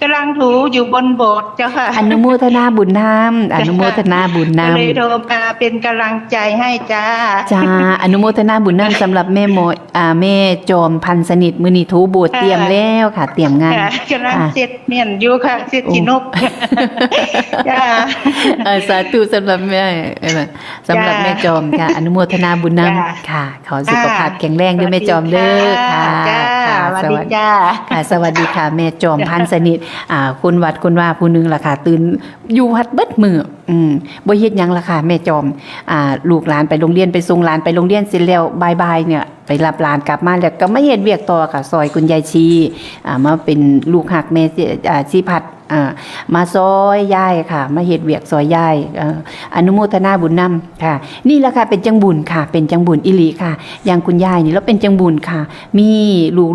กำลังถูอยู่บนโบสถ์เจ้าค่ะ อนุโมทนาบุญนำ อนุโมทนาบุญนำ ก็เลยโทรมาเป็นกำลังใจให้จ้า จ้า อนุโมทนาบุญนำสำหรับแม่หมอ อ่า แม่จอมพันสนิท มื้อนี้ถูโบสถ์ ค่ะ เตรียมแล้วค่ะ เตรียมงาน ค่ะ กำลัง ค่ะ เช็ดเมียนอยู่ค่ะ เช็ดขี้นก โอ้ จ้า เอ่อ สาธุสำหรับแม่ เอ่อ สำหรับ จ้า แม่จอมค่ะ อนุโมทนาบุญนำ จ้า ค่ะ ขอสุขภาพ ค่ะ แข็งแรงเด้อแม่จอมเด้อ สวัสดีค่ะ ค่ะ จ้า ค่ะ สวัสดี สวัสดี จ้า ค่ะ สวัสดีค่ะ แม่จอมพันสนิท อ่า คนวัดคนวาผู้หนึ่งล่ะค่ะ ตื่นอยู่วัดเบิดมื้อ อืม บ่เฮ็ดหยังล่ะค่ะ แม่จอม อ่า ลูกหลานไปโรงเรียน ไปส่งหลานไปโรงเรียนเสร็จแล้ว บ่ายๆ เนี่ย ไปรับหลานกลับมาแล้วก็มาเฮ็ดเวียกต่อค่ะ ซอยคุณยายชี อ่า มาเป็นลูกฮักแม่ อ่า ชีพัด อ่า มาซอยยายค่ะ มาเฮ็ดเวียกซอยยาย เอ่อ อนุโมทนาบุญนำค่ะ นี่แหละค่ะ เป็นจั่งบุญค่ะ เป็นจั่งบุญอีหลีค่ะ อย่างคุณยายนี่เราเป็นจั่งบุญค่ะ มี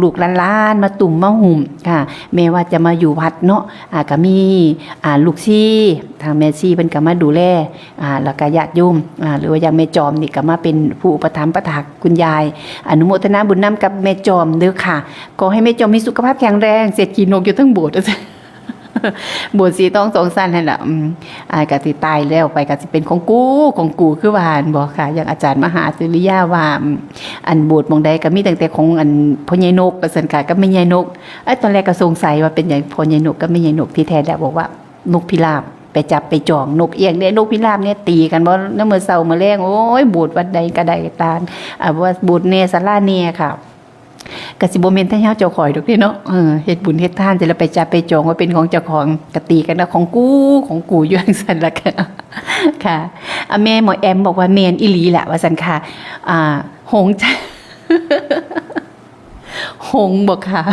ลูกๆหลานๆมาตุ้มมาหุ้มค่ะ แม้ว่าจะมาอยู่วัดเนาะ อ่า ก็มี อ่า ลูกชี ทางแม่ชีเพิ่นก็มาดูแล อ่า แล้วก็ญาติโยม อ่า หรือว่าอย่างแม่จอมนี่ก็มาเป็นผู้อุปถัมภ์อุปถากคุณยาย อนุโมทนาบุญนำกับแม่จอมเด้อค่ะ ขอให้แม่จอมมีสุขภาพแข็งแรง เศรษฐีนกอยู่ทั้งโบสถ์ โบสถ์สีทองสองชั้นนั่นแหละ อืม อ่า ก็สิตายแล้วไปก็สิเป็นของกู ของกูคือว่าหั่นบ่ค่ะ อย่างอาจารย์มหาสุริยาว่า อืม อันโบสถ์หม่องใดก็มีตั้งแต่ของอันพ่อใหญ่นก ว่าซั่นค่ะ กับแม่ใหญ่นก เอ้ย ตอนแรกก็สงสัยว่าเป็นหยังพ่อใหญ่นกกับแม่ใหญ่นก ที่แท้แล้วบอกว่านกพิราบไปจับไปจอง นกเอี้ยงเด้ นกพิราบเนี่ยตีกันบ่ นำมื้อเช้ามื้อแลง โอ้ย โบสถ์วัดใดก็ได้ตาม อ่า ว่าโบสถ์แน่ศาลาแน่ค่ะ ก็สิบ่แม่นแต่เฮาเจ้าของดอกเด้เนาะ เออ เฮ็ดบุญเฮ็ดทานเสร็จแล้วไปจับไปจองว่าเป็นของเจ้าของ ก็ตีกันว่าของกู ของกูอยู่จั่งซั้นล่ะค่ะ ค่ะ อ่ะ แม่หมอแอมบอกว่าแม่นอีหลีแหละ ว่าซั่นค่ะ อ่า หงส์ หงส์บอกค่ะ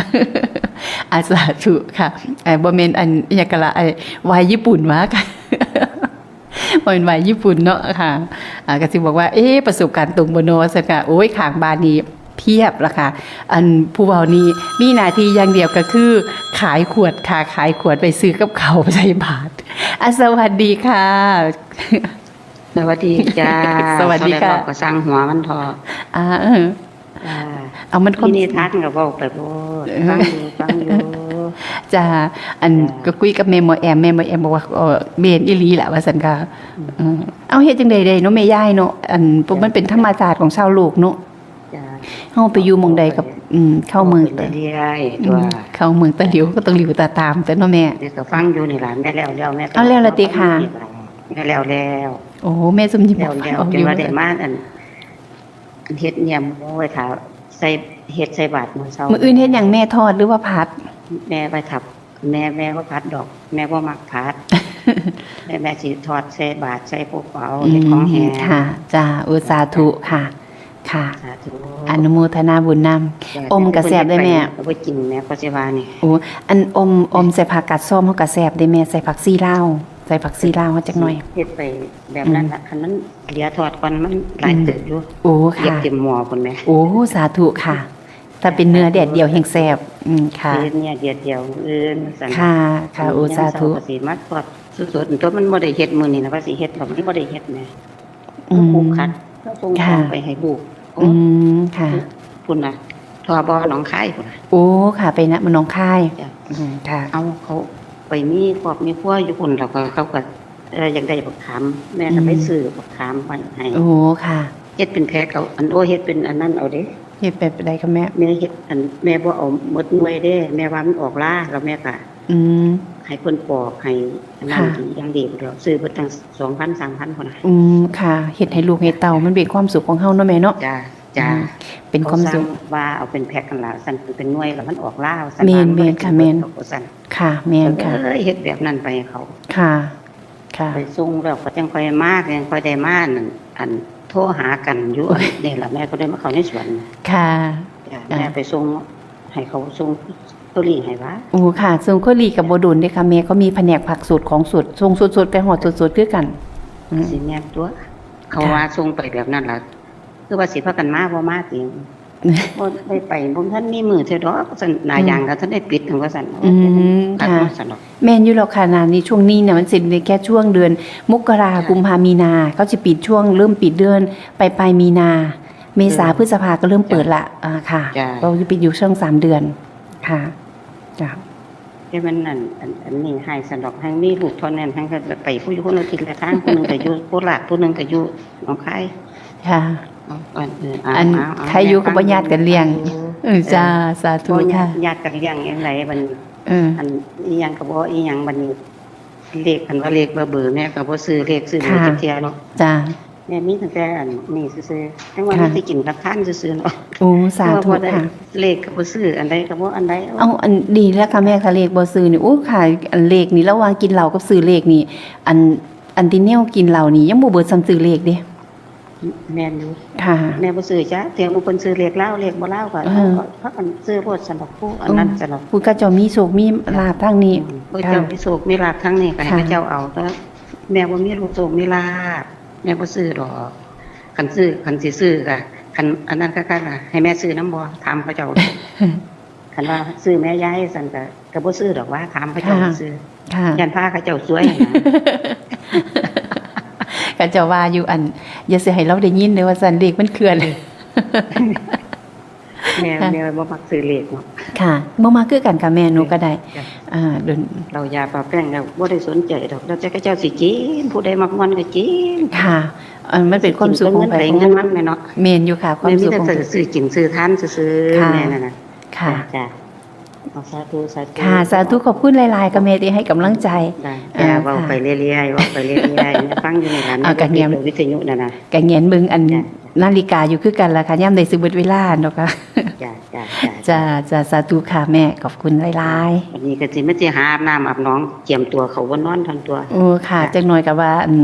อ่ะ สาธุค่ะ อ่ะ บ่แม่นอันอิหยังกะละ ไอ้วายญี่ปุ่นวะค่ะ บ่แม่นวายญี่ปุ่นเนาะค่ะ อ่ะ ก็สิบอกว่า เอ๊ะ ประสบการณ์ตรงบ่เนาะ ซั่นค่ะ โอ้ย ข้างบ้านนี่เพียบล่ะค่ะ อันผู้เว้านี่มีหน้าที่อย่างเดียวก็คือขายขวดค่ะ ขายขวดไปซื้อกับข้าวใส่บาตร อ่ะ สวัสดีค่ะ สวัสดีจ้า สวัสดีค่ะ เท่าใดเว้าก็สั่งหัวมันเถาะ อ่า เออ จ้า เอามันความ มีนิทานก็เว้าไปโพด เออ ฟังอยู่ ฟังอยู่ จ้า อัน จ้า ก็คุยกับแม่หมอแอม แม่หมอแอมบอกว่า เออ แม่นอีหลีล่ะ ว่าซั่นค่ะ อืม เออ เอาเฮ็ดจั่งใดได้เนาะแม่ยายเนาะ อัน จ้า มันเป็นธรรมชาติของชาวโลกเนาะ จ้า เฮาไปอยู่หม่องใดกับ อืม เข้าเมือง ไปเรื่อยๆ อืม ตัว เข้าเมืองตะหลิวก็ต้องหลิวตาตามตัวเนาะแม่ เดี๋ยวก็ฟังอยู่นี่ล่ะ แม่แล้วแล้ว แม่ก็ เอาแล้วล่ะติคะ ฟังอยู่นี่ล่ะ แม่แล้วแล้ว โอ้ แม่สมหญิง แล้วแล้ว บอกว่า จนว่าได้มาอัน อันเฮ็ดเนี่ยหมูไว้ถ้าใส่ เฮ็ดใส่บาตรมื้อเช้า มื้ออื่นเฮ็ดหยังแม่ ทอดหรือว่าผัด แม่ไว้ถ้า แม่ แม่บ่ผัดดอก แม่บ่มักผัด แม่ แม่สิทอดใส่บาตรใส่ผู้เปา อืม เฮ็ดของแห้ง ค่ะ จ้า โอ้ สาธุค่ะ ค่ะ สาธุ อนุโมทนาบุญนำ จ้า อมก็แซ่บเด้แม่ แต่เพิ่นเฮ็ดไปก็บ่กินแม่ ก็สิว่านี่ โอ้ อันอม อมใส่ผักกาดซอมเฮาก็แซ่บเด้แม่ ใส่ผักชีลาว ใส่ผักชีลาวเฮาจักหน่อย เฮ็ดไปแบบนั้นล่ะ อืม คันมันเหลือทอดก่อนมันหลายเติบอยู่ อืม โอ้ ค่ะ เก็บเต็มหม้อพุ้นแม่ โอ้ สาธุค่ะ ถ้าเป็นเนื้อแดดเดียวแฮงแซ่บ อืม ค่ะ เฮ็ดเนี่ยแดดเดียว เออ จั่งซั่น ค่ะ ค่ะ โอ้ มื้อนี้ สาธุ เช้าก็สิมาทอดสดๆ ตัวมันบ่ได้เฮ็ดมื้อนี้นะ ว่าสิเฮ็ด ก็มันบ่ได้เฮ็ดแหม อืม คลุกคลัก ก็ส่ง ค่ะ ของไปให้ลูก โอ้ อืม ค่ะ พุ้นน่ะ ท บ หนองคายพุ้นน่ะ โอ้ ค่ะ ไปนะ หนองคาย จ้ะ อืม ค่ะ เอาเขาไปมีครอบมีครัวอยู่พุ้น แล้วก็เขาก็ เอ่อ อยากได้บักขาม แม่ก็ไป อืม ซื้อบักขามไว้ให้ โอ้ ค่ะ เฮ็ดเป็นแพ็คเอา อัน โอ้ เฮ็ดเป็นอันนั้นเอาเด้ เฮ็ดแบบใดคะแม่ แม่เฮ็ดอัน แม่บ่เอาหมดหน่วยเด้ แม่ว่ามันออกลา แล้วแม่ก็ อืม ให้เพิ่นปอกให้อันนั้น ค่ะ ดีอย่างดี แล้วซื้อเบิดตั้งสองพัน สามพันพุ้นน่ะ อืม ค่ะ เฮ็ดให้ลูกให้เต้า มันเป็นความสุขของเฮาเนาะแม่เนาะ จ้ะ จ้า อืม เป็นความสุข เขาสั่งว่าเอาเป็นแพ็คกันละสั่น เป็นหน่วยแล้วมันออกลาวสั่น แม่น ว่ามัน แม่นค่ะ แม่น เบิดดอกว่าสั่น ค่ะ แม่นค่ะ ก็เลยเฮ็ดแบบนั้นไปให้เขา ค่ะ ค่ะ ไปส่งแล้วก็จังค่อยมา จังค่อยได้มานั่น อันโทรหากันอยู่ นี่ล่ะ แม่ก็ได้มาเข้าในสวน ค่ะ จ้ะ ค่ะ แม่ไปส่ง ให้เขาส่งเคอรี่ให้วะ โอ้ค่ะ ส่งเคอรี่ก็บ่โดนเด้ค่ะ แม่ก็มีแผนกผักสดของสด ส่งสดๆ ไปฮอดสดๆ คือกัน อืม สิแม่นตัว เขา ค่ะ ว่าส่งไปแบบนั้นล่ะ คือว่าสิพากันมาบ่มาติ บ่ได้ไป บ่ทันมีมื้อเทื่อดอก ซั่น หน้ายาง อืม ก็ทันได้ปิด ว่าซั่น อืม ตัด ค่ะ มาซั่นดอก แม่นอยู่แล้วค่ะ นานี่ช่วงนี้เนี่ยมันสิเป็นแค่ช่วงเดือนมกรา ค่ะ กุมภา มีนา เขาสิปิดช่วง เริ่มปิดเดือนปลายๆ มีนา เมษา เออ พฤษภาก็เริ่มเปิดละ จ้ะ อ่า ค่ะ จ้ะ เราจะปิดอยู่ช่วงสามเดือน ค่ะ จ้ะ แต่มันนั่น อัน อันนี้ให้ซั่นดอก แฮ่งมีลูกเท่านั้น แฮ่งก็ไปผู้อยู่คนละทิศละทาง ผู้หนึ่งก็อยู่โคราช ผู้หนึ่งก็อยู่หนองคาย ค่ะ เอา อัน เออ เอา อัน เอา เอา ใครอยู่ แม่ฟัง ก็บ่ญาติกันเลี้ยง อยู่ เออ จ้า เออ สาธุ บ่ญาติ ค่ะ ญาติกันเลี้ยงจั่งใดบัดนี้ เออ อันอีหยังก็บ่อีหยังบัดนี้ เลข คันว่าเลขว่าเบอร์ แม่ก็บ่ซื้อเลขซื้อเบอร์ ค่ะ จักเทื่อเนาะ จ้า แม่มีตั้งแต่อันนี้ซื่อๆ จั่งว่า ค่ะ มีแต่กินกับทานซื่อๆ เนาะ โอ้ สาธุ แต่ว่าบ่ได้ ค่ะ เลขก็บ่ซื้อ อันใดก็บ่อันใด เอา อันดีแล้วค่ะแม่ ถ้าเลขบ่ซื้อนี่ โอ้ ค่ะ อันเลขนี่ระหว่างกินเหล้ากับซื้อเลขนี่ อัน อันที่แนวกินเหล้านี่ยังบ่เบิดส่ำซื้อเลขเด้ แม่นอยู่ ค่ะ แม่บ่ซื้อจ้ะ เทื่อหมู่เพิ่นซื้อเลขลาว เลขบ่ลาวก็ เออ เอา พากันซื้อโลดซั่นดอก ผู้อันนั้น อืม ซั่นดอก ผู้เขาเจ้ามีโชคมีลาภทางนี้ อืม ผู้เจ้า ค่ะ มีโชคมีลาภทางนี้ก็ให้ ค่ะ เขาเจ้าเอา แต่แม่บ่มีลูกโชคมีลาภ แม่บ่ซื้อดอก คันซื้อ คันสิซื้อก็ คันอันนั้นคักๆ น่ะ ให้แม่ซื้อนำบ่ ถามเขาเจ้า คันว่าซื้อแม่ยายซั่นก็ ก็บ่ซื้อดอกว่า ถามเขาเจ้า ค่ะ ซื่อ ค่ะ ย่านพาเขาเจ้าซวยนะ เขาเจ้าว่าอยู่ อัน อย่าสิให้เราได้ยินเด้อว่าซั่น เลขมันเคลื่อน แม่ ค่ะ แม่บ่มักซื้อเลขเนาะ ค่ะ บ่มักคือกันค่ะแม่ หนูก็ได้ จ้ะ อ่า เดิน เรายาปลาแป้งแล้วบ่ได้สนใจดอก แล้วแต่เขาเจ้าสิกิน ผู้ใดมักม่วนก็กิน ค่ะ เอ่อ มันเป็นความสุขของใผของมัน เงินมันแม่เนาะ แม่นอยู่ค่ะ ความสุขของ แม่มีแต่ซื้อกินซื้อทานซื่อๆ ค่ะ แม่นั่นน่ะ ค่ะ จ้ะ จ้ะ เอา สาธุ สาธุ ค่ะ สาธุ ขอบคุณหลายๆ ค่ะแม่ที่ให้กำลังใจ ได้ อ่า จ้ะ เว้า ค่ะ ไปเรื่อยๆ เว้าไปเรื่อยๆ ฟังอยู่นี่ล่ะ เอา แม่ กะแงน เปิดวิทยุนั่นน่ะ กะแงนเบิ่งอัน จ้ะ นาฬิกาอยู่คือกันล่ะค่ะ ยามใดสิเบิดเวลาเนาะค่ะ จ้ะ จ้ะ จ้ะ จ้ะ จ้ะ สาธุค่ะแม่ ขอบคุณหลายๆ วันนี้ก็สิมาสิหาอาบน้ำอาบหนอง เตรียมตัวเข้าบ่นอนทันตัว โอ้ ค่ะ จ้ะ จักหน่อยก็ว่า อัน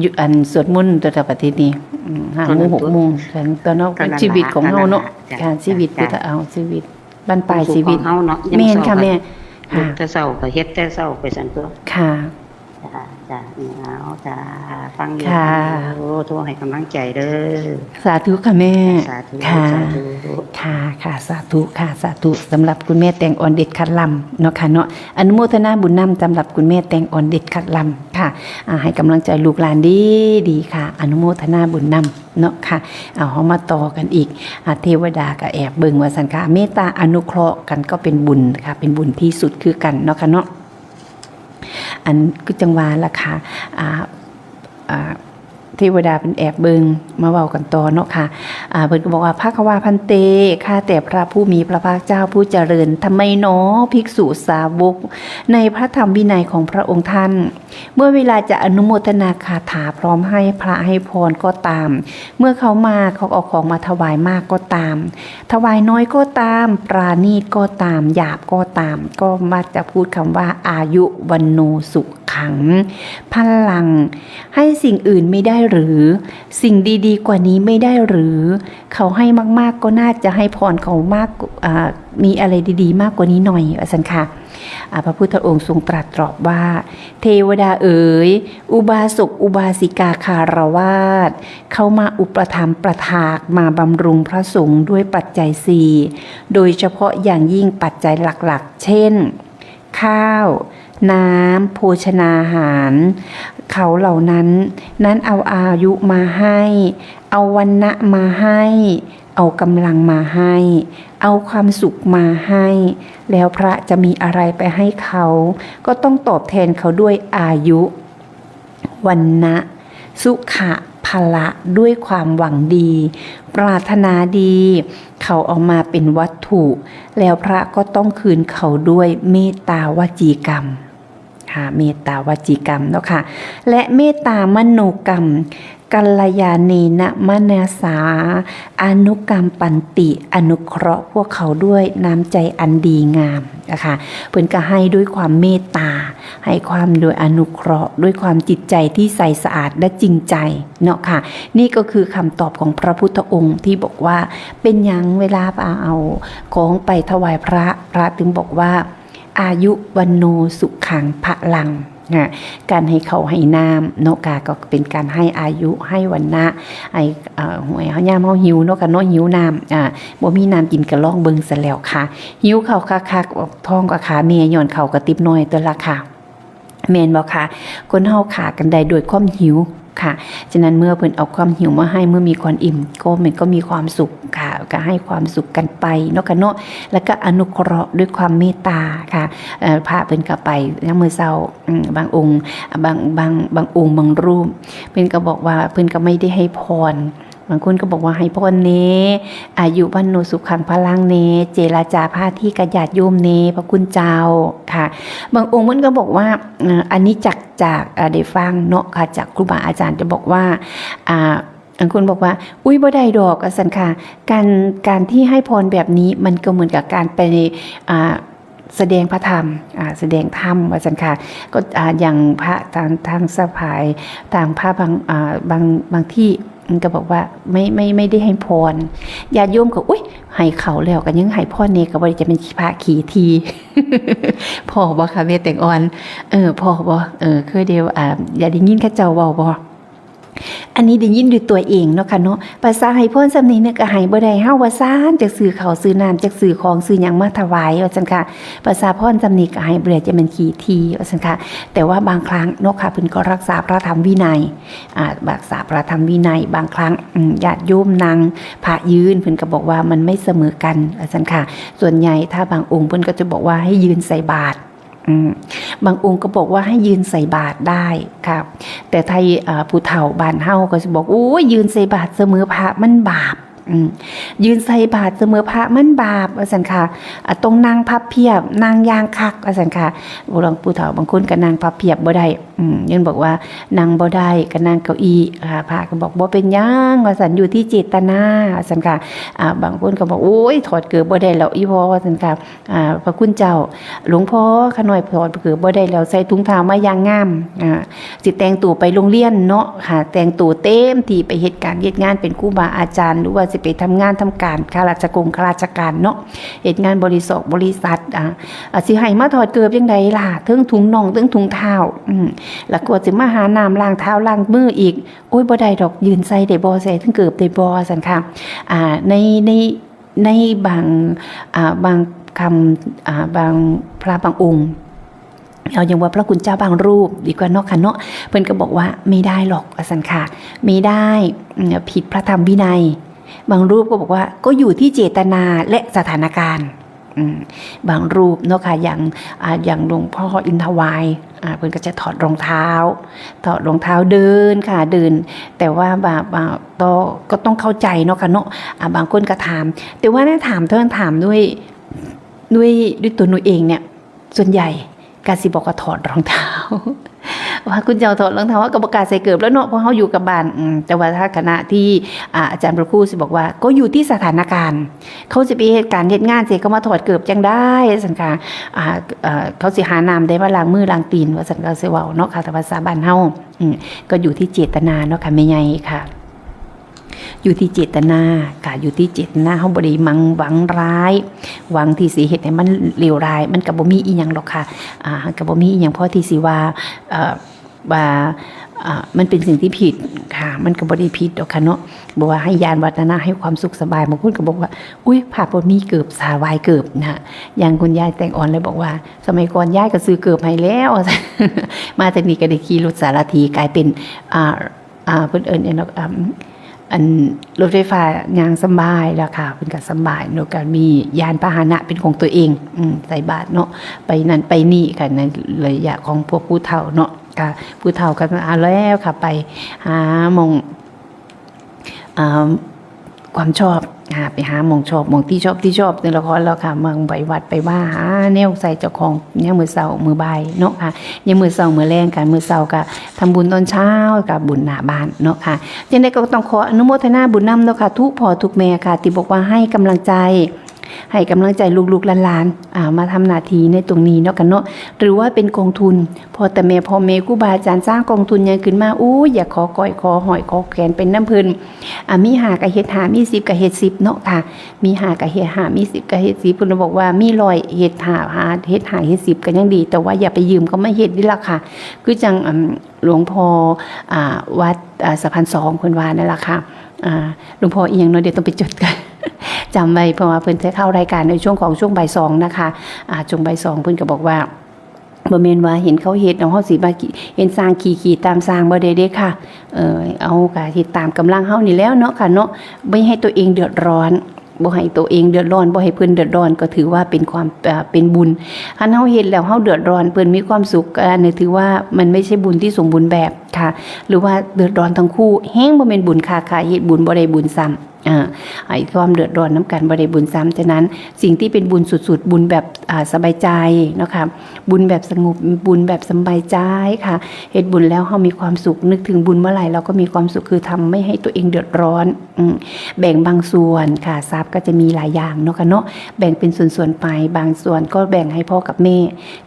อยู่ อันสวดมนต์ตัวปฏิทินนี่ อืม ห้าโมง หกโมง ตอนนั้นตัวเนาะ ก็นั่นล่ะ ชีวิตของเฮาเนาะ นั่นล่ะ จ้ะ ค่ะ ชีวิต จ้ะ พุทธะ เอาชีวิต บั้นปลายชีวิต ของเฮาเนาะ แม่นค่ะแม่ ค่ะ ลุกแต่เช้าก็เฮ็ดแต่เช้าไปซั่นตัว ค่ะ จ้ะ จ้ะ เอา จ้ะ ฟังอยู่ ค่ะ ฟังอยู่ โอ้ โทรให้กำลังใจเด้อ สาธุค่ะแม่ สาธุ ค่ะ สาธุ ค่ะ ค่ะ สาธุค่ะ สาธุ สำหรับคุณแม่แตงอ่อนเด็ดขัดลำเนาะค่ะเนาะ อนุโมทนาบุญนำสำหรับคุณแม่แตงอ่อนเด็ดขัดลำค่ะ อ่า ให้กำลังใจลูกหลานดีดีค่ะ อนุโมทนาบุญนำเนาะค่ะ เอา เฮามาต่อกันอีก อ่า เทวดาก็แอบเบิ่งว่าซั่นค่ะ เมตตาอนุเคราะห์กันก็เป็นบุญค่ะ เป็นบุญที่สุดคือกันเนาะค่ะเนาะ อันคือจังว่าล่ะค่ะ อ่า อ่า เทวดาเพิ่นแอบเบิ่ง มาเว้ากันต่อเนาะค่ะ อ่า เพิ่นก็บอกว่า ภควา ภันเต ข้าแต่พระผู้มีพระภาคเจ้าผู้เจริญ ทำไมหนอภิกษุสาวกในพระธรรมวินัยของพระองค์ท่าน เมื่อเวลาจะอนุโมทนาคาถาพร้อมให้พระให้พรก็ตาม เมื่อเขามาเขาเอาของมาถวายมากก็ตาม ถวายน้อยก็ตาม ปราณีตก็ตาม หยาบก็ตาม ก็มักจะพูดคำว่า อายุ วัณโณ สุขัง พลัง ให้สิ่งอื่นไม่ได้หรือ สิ่งดีๆ กว่านี้ไม่ได้หรือ เขาให้มากๆ ก็น่าจะให้พรเขามาก อ่า มีอะไรดีๆ มากกว่านี้หน่อย ว่าซั่นค่ะ อ่า พระพุทธองค์ทรงตรัสตอบว่า เทวดาเอ๋ย อุบาสกอุบาสิกาคารวาส เข้ามาอุปถัมภ์ประทานมาบำรุงพระสงฆ์ด้วยปัจจัยสี่ โดยเฉพาะอย่างยิ่งปัจจัยหลักๆ เช่น ข้าว น้ำ โภชนาหาร เขาเหล่านั้น นั้นเอาอายุมาให้ เอาวรรณะมาให้ เอากำลังมาให้ เอาความสุขมาให้ แล้วพระจะมีอะไรไปให้เขา ก็ต้องตอบแทนเขาด้วยอายุ วรรณะ สุขะ พละ ด้วยความหวังดี ปรารถนาดี เขาเอามาเป็นวัตถุ แล้วพระก็ต้องคืนเขาด้วยเมตตาวจีกรรม ค่ะ เมตตาวจีกรรมเนาะค่ะ และเมตตามโนกรรม กัลยาเณนะมนสา อนุกรรมปันติ อนุเคราะห์พวกเขาด้วยน้ำใจอันดีงามนะคะ เพิ่นก็ให้ด้วยความเมตตา ให้ความโดยอนุเคราะห์ ด้วยความจิตใจที่ใสสะอาดและจริงใจเนาะค่ะ นี่ก็คือคำตอบของพระพุทธองค์ที่บอกว่า เป็นหยังเวลาเอาของไปถวายพระ พระถึงบอกว่า อายุ วันโณ สุขัง พลัง นะ การให้ข้าวให้น้ำเนาะค่ะ ก็เป็นการให้อายุ ให้วรรณะ ให้ เอ่อ หวยเฮายามเฮาหิวเนาะค่ะเนาะ หิวน้ำ อ่า บ่มีน้ำกินก็ลองเบิ่งซะแล้วค่ะ หิวข้าวคักๆ ท้องก็ขาแม่ ย้อนข้าวกระติบน้อยตัวละค่ะ แม่นบ่คะ คนเฮาขากันได้ด้วยความหิวค่ะ ฉะนั้นเมื่อเพิ่นเอาความหิวมาให้ เมื่อมีความอิ่ม ก็มันก็มีความสุขค่ะ ก็ให้ความสุขกันไปเนาะค่ะเนาะ แล้วก็อนุเคราะห์ด้วยความเมตตาค่ะ เอ่อ พระเพิ่นก็ไปยามมื้อเช้า อืม บางองค์ บาง บาง บางองค์บางรูป เพิ่นก็บอกว่า เพิ่นก็ไม่ได้ให้พร บางคนก็บอกว่า ให้พรแหน่ อายุ วันโณ สุขัง พลังแหน่ เจรจาพาทีกับญาติโยมแหน่ พระคุณเจ้าค่ะ บางองค์เพิ่นก็บอกว่า อ่า อันนี้จาก จาก อ่า ได้ฟังเนาะค่ะ จากครูบาอาจารย์จะบอกว่า อ่า บางคนบอกว่า อุ๊ย บ่ได้ดอก ว่าซั่นค่ะ การ การที่ให้พรแบบนี้ มันก็เหมือนกับการไป อ่า แสดงพระธรรม อ่า แสดงธรรม ว่าซั่นค่ะ ก็ อ่า อย่างพระทาง ทางสภาย ทางพระบาง อ่า บาง บางที่ มันก็บอกว่า ไม่ ไม่ ไม่ได้ให้พร ญาติโยมก็ อุ๊ย ให้เขาแล้วก็ยังให้พรแหน่ ก็บ่ได้จะเป็นพระขี้ถี่ พ้อบ่คะแม่แตงอ่อน เออ พ้อบ่ เออ เคยได้ อ่า อยากได้ยินเขาเจ้าเว้าบ่ อันนี้ได้ยินด้วยตัวเองเนาะค่ะเนาะ ภาษาให้พรส่ำนี้เนี่ยก็ให้บ่ได้ เฮาว่าซ่าน จักซื้อข้าวซื้อน้ำ จักซื้อของซื้อหยังมาถวาย ว่าซั่นค่ะ ภาษาพรส่ำนี้ก็ให้บ่ได้ จะแม่นขี้ถี่ ว่าซั่นค่ะ แต่ว่าบางครั้งเนาะค่ะ เพิ่นก็รักษาพระธรรมวินัย อ่า รักษาพระธรรมวินัย บางครั้ง อืม ญาติโยมนั่ง พระยืน เพิ่นก็บอกว่ามันไม่เสมอกัน ว่าซั่นค่ะ ส่วนใหญ่ถ้าบางองค์เพิ่นก็จะบอกว่าให้ยืนใส่บาตร อืม บางองค์ก็บอกว่าให้ยืนใส่บาตรได้ค่ะ แต่ไทย อ่า ผู้เฒ่าบ้านเฮาก็สิบอก โอ้ย ยืนใส่บาตรเสมอพระมันบาป อืม ยืนใส่บาตรเสมอพระมันบาป ว่าซั่นค่ะ อ่า ต้องนั่งพับเพียบ นั่งอย่างคัก ว่าซั่นค่ะ ผู้หลังผู้เฒ่าบางคนก็นั่งพับเพียบบ่ได้ อืม ยังบอกว่านั่งบ่ได้ ก็นั่งเก้าอี้ อ่า พระก็บอก บ่เป็นหยัง ว่าซั่น อยู่ที่เจตนา ว่าซั่นค่ะ อ่า บางคนก็บอก โอ้ย ถอดเกิบบ่ได้แล้ว อีพ่อ ว่าซั่นค่ะ อ่า พระคุณเจ้า หลวงพ่อ ข้าน้อยถอดเกิบบ่ได้แล้ว ใส่ถุงเท้ามาอย่างงาม อ่า สิแต่งตัวไปโรงเรียนเนาะค่ะ แต่งตัวเต็มที่ไปเฮ็ดการเฮ็ดงาน เป็นครูบาอาจารย์ หรือว่าสิไปทำงานทำการ ข้าราชกงข้าราชการเนาะ เฮ็ดงานบริษัท บริษัท อ่า อ่า สิให้มาถอดเกิบจั่งใดล่ะ เทิงถุงน่อง เทิงถุงเท้า อืม แล้วก็สิมาหาน้ำล้างเท้าล้างมืออีก โอ้ย บ่ได้ดอก ยืนใส่ได้บ่ ใส่เทิงเกิบได้บ่ ซั่นค่ะ อ่า ใน ใน ในบาง อ่า บางคำ อ่า บางพระบางองค์ เอาอย่างว่าพระคุณเจ้าบางรูปดีกว่าเนาะค่ะเนาะ เพิ่นก็บอกว่า ไม่ได้หรอก ว่าซั่นค่ะ ไม่ได้ อืม ผิดพระธรรมวินัย บางรูปก็บอกว่า ก็อยู่ที่เจตนาและสถานการณ์ อืม บางรูปเนาะค่ะ อย่าง อ่า อย่างหลวงพ่ออินทวาย อ่า เพิ่นก็จะถอดรองเท้า ถอดรองเท้าเดินค่ะ เดิน แต่ว่าบา บา ก็ ก็ต้องเข้าใจเนาะค่ะเนาะ อ่า บางคนก็ถาม แต่ว่าถ้าถาม เพิ่นถามด้วย ด้วย ด้วยตัวหนูเองเนี่ย ส่วนใหญ่ก็สิบอกว่าถอดรองเท้า ว่าคุณเจ้าถอดรองเท้า ก็บ่กล้าใส่เกิบแล้วเนาะ เพราะเฮาอยู่กับบ้าน อืม แต่ว่าถ้าคณะที่ อ่า อาจารย์พระครูสิบอกว่า ก็อยู่ที่สถานการณ์ เขาสิไปเฮ็ดการเฮ็ดงานสิ เขามาถอดเกิบจั่งใด ซั่นค่ะ อ่า เอ่อ เขาสิหาน้ำได้มาล้างมือล้างตีน ว่าซั่น เขาสิเว้าเนาะค่ะ แต่ภาษาบ้านเฮา อืม ก็อยู่ที่เจตนาเนาะค่ะ แม่ใหญ่ค่ะ อยู่ที่เจตนาค่ะ อยู่ที่เจตนา เฮาบ่ได้มังหวังร้าย หวังที่สิเฮ็ดให้มันเลวร้าย มันก็บ่มีอีหยังหรอกค่ะ อ่า ก็บ่มีอีหยังพอที่สิว่า เอ่อ ว่า อ่า มันเป็นสิ่งที่ผิดค่ะ มันก็บ่ได้ผิดดอกค่ะเนาะ บอกว่าให้ญาณวัฒนะ ให้ความสุขสบาย บางคนก็บอกว่า อุ๊ย พระบ่มีเกิบ สาบายเกิบนะ อย่างคุณยายแตงอ่อนเลยบอกว่า สมัยก่อนยายก็ซื้อเกิบให้แล้ว มาจากนี้ก็ได้ขี่รถสารถี กลายเป็น อ่า อ่า เพิ่นเอิ้นอิหยังเนาะ อ่า อันรถไฟฟ้าย่างสำบายแล้วค่ะ เพิ่นก็สำบายเนาะ ก็มียานพาหนะเป็นของตัวเอง อืม ใส่บาตรเนาะ ไปนั่นไปนี่ค่ะ ในระยะของพวกผู้เฒ่าเนาะ ค่ะ ผู้เฒ่าก็เอาแล้วค่ะ ไปหาหม่อง อ่า ความชอบ หาไปหาหม่องชอบหม่องที่ชอบที่ชอบในละครแล้วค่ะ เมืองไปวัดไปว่าหาแนวใส่เจ้าของยามมื้อเช้ามื้อบ่ายเนาะค่ะ ยามมื้อเช้ามื้อแลงค่ะ มื้อเช้าก็ทำบุญตอนเช้ากับบุญหน้าบ้านเนาะค่ะ จังใดก็ต้องขออนุโมทนาบุญนำเนาะค่ะ ทุกพ่อทุกแม่ค่ะ ที่บอกว่าให้กำลังใจ ให้กำลังใจลูกๆหลานๆ อ่า มาทำหน้าที่ในตรงนี้เนาะค่ะเนาะ หรือว่าเป็นกองทุน พ่อแต่แม่พ่อแม่ครูบาอาจารย์สร้างกองทุนหยังขึ้นมา อู้ย อยากขอก้อยขอหอยขอแขนเป็นนำเพิ่น อ่า มีห้าก็เฮ็ดห้า มีสิบก็เฮ็ดสิบเนาะค่ะ มีห้าก็เฮ็ดห้า มีสิบก็เฮ็ดสิบ เพิ่นบอกว่ามีร้อยเฮ็ดห้า หา เฮ็ดห้า เฮ็ดสิบก็ยังดี แต่ว่าอย่าไปยืมเขามาเฮ็ดเด้อล่ะค่ะ คือจั่ง อืม หลวงพ่อ อ่า วัด อ่า สะพานสอง เพิ่นว่านั่นล่ะค่ะ อ่า หลวงพ่ออีหยังเนาะ เดี๋ยวต้องไปจดกัน จำไว้ เพราะว่าเพิ่นจะเข้ารายการในช่วงของช่วงบ่ายสองนะคะ อ่า ช่วงบ่ายสองเพิ่นก็บอกว่า บ่แม่นว่าเห็นเขาเฮ็ดเอาเฮาสิมาขี้ เห็นสร้างขี้ ขี้ตามสร้างบ่ได้เด้ค่ะ เอ่อ เอาก็เฮ็ดตามกำลังเฮานี่แหล้วเนาะค่ะเนาะ บ่ให้ตัวเองเดือดร้อน บ่ให้ตัวเองเดือดร้อน บ่ให้เพิ่นเดือดร้อน ก็ถือว่าเป็นความ เอ่อ เป็นบุญ คันเฮาเฮ็ดแล้วเฮาเดือดร้อน เพิ่นมีความสุข ก็อันนี้ถือว่ามันไม่ใช่บุญที่สมบูรณ์แบบค่ะ หรือว่าเดือดร้อนทั้งคู่ แฮงบ่แม่นบุญค่ะ ค่ะ เฮ็ดบุญบ่ได้บุญซ้ำ อ่า ไอ้ความเดือดร้อนนำกันบ่ได้บุญซ้ำ ฉะนั้นสิ่งที่เป็นบุญสุดๆ บุญแบบ อ่า สบายใจเนาะค่ะ บุญแบบสงบ บุญแบบสบายใจค่ะ เฮ็ดบุญแล้วเฮามีความสุข นึกถึงบุญเมื่อไหร่เราก็มีความสุข คือทำไม่ให้ตัวเองเดือดร้อน อืม แบ่งบางส่วนค่ะ ทรัพย์ก็จะมีหลายอย่างเนาะค่ะเนาะ แบ่งเป็นส่วนๆ ไป บางส่วนก็แบ่งให้พ่อกับแม่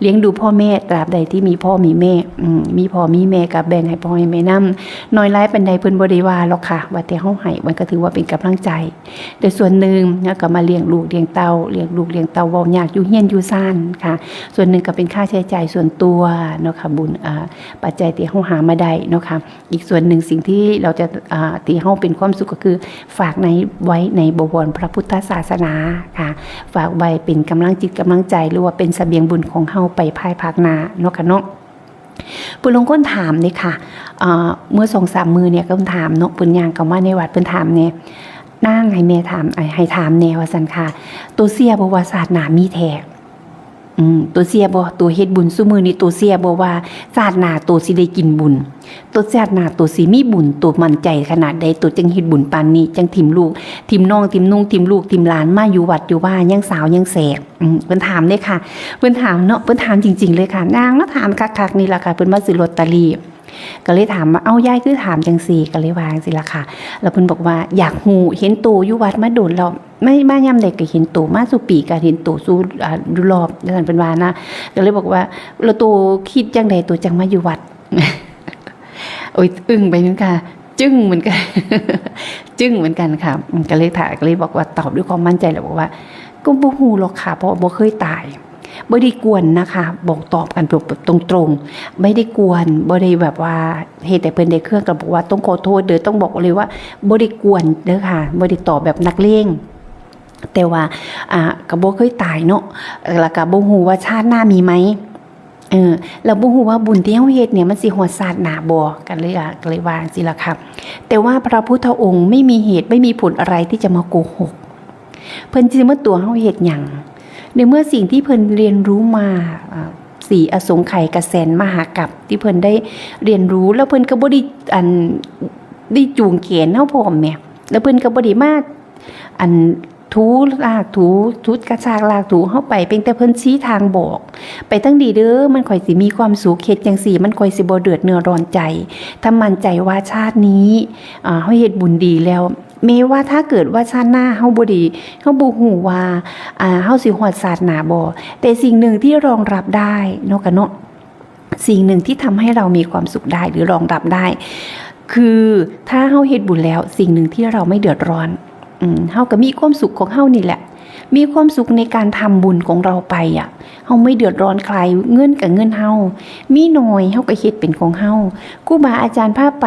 เลี้ยงดูพ่อแม่ ตราบใดที่มีพ่อมีแม่ อืม มีพ่อมีแม่ก็แบ่งให้พ่อให้แม่นำ น้อยหลายปานใดเพิ่นบ่ได้ว่าหรอกค่ะ ว่าแต่เฮาให้ มันก็ถือว่าเป็นกำลังใจ แต่ส่วนหนึ่งเฮาก็มาเลี้ยงลูกเลี้ยงเต้า เลี้ยงลูกเลี้ยงเต้า เว้ายาก อยู่เฮือนอยู่ซ่านค่ะ ส่วนหนึ่งก็เป็นค่าใช้จ่ายส่วนตัวเนาะค่ะ บุญ อ่า ปัจจัยที่เฮาหามาได้เนาะค่ะ อีกส่วนหนึ่งสิ่งที่เราจะ อ่า ที่เฮาเป็นความสุขก็คือฝากใน ไว้ในบวรพระพุทธศาสนาค่ะ ฝากไว้เป็นกำลังจิตกำลังใจ หรือว่าเป็นเสบียงบุญของเฮาไปภายภาคหน้าเนาะค่ะเนาะ ผู้ลางคนถามเลยค่ะ อ่า เมื่อสองสามมื้อเนี่ยก็ถามเนาะ เพิ่นย่างเข้ามาในวัด เพิ่นถามแน่ นาง ให้แม่ถาม ให้ ให้ถามแน่ว่าซั่นค่ะ ตัวเชื่อบ่ว่าชาติหน้ามีแท้ อืม ตัวเชื่อบ่ ตัวเฮ็ดบุญซุมื้อนี้ ตัวเชื่อบ่ว่าชาติหน้าตัวสิได้กินบุญ ตัวชาติหน้าตัวสิมีบุญ ตัวมั่นใจขนาดใด ตัวจั่งเฮ็ดบุญปานนี้ จั่งถิ่มลูก ถิ่มน้อง ถิ่มนุ่ง ถิ่มลูก ถิ่มหลาน มาอยู่วัดอยู่ว่า ยังสาวยังแสก อืม เพิ่นถามเด้ค่ะ เพิ่นถามเนาะ เพิ่นถามจริงๆเลยค่ะ นางมาถามคักๆนี่ล่ะค่ะ เพิ่นมาซื้อลอตเตอรี่ ก็เลยถามว่า เอ้า ยายคือถามจั่งซี้ ก็เลยว่าจั่งซี้ล่ะค่ะ แล้วเพิ่นบอกว่า อยากฮู้ เห็นโตอยู่วัดมาโดนแล้ว ไม่ มายามใดก็เห็นโต มาซุปีก็เห็นโตซุ อ่า อยู่รอบ ว่าซั่นเพิ่นว่านะ ก็เลยบอกว่า แล้วโตคิดจั่งใดโตจั่งมาอยู่วัด โอ้ย อึ้งไปเหมือนกัน จึ้งเหมือนกัน จึ้งเหมือนกันค่ะ อืม ก็เลยถาม ก็เลยบอกว่า ตอบด้วยความมั่นใจแหละ บอกว่า ก็บ่ฮู้หรอกค่ะ เพราะว่าบ่เคยตาย บ่ได้กวนนะคะ บอกตอบกันแบบตรงๆ ไม่ได้กวน บ่ได้แบบว่าเฮ็ดให้เพิ่นได้เครื่อง ก็บอกว่าต้องขอโทษเด้อ ต้องบอกเลยว่าบ่ได้กวนเด้อค่ะ บ่ได้ตอบแบบนักเลง แต่ว่า อ่า ก็บ่เคยตายเนาะ แล้วก็บ่ฮู้ว่าชาติหน้ามีไหม เออ แล้วบ่ฮู้ว่าบุญที่เฮาเฮ็ดเนี่ยมันสิฮอดชาติหน้าบ่ ก็เลย อ่ะ ก็เลยว่าจั่งซี้ล่ะค่ะ แต่ว่าพระพุทธองค์ไม่มีเหตุไม่มีผลอะไรที่จะมาโกหก เพิ่นสิมาตั๋วเฮาเฮ็ดหยัง ในเมื่อสิ่งที่เพิ่นเรียนรู้มา อ่า สี่อสงไขยกับแสนมหากัปที่เพิ่นได้เรียนรู้ แล้วเพิ่นก็บ่ได้ อัน ได้จูงแขนเฮาพร้อมแหม แล้วเพิ่นก็บ่ได้มา อัน ถูลากถู ฉุดกระชากลากถูเฮาไป เพียงแต่เพิ่นชี้ทางบอก ไปทางนี้เด้อ มันค่อยสิมีความสุข เฮ็ดจั่งซี้ มันค่อยสิบ่เดือดเนื้อร้อนใจ ถ้ามั่นใจว่าชาตินี้ อ่า เฮาเฮ็ดบุญดีแล้ว แม้ว่าถ้าเกิดว่าชาติหน้าเฮาบ่ดี เฮาบ่ฮู้ว่า อ่า เฮาสิฮอดชาติหน้าบ่ แต่สิ่งหนึ่งที่รองรับได้เนาะค่ะเนาะ สิ่งหนึ่งที่ทำให้เรามีความสุขได้หรือรองรับได้ คือถ้าเฮาเฮ็ดบุญแล้ว สิ่งหนึ่งที่เราไม่เดือดร้อน อืม เฮาก็มีความสุขของเฮานี่แหละ มีความสุขในการทำบุญของเราไปอะ เฮาไม่เดือดร้อนใคร เงินก็เงินเฮา มีน้อยเฮาก็เฮ็ดเป็นของเฮา ครูบาอาจารย์พาไป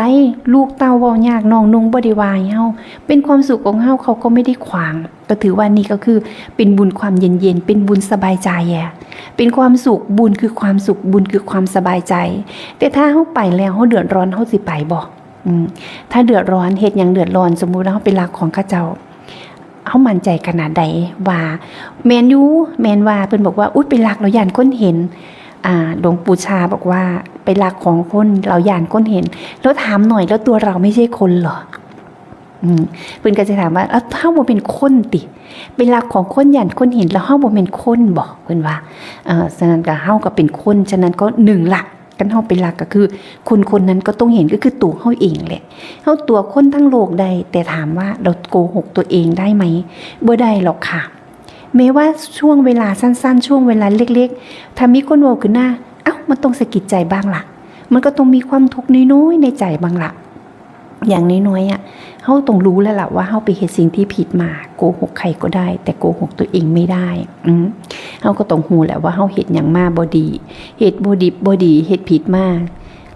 ลูกเต้าเว้ายาก น้องนุ่งบ่ได้ว่าให้เฮา เป็นความสุขของเฮา เขาก็ไม่ได้ขวาง ก็ถือว่านี่ก็คือเป็นบุญความเย็นๆ เป็นบุญสบายใจอะ เป็นความสุข บุญคือความสุข บุญคือความสบายใจ แต่ถ้าเฮาไปแล้วเฮาเดือดร้อน เฮาสิไปบ่ อืม ถ้าเดือดร้อน เฮ็ดหยังเดือดร้อน สมมุติว่าเฮาไปลักของเขาเจ้า เฮามั่นใจขนาดใดว่า แม่นอยู่ แม่นว่าเพิ่นบอกว่า อุ๊ย ไปลักแล้วย้านคนเห็น อ่า หลวงปู่ชาบอกว่า ไปลักของคนแล้วย้านคนเห็น แล้วถามหน่อย แล้วตัวเราไม่ใช่คนเหรอ อืม เพิ่นก็จะถามว่า เอ้า เฮาบ่เป็นคนติ เป็นหลักของคน ย่านคนเห็น แล้วเฮาบ่เป็นคนบ่ เพิ่นว่า เอ่อ ฉะนั้นก็ เฮาก็เป็นคน ฉะนั้นก็หนึ่งละ คันเฮาเป็นหลักก็คือ คนคนนั้นก็ต้องเห็น ก็คือตัวเฮาเองแหละ เฮาตั๋วคนทั้งโลกได้ แต่ถามว่าเราโกหกตัวเองได้ไหม บ่ได้หรอกค่ะ แม้ว่าช่วงเวลาสั้นๆ ช่วงเวลาเล็กๆ ถ้ามีคนเว้าขึ้นมา เอ้า มันต้องสะกิดใจบ้างล่ะ มันก็ต้องมีความทุกข์น้อยๆ ในใจบ้างล่ะ อย่างน้อยๆ อะ เฮาต้องรู้แล้วล่ะว่าเฮาไปเฮ็ดสิ่งที่ผิดมา โกหกใครก็ได้ แต่โกหกตัวเองไม่ได้ อืม เฮาก็ต้องรู้แหละว่าเฮาเฮ็ดหยังมาบ่ดี เฮ็ดบ่ดิบบ่ดี เฮ็ดผิดมา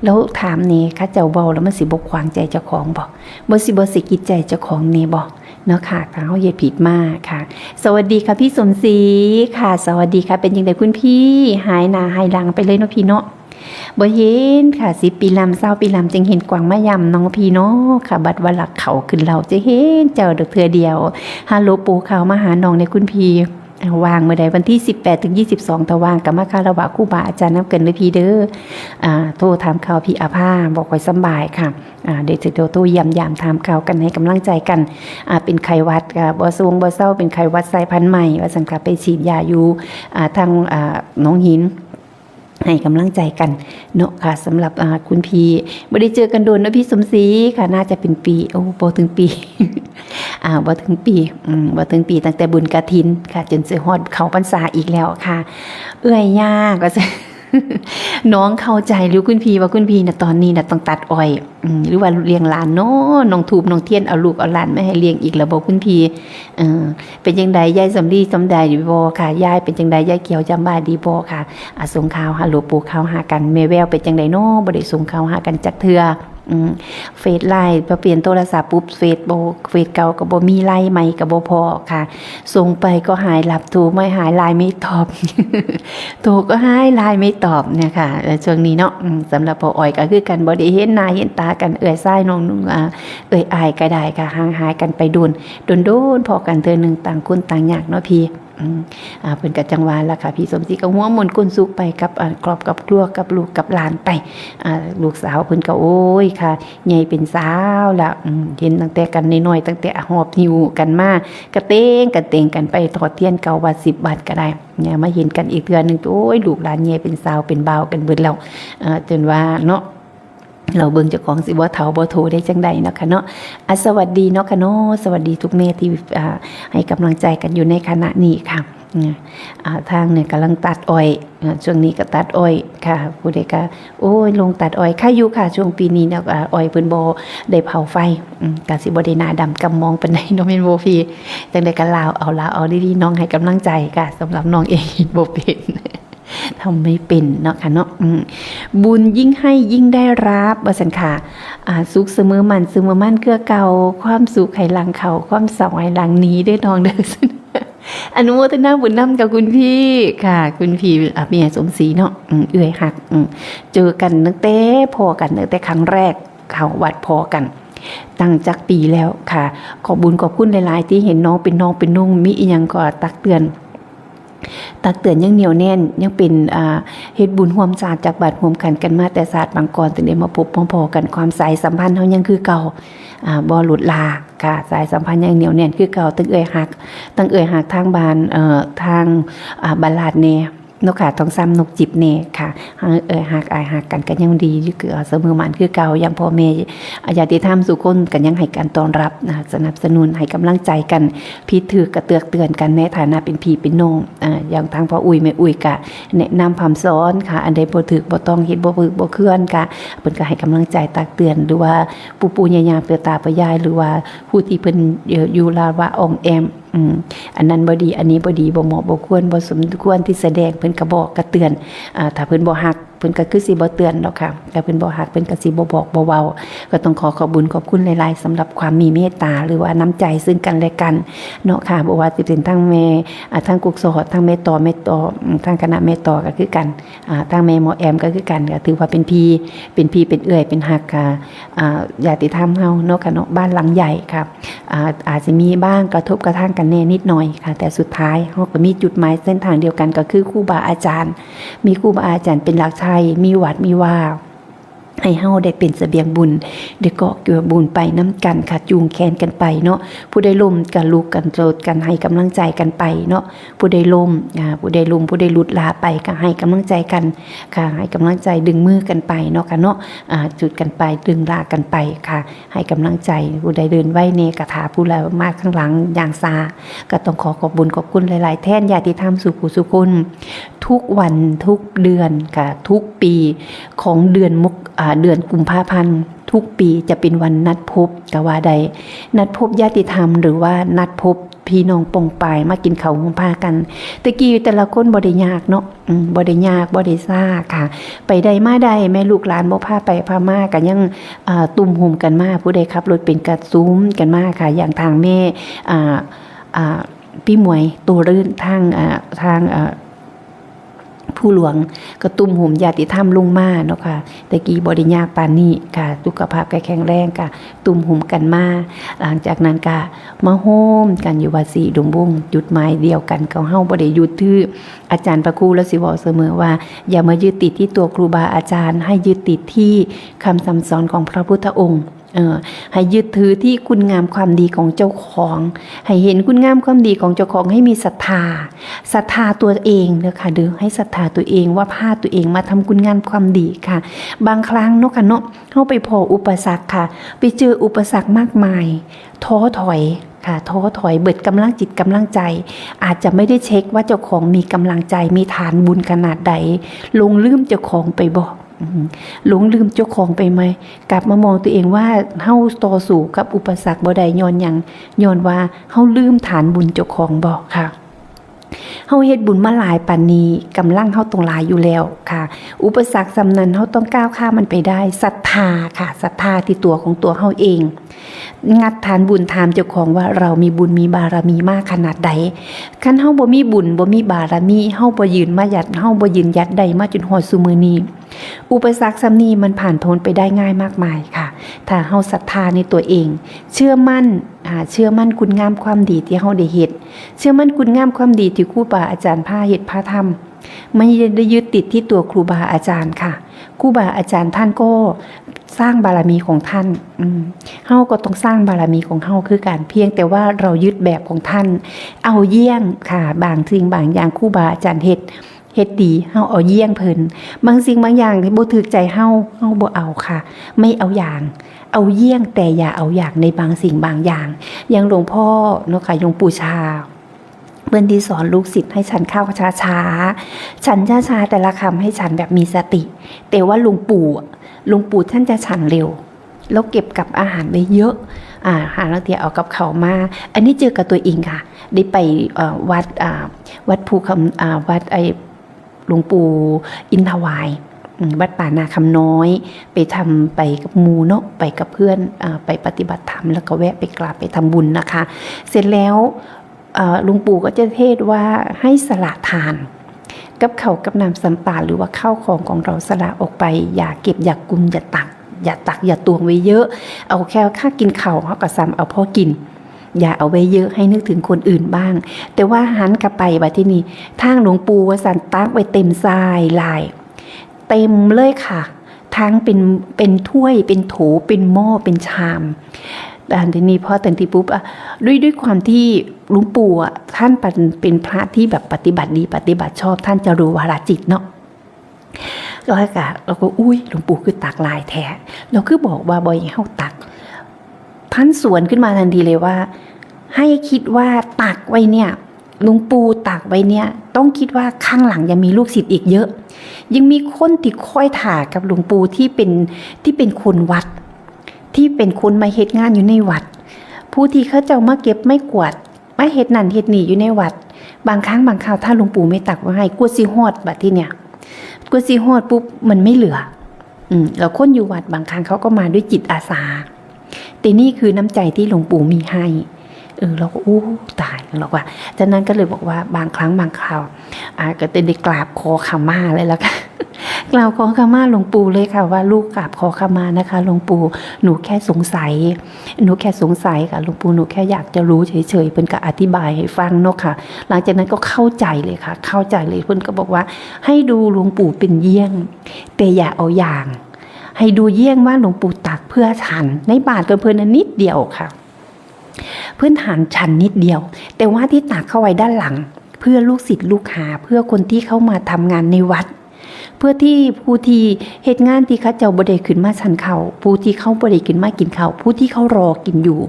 แล้วถามแหน่ เขาเจ้าเว้าแล้วมันสิบ่ขวางใจเจ้าของบ่ บ่สิบ่สะกิดใจเจ้าของแหน่บ่ เนาะค่ะ ถ้าเฮาเฮ็ดผิดมาค่ะ สวัสดีค่ะพี่สมศรีค่ะ สวัสดีค่ะ เป็นจั่งใดคุณพี่ หายหน้าหายหลังไปเลยเนาะพี่เนาะ บ่เห็นค่ะ สิบปีลำ ซาวปีลำ จึงเห็นกวางมาย่ำเนาะพี่เนาะค่ะ บัดว่าหลักเขาขึ้นเล่า จะเห็นเจ้าดอกเทื่อเดียว ฮัลโหล ปู่ข่าวมาหาน้องแหน่คุณพี่ อ่า ว่างมื้อใดวันที่สิบแปดถึงยี่สิบสอง ถ้าว่างก็มาคารวะครูบาอาจารย์นำกันเด้อพี่เด้อ อ่า โทรถามข่าวพี่อาภา บ่ค่อยสำบายค่ะ อ่า เดี๋ยวจะโทร โทรเยี่ยมยามถามข่าวกัน ให้กำลังใจกัน อ่า เป็นไข้หวัดก็บ่ส่งบ่เซา เป็นไข้หวัดสายพันธุ์ใหม่ ว่าซั่นค่ะ ไปฉีดยาอยู่ อ่า ทาง อ่า หนองหิน ให้กำลังใจกันเนาะค่ะ สำหรับ อ่า คุณพี่ บ่ได้เจอกันโดนเนาะพี่สมศรีค่ะ น่าจะเป็นปี โอ้ บ่ถึงปี อ่า บ่ถึงปี อืม บ่ถึงปี ตั้งแต่บุญกฐินค่ะ จนสิฮอดเข้าพรรษาอีกแล้วค่ะ เอื้อยยากว่าซั่น น้องเข้าใจอยู่คุณพี่ ว่าคุณพี่น่ะ ตอนนี้น่ะต้องตัดอ้อย อืม หรือว่าเลี้ยงหลานเนาะ น้องธูปน้องเทียน เอาลูกเอาหลานมาให้เลี้ยงอีกแล้วบ่คุณพี่ เออ เป็นจั่งใด ยายสำลีสำใดบ่คะ ยายเป็นจั่งใด ยายเขียวจำบ้าดีบ่คะ อ่ะ ส่งข่าวหาหลวงปู่ข่าวหากัน แม่แววเป็นจั่งใดเนาะ บ่ได้ส่งข่าวหากันจักเทื่อ อืม เฟซไลน์ พอเปลี่ยนโทรศัพท์ปุ๊บ เฟซบ่ เฟซเก่าก็บ่มี ไลน์ใหม่ก็บ่พ้อค่ะ ส่งไปก็หาย รับโทรไม่หาย ไลน์ไม่ตอบ โทรก็หาย ไลน์ไม่ตอบเนี่ยค่ะ แล้วช่วงนี้เนาะ อืม สำหรับพ่ออ้อยก็คือกัน บ่ได้เห็นหน้าเห็นตากัน เอื้อยชายน้องนุ่ง อ่า เอื้อยอ้ายก็ได้ค่ะ ห่างหายกันไปโดน โดนๆ พ้อกันเทื่อหนึ่ง ต่างคนต่างยากเนาะพี่ อืม อ่า เพิ่นก็จั่งว่าล่ะค่ะ พี่สมศรีก็หัวม่วนก้นสุขไปกับ อ่า ครอบกับครัว กับลูกกับหลานไป อ่า ลูกสาวเพิ่นก็ โอ้ยค่ะ ใหญ่เป็นสาวละ อืม เห็นตั้งแต่กันน้อยๆ ตั้งแต่หอบหิ้วกันมา กระเตงกระเตงกันไปทอดเทียนเก้าวัดสิบวัดก็ได้ เนี่ย มาเห็นกันอีกเทื่อหนึ่ง โอ้ย ลูกหลานใหญ่เป็นสาวเป็นบ่าวกันเบิดแล้ว เอ่อ จนว่าเนาะ เราเบิ่งเจ้าของสิบ่เฒ่าบ่โทได้จั่งใดเนาะค่ะเนาะ อ่ะ สวัสดีเนาะค่ะเนาะ สวัสดีทุกแม่ที่ อ่า ให้กำลังใจกันอยู่ในขณะนี้ค่ะ อืม อ่า ทางเนี่ยกำลังตัดอ้อย อ่า ช่วงนี้ก็ตัดอ้อยค่ะ ผู้ใดก็ โอ้ย ลงตัดอ้อย ใครอยู่ค่ะ ช่วงปีนี้เนี่ย อ่า อ้อยเพิ่นบ่ได้เผาไฟ อืม ก็สิบ่ได้หน้าดำกำมองปานใดเนาะ แม่นบ่พี่ จั่งใดก็ลาวเอา ลาวเอาดีๆ น้องให้กำลังใจค่ะ สำหรับน้องเองเฮ็ดบ่เป็น ทำไม่เป็นเนาะค่ะเนาะ อืม บุญยิ่งให้ยิ่งได้รับ ว่าซั่นค่ะ อ่า สุขเสมอมัน เสมอมันคือเก่า ความสุขให้หลังเข้า ความเศร้าให้หลังหนีเด้อน้องเด้อ อนุโมทนาบุญนำกับคุณพี่ค่ะ คุณพี่ อ่ะ แม่สมศรีเนาะ อืม เอื้อยฮัก อืม เจอกันตั้งแต่พ้อกันตั้งแต่ครั้งแรกเข้าวัดพ้อกัน ตั้งจักปีแล้วค่ะ ขอบบุญขอบคุณหลายๆ ที่เห็นน้องเป็นน้องเป็นนุ่ง มีอิหยังก็ตักเตือน ตักเตือนอย่างเหนียวแน่น ยังเป็น อ่า เฮ็ดบุญร่วมชาติตักบาตรร่วมขันกันมาแต่ชาติปางก่อน จึงได้มาพบมาพ้อกัน ความสายสัมพันธ์เฮายังคือเก่า อ่า บ่ลดลาค่ะ สายสัมพันธ์ยังเหนียวแน่นคือเก่า ตั้งเอื้อยฮัก ตั้งเอื้อยฮักทางบ้าน เอ่อ ทาง อ่า บ้านลาดแหน่เนาะค่ะ ทองซ้ำนกจิบแหน่ค่ะ เอ่อ ฮักอ้ายฮักกันก็ยังดีอยู่ คือเสมอมันคือเก่า ยังพ่อแม่ อ่า ญาติธรรมสู่คนก็ยังให้การต้อนรับนะ สนับสนุนให้กำลังใจกัน ผิดถูกก็เตือกเตือนกันในฐานะเป็นพี่เป็นน้อง อ่า อย่างทางพ่ออุ้ยแม่อุ้ยก็แนะนำพร่ำสอนค่ะ อันใดบ่ถูกบ่ต้องเฮ็ด บ่ถูกบ่ควรก็ เพิ่นก็ให้กำลังใจตักเตือน หรือว่าปู่ปู่ย่าย่า ปู่ตาปู่ยาย หรือว่าผู้ที่เพิ่น เอ่อ อยู่ลาวว่าอ้อมแอม อืม อันนั้นบ่ดี อันนี้บ่ดี บ่เหมาะบ่ควร บ่สมควรที่แสดง เพิ่นก็บอกก็เตือน อ่า ถ้าเพิ่นบ่ฮัก เพิ่นก็คือสิบ่เตือนดอกค่ะ ถ้าเพิ่นบ่ฮัก เพิ่นก็สิบ่บอกบ่เว้า ก็ต้องขอขอบบุญขอบคุณหลายๆ สำหรับความมีเมตตา หรือว่าน้ำใจซึ่งกันและกันเนาะค่ะ บ่ว่าสิเป็นทั้งแม่ อ่า ทั้งกุกซอด ทั้งแม่ต่อ แม่ต่อ อืม ทั้งคณะแม่ต่อก็คือกัน อ่า ทั้งแม่หมอแอมก็คือกัน ก็ถือว่าเป็นพี่ เป็นพี่เป็นเอื้อย เป็นฮัก อ่า อ่า ญาติธรรมเฮาเนาะค่ะเนาะ บ้านหลังใหญ่ค่ะ อ่า อาจจะมีบ้างกระทบกระทั่งกันแหน่นิดหน่อยค่ะ แต่สุดท้ายเฮาก็มีจุดหมายเส้นทางเดียวกัน ก็คือครูบาอาจารย์ มีครูบาอาจารย์เป็นหลักชัย มีวัดมีวา ให้เฮาได้เป็นเสบียงบุญ ได้เกาะเกื้อบุญไปนำกันค่ะ จูงแขนกันไปเนาะ ผู้ใดล้มก็ลุกกันโจดกัน ให้กำลังใจกันไปเนาะ ผู้ใดล้ม อ่า ผู้ใดล้ม ผู้ใดหลุดลาไปก็ให้กำลังใจกันค่ะ ให้กำลังใจดึงมือกันไปเนาะค่ะเนาะ อ่า จุดกันไป ดึงลากันไปค่ะ ให้กำลังใจ ผู้ใดเดินไวแน่ก็ท่า ผู้ใดมาข้างหลังย่างช้า ก็ต้องขอขอบบุญขอบคุณหลายๆ แทนญาติธรรมสู่ผู้สู่คน ทุกวันทุกเดือนค่ะ ทุกปีของเดือนมก อ่า เดือนกุมภาพันธ์ ทุกปีจะเป็นวันนัดพบก็ว่าได้ นัดพบญาติธรรม หรือว่านัดพบพี่น้องป้องปายมากินข้าวห่มผ้ากัน แต่กี้แต่ละคนบ่ได้ยากเนาะ อืม บ่ได้ยาก บ่ได้ซ่าค่ะ ไปได้มาได้ แม่ลูกหลานบ่พาไปพามาก็ยัง อ่า ตุ้มโฮมกันมา ผู้ใดขับรถเป็นก็ตุ้มกันมาค่ะ อย่างทางแม่ อ่า อ่า พี่หมวย ตัวรื่น ทาง อ่า ทาง อ่า ผู้หลวง ก็ตุ้มโฮมญาติธรรมลงมาเนาะค่ะ แต่กี้บ่ได้ยากปานนี้ค่ะ สุขภาพก็แข็งแรงค่ะ ตุ้มโฮมกันมา หลังจากนั้นก็มาโฮมกันอยู่วัดศรีอุดมวงศ์ จุดหมายเดียวกัน ก็เฮาบ่ได้ยึดถืออาจารย์พระครู แล้วสิเว้าเสมอว่า อย่ามายึดติดที่ตัวครูบาอาจารย์ ให้ยึดติดที่คำสั่งสอนของพระพุทธองค์ เอ่อ ให้ยึดถือที่คุณงามความดีของเจ้าของ ให้เห็นคุณงามความดีของเจ้าของ ให้มีศรัทธา ศรัทธาตัวเองเด้อค่ะเด้อ ให้ศรัทธาตัวเองว่าพาตัวเองมาทำคุณงามความดีค่ะ บางครั้งเนาะค่ะเนาะ เฮาไปพ้ออุปสรรคค่ะ ไปเจออุปสรรคมากมาย ท้อถอยค่ะ ท้อถอย เบิดกำลังจิตกำลังใจ อาจจะไม่ได้เช็คว่าเจ้าของมีกำลังใจ มีฐานบุญขนาดใด หลงลืมเจ้าของไปบ่ อืม หลงลืมเจ้าของไปไหม กลับมามองตัวเองว่าเฮาต่อสู้กับอุปสรรคบ่ได้ย้อนหยัง ย้อนว่าเฮาลืมฐานบุญเจ้าของบ่ค่ะ เฮาเฮ็ดบุญมาหลายปานนี้ กำลังเฮาต้องหลายอยู่แล้วค่ะ อุปสรรคส่ำนั้นเฮาต้องก้าวข้ามมันไปได้ ศรัทธาค่ะ ศรัทธาที่ตัวของตัวเฮาเอง งัดฐานบุญถามเจ้าของว่าเรามีบุญมีบารมีมากขนาดใด คันเฮาบ่มีบุญบ่มีบารมี เฮาบ่ยืนมาหยัด เฮาบ่ยืนหยัดได้มาจนฮอดซุมื้อนี้ อุปสรรคส่ำนี้มันผ่านพ้นไปได้ง่ายมากมายค่ะ ถ้าเฮาศรัทธาในตัวเอง เชื่อมั่น อ่า เชื่อมั่นคุณงามความดีที่เฮาได้เฮ็ด เชื่อมั่นคุณงามความดีที่ครูบาอาจารย์พาเฮ็ดพาทำ ไม่ได้ยึดติดที่ตัวครูบาอาจารย์ค่ะ ครูบาอาจารย์ท่านก็สร้างบารมีของท่าน อืม เฮาก็ต้องสร้างบารมีของเฮาคือกัน เพียงแต่ว่าเรายึดแบบของท่าน เอาเยี่ยงค่ะ บางสิ่งบางอย่างครูบาอาจารย์เฮ็ด เฮ็ดดี เฮาเอาเยี่ยงเพิ่น บางสิ่งบางอย่างบ่ถูกใจเฮา เฮาบ่เอาค่ะ ไม่เอาอย่าง เอาเยี่ยงแต่อย่าเอาอย่างในบางสิ่งบางอย่าง อย่างหลวงพ่อเนาะค่ะ หลวงปู่ชา เพิ่นที่สอนลูกศิษย์ให้ฉันข้าวช้าๆ ฉันช้าๆ แต่ละคำให้ฉันแบบมีสติ แต่ว่าหลวงปู่อะ หลวงปู่ท่านจะฉันเร็ว แล้วเก็บกับอาหารไว้เยอะ อ่า หาลางเทื่อเอากับข้าวมา อันนี้เจอกับตัวเองค่ะ ได้ไป เอ่อ วัด อ่า วัดภูคำ อ่า วัดไอ้ หลวงปู่อินทวาย อืม วัดป่านาคำน้อย ไปทำ ไปกับหมู่เนาะ ไปกับเพื่อน อ่า ไปปฏิบัติธรรม แล้วก็แวะไปกราบไปทำบุญนะคะ เสร็จแล้ว เอ่อ หลวงปู่ก็จะเทศน์ว่าให้สละทาน กับข้าวกับน้ำสัมปา หรือว่าข้าวของของเราสละออกไป อย่าเก็บอย่ากุม อย่าตัก อย่าตักอย่าตวงไว้เยอะ เอาแค่ค่ากินข้าวเฮาก็ซ้ำเอาพอกิน อย่าเอาไว้เยอะ ให้นึกถึงคนอื่นบ้าง แต่ว่าหันกลับไปบัดทีนี้ ทางหลวงปู่ว่าซั่น ตักไว้เต็มทรายหลาย เต็มเลยค่ะ ทั้งเป็น เป็นถ้วย เป็นโถ เป็นหม้อ เป็นชาม แต่ทีนี้พอทันทีปุ๊บอะ ด้วย ด้วยความที่หลวงปู่อะ ท่านเป็น เป็นพระที่แบบปฏิบัติดีปฏิบัติชอบ ท่านจะรู้วาระจิตเนาะ แล้วก็ เราก็ อุ๊ย หลวงปู่คือตักหลายแท้ เราคือบอกว่าบ่ให้เฮาตัก ท่านสวนขึ้นมาทันทีเลยว่า ให้คิดว่าตักไว้เนี่ย หลวงปู่ตักไว้เนี่ย ต้องคิดว่าข้างหลังยังมีลูกศิษย์อีกเยอะ ยังมีคนที่คอยถ่ากับหลวงปู่ที่เป็น ที่เป็นคนวัด ที่เป็นคนมาเฮ็ดงานอยู่ในวัด ผู้ที่เขาเจ้ามาเก็บไม้กวาด มาเฮ็ดนั่นเฮ็ดนี่อยู่ในวัด บางครั้งบางคราวถ้าหลวงปู่ไม่ตักไว้ให้ กว่าสิฮอดบัดทีเนี่ย กว่าสิฮอดปุ๊บมันไม่เหลือ อืม แล้วคนอยู่วัดบางครั้งเขาก็มาด้วยจิตอาสา แต่นี่คือน้ำใจที่หลวงปู่มีให้ เออ เราก็ โอ้ ตาย เราว่า ฉะนั้นก็เลยบอกว่าบางครั้งบางคราว อ่า ก็จะได้กราบขอขมาเลยละกัน กราบขอขมาหลวงปู่เลยค่ะ ว่าลูกกราบขอขมานะคะ หลวงปู่ หนูแค่สงสัย หนูแค่สงสัยค่ะ หลวงปู่ หนูแค่อยากจะรู้เฉยๆ เพิ่นก็อธิบายให้ฟังเนาะค่ะ หลังจากนั้นก็เข้าใจเลยค่ะ เข้าใจเลย เพิ่นก็บอกว่าให้ดูหลวงปู่เป็นเยี่ยง แต่อย่าเอาอย่าง ให้ดูเยี่ยงว่าหลวงปู่ตักเพื่อฉันในบาตรของเพิ่นน่ะนิดเดียวค่ะ เพิ่นฉันนิดเดียว แต่ว่าที่ตักเข้าไว้ด้านหลัง เพื่อลูกศิษย์ลูกหา เพื่อคนที่เข้ามาทำงานในวัด เพื่อที่ผู้ที่เฮ็ดงานที่เขาเจ้าบ่ได้ขึ้นมาฉันข้าว ผู้ที่เขาบ่ได้ขึ้นมากินข้าว ผู้ที่เขารอกินอยู่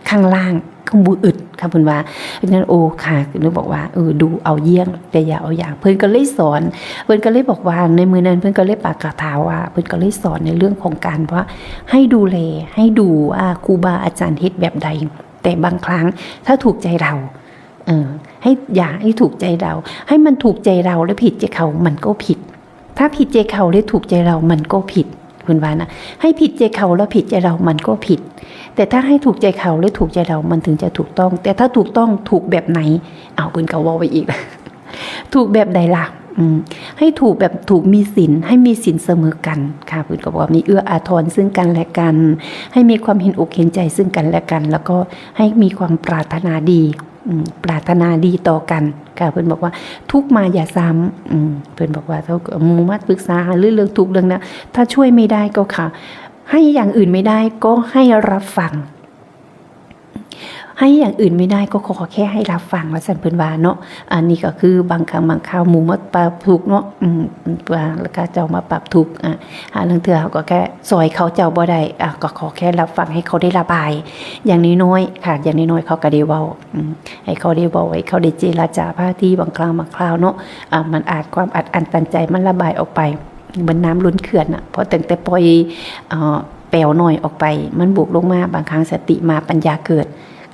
ข้างล่าง ข้างบ่อึดค่ะ เพิ่นว่า เพราะฉะนั้น โอ้ค่ะ เพิ่นบอกว่า เออ ดูเอาเยี่ยง แต่อย่าเอาอย่าง เพิ่นก็เลยสอน เพิ่นก็เลยบอกว่า ในมื้อนั้นเพิ่นก็เลยปากกาถาว่า เพิ่นก็เลยสอนในเรื่องของการว่า ให้ดูแล ให้ดูว่าครูบาอาจารย์เฮ็ดแบบใด แต่บางครั้งถ้าถูกใจเรา เออ ให้ อย่าให้ถูกใจเรา ให้มันถูกใจเราและผิดใจเขา มันก็ผิด ถ้าผิดใจเขาและถูกใจเรา มันก็ผิด เพิ่นว่านะ ให้ผิดใจเขาแล้วผิดใจเรา มันก็ผิด แต่ถ้าให้ถูกใจเขาและถูกใจเรา มันถึงจะถูกต้อง แต่ถ้าถูกต้อง ถูกแบบไหน เอา เพิ่นก็เว้าไปอีก ถูกแบบใดล่ะ อืม ให้ถูกแบบถูกมีศีล ให้มีศีลเสมอกันค่ะ เพิ่นก็บอกว่ามีเอื้ออาทรซึ่งกันและกัน ให้มีความเห็นอกเห็นใจซึ่งกันและกัน แล้วก็ให้มีความปรารถนาดี อืม ปรารถนาดีต่อกันค่ะ เพิ่นบอกว่า ทุกข์มาอย่าซ้ำ อืม เพิ่นบอกว่า ถ้าหมู่มาปรึกษาหารือเรื่องทุกข์เรื่องนั้น ถ้าช่วยไม่ได้ก็ค่ะ ให้อย่างอื่นไม่ได้ก็ให้รับฟัง ให้อย่างอื่นไม่ได้ก็ขอแค่ให้รับฟัง ว่าซั่นเพิ่นว่าเนาะ อันนี้ก็คือบางครั้งบางคราวหมู่มาปรับทุกข์เนาะ อืม ว่าแล้วเขาเจ้ามาปรับทุกข์ อ่ะ หาลางเทื่อเขาก็แค่ซอยเขาเจ้าบ่ได้ อ่ะ ก็ขอแค่รับฟังให้เขาได้ระบาย อย่างน้อยๆ ค่ะ อย่างน้อยๆ เขาก็ได้เว้า อืม ให้เขาได้เว้า ให้เขาได้เจรจา พาทีบางครั้งบางคราวเนาะ อ่ะ มันอาจ ความอัดอั้นตันใจมันระบายออกไป เหมือนน้ำล้นเขื่อนน่ะ พอตั้งแต่ปล่อย เอ่อ แปวน้อยออกไป มันบวกลงมา บางครั้งสติมา ปัญญาเกิด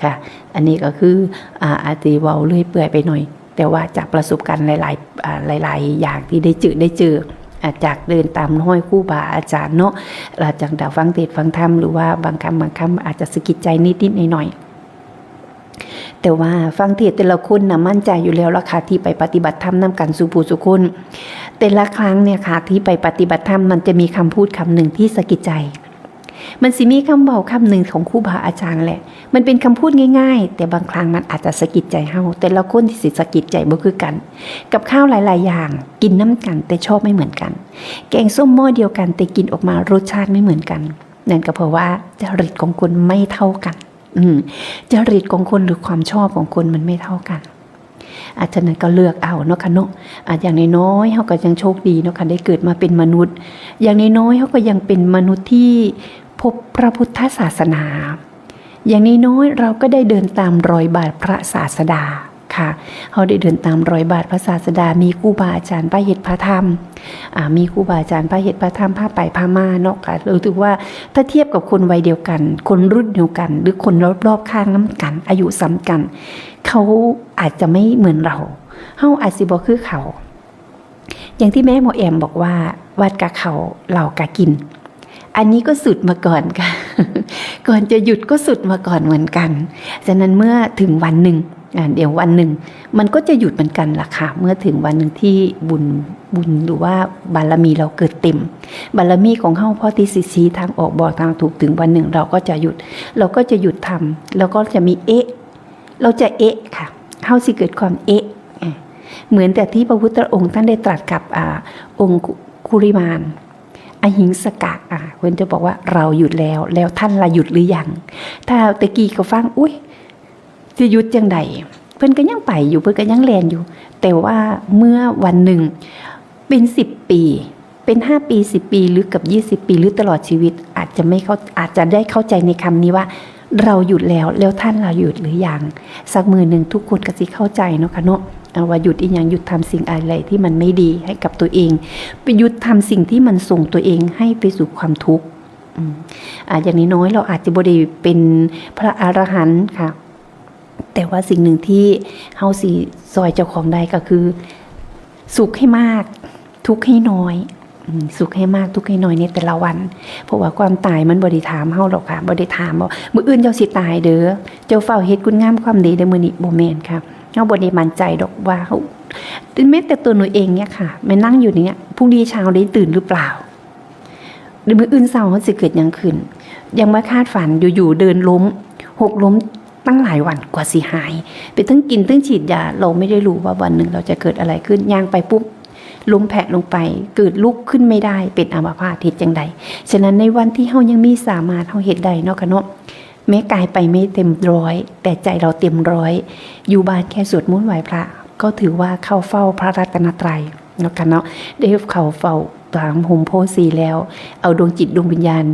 ค่ะ อันนี้ก็คือ อ่า อาจจะเว้าเรื่อยเปื่อยไปหน่อย แต่ว่าจากประสบการณ์หลายๆ อ่า หลายๆ อย่างที่ได้เจอ ได้เจอ อ่า จากเดินตามรอยครูบาอาจารย์เนาะ หลังจากได้ฟังเทศน์ฟังธรรม หรือว่าบางคำบางคำอาจจะสะกิดใจนิดๆ หน่อยๆ แต่ว่าฟังเทศน์แต่ละคนน่ะมั่นใจอยู่แล้วล่ะค่ะ ที่ไปปฏิบัติธรรมนำกันสู่ผู้สู่คน แต่ละครั้งเนี่ยค่ะ ที่ไปปฏิบัติธรรม มันจะมีคำพูดคำหนึ่งที่สะกิดใจ มันสิมีคำเว้าคำหนึ่งของครูบาอาจารย์แหละ มันเป็นคำพูดง่ายๆ แต่บางครั้งมันอาจจะสะกิดใจเฮา แต่ละคนที่สิสะกิดใจบ่คือกัน กับข้าวหลายๆ อย่าง กินนำกันแต่ชอบไม่เหมือนกัน แกงส้มหม้อเดียวกันแต่กินออกมารสชาติไม่เหมือนกัน นั่นก็เพราะว่าจริตของคนไม่เท่ากัน อืม จริตของคนหรือความชอบของคนมันไม่เท่ากัน อาจจะนั้นก็เลือกเอาเนาะค่ะเนาะ อ่ะ อย่างน้อยๆ เฮาก็ยังโชคดีเนาะค่ะ ได้เกิดมาเป็นมนุษย์ อย่างน้อยๆ เฮาก็ยังเป็นมนุษย์ที่พบพระพุทธศาสนา อย่างน้อยๆ เราก็ได้เดินตามรอยบาทพระศาสดาค่ะ เฮาได้เดินตามรอยบาทพระศาสดา มีครูบาอาจารย์พาเฮ็ดพาทำ อ่า มีครูบาอาจารย์พาเฮ็ดพาทำ พาไปพามาเนาะค่ะ รู้สึกว่าถ้าเทียบกับคนวัยเดียวกัน คนรุ่นเดียวกัน หรือคนรอบๆ ข้างนำกัน อายุส่ำกัน เขาอาจจะไม่เหมือนเรา เฮาอาจสิบ่คือเขา อย่างที่แม่หมอแอมบอกว่า วัดกะเข้า เหล้ากะกิน อันนี้ก็สุดมาก่อนค่ะ ก่อนจะหยุดก็สุดมาก่อนเหมือนกัน ฉะนั้นเมื่อถึงวันหนึ่ง อ่า เดี๋ยววันหนึ่ง มันก็จะหยุดเหมือนกันล่ะค่ะ เมื่อถึงวันหนึ่งที่บุญ บุญหรือว่าบารมีเราเกิดเต็ม บารมีของเฮาพอที่สิชี้ทางออกบอกทางถูก ถึงวันหนึ่งเราก็จะหยุด เราก็จะหยุดทำ เราก็จะมีเอ๊ะ เราจะเอ๊ะค่ะ เฮาสิเกิดความเอ๊ะ อ่ะ เหมือนแต่ที่พระพุทธองค์ท่านได้ตรัสกับ อ่า องคุลิมาน อหิงสกะ อ่ะ เพิ่นจะบอกว่า "เราหยุดแล้ว แล้วท่านล่ะหยุดหรือยัง?" ถ้าแต่กี้ก็ฟัง "อุ๊ย สิหยุดจั่งใด เพิ่นก็ยังไปอยู่ เพิ่นก็ยังแล่นอยู่" แต่ว่าเมื่อวันหนึ่ง เป็นสิบปี เป็นห้าปี สิบปี หรือกับยี่สิบปี หรือตลอดชีวิต อาจจะไม่เข้า อาจจะได้เข้าใจในคำนี้ว่า "เราหยุดแล้ว แล้วท่านล่ะหยุดหรือยัง?" สักมื้อหนึ่งทุกคนก็สิเข้าใจเนาะค่ะเนาะ อ่า ว่าหยุดอีหยัง หยุดทำสิ่งอะไรที่มันไม่ดีให้กับตัวเอง ไปหยุดทำสิ่งที่มันส่งตัวเองให้ไปสู่ความทุกข์ อืม อ่า อย่างน้อยๆ เราอาจจะบ่ได้เป็นพระอรหันต์ค่ะ แต่ว่าสิ่งหนึ่งที่เฮาสิซอยเจ้าของได้ก็คือ สุขให้มาก ทุกข์ให้น้อย อืม สุขให้มาก ทุกข์ให้น้อยในแต่ละวัน เพราะว่าความตายมันบ่ได้ถามเฮาหรอกค่ะ บ่ได้ถามว่า "มื้ออื่นเจ้าสิตายเด้อ เจ้าฟ้าวเฮ็ดคุณงามความดีเด้อมื้อนี้" บ่แม่นค่ะ เฮาบ่ได้มั่นใจดอกว่าเฮา แม้แต่ตัวหนูเองเนี่ยค่ะ แม่นั่งอยู่เนี่ย พรุ่งนี้เช้าได้ตื่นหรือเปล่า มื้ออื่นเช้าเฮาสิเกิดหยังขึ้น ยังบ่คาดฝัน อยู่ๆ เดินล้ม หกล้มตั้งหลายวันกว่าสิหาย ไปทั้งกินทั้งฉีดยา เราไม่ได้รู้ว่าวันหนึ่งเราจะเกิดอะไรขึ้น ย่างไปปุ๊บ ล้มแผะลงไป เกิดลุกขึ้นไม่ได้ เป็นอัมพาต เฮ็ดจั่งใด ฉะนั้นในวันที่เฮายังมีสามารถ เฮาเฮ็ดได้เนาะค่ะเนาะ แม้กายไปไม่เต็มร้อย แต่ใจเราเต็มร้อย อยู่บ้านแค่สวดมนต์ไหว้พระ ก็ถือว่าเข้าเฝ้าพระรัตนตรัยเนาะค่ะเนาะ ได้เข้าเฝ้าตามห่มโพธิ์ศรีแล้ว เอาดวงจิตดวงวิญญาณ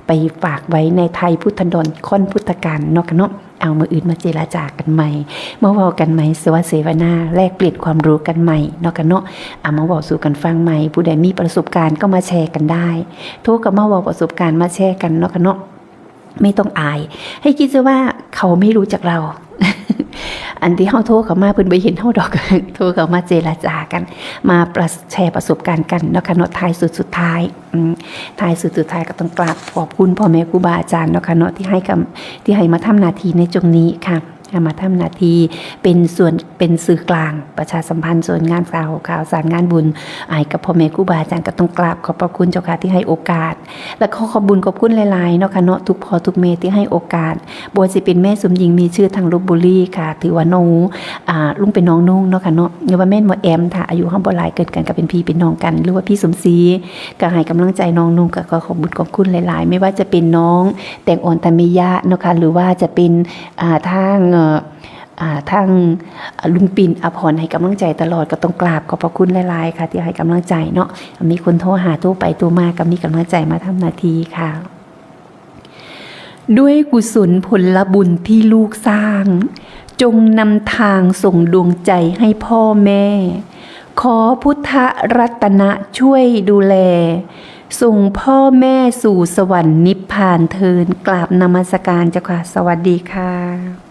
ไปฝากไว้ในไทยพุทธดอนค่อนพุทธการเนาะค่ะเนาะ เอามื้ออื่นมาเจรจากันใหม่ มาเว้ากันใหม่ สวเสวนา แลกเปลี่ยนความรู้กันใหม่เนาะค่ะเนาะ เอามาเว้าสู่กันฟังใหม่ ผู้ใดมีประสบการณ์ก็มาแชร์กันได้ โทรเข้ามาเว้าประสบการณ์ มาแชร์กันเนาะค่ะเนาะ ไม่ต้องอาย ให้คิดซะว่าเขาไม่รู้จักเรา อันที่เฮาโทรเข้ามา เพิ่นบ่เห็นเฮาดอก โทรเข้ามาเจรจากัน มาประ- แชร์ประสบการณ์กันเนาะค่ะเนาะ ท้ายสุดสุดท้าย อืม ท้ายสุดสุดท้ายก็ต้องกราบขอบคุณพ่อแม่ครูบาอาจารย์เนาะค่ะเนาะ ที่ให้กำ- ที่ให้มาทำหน้าที่ในตรงนี้ค่ะ ให้มาทำหน้าที่เป็นส่วน- เป็นสื่อกลางประชาสัมพันธ์ส่วนงานข่าว ข่าวสารงานบุญ ให้กับพ่อแม่ครูบาอาจารย์ ก็ต้องกราบขอบพระคุณเจ้าค่ะที่ให้โอกาส และขอขอบบุญขอบคุณหลายๆเนาะค่ะเนาะ ทุกพ่อทุกแม่ที่ให้โอกาส บ่ว่าสิเป็นแม่สมหญิงมีชื่อทางลพบุรีค่ะ ถือว่าน้อง อ่า ลุงเป็นน้องนุ่งเนาะค่ะเนาะ หรือว่าแม่นบ่แอม ถ้าอายุเฮาบ่หลายเกินกัน ก็เป็นพี่เป็นน้องกัน หรือว่าพี่สมศรี ก็ให้กำลังใจน้องนุ่ง ก็ขอขอบบุญขอบคุณหลายๆ ไม่ว่าจะเป็นน้องแตงอ่อน ธรรมิยะเนาะค่ะ หรือว่าจะเป็น อ่า ทาง เอ่อ อ่า ทาง อ่า ลุงปิ่น อภรณ์ ให้กำลังใจตลอด ก็ต้องกราบขอบพระคุณหลายๆค่ะ ที่ให้กำลังใจเนาะ มีคนโทรหาโทรไปโทรมา ก็มีกำลังใจมาทำหน้าที่ค่ะ ด้วยกุศลผลบุญที่ลูกสร้าง จงนำทางส่งดวงใจให้พ่อแม่ ขอพุทธรัตนะช่วยดูแล ส่งพ่อแม่สู่สวรรค์นิพพานเทิน กราบนมัสการเจ้าค่ะ สวัสดีค่ะ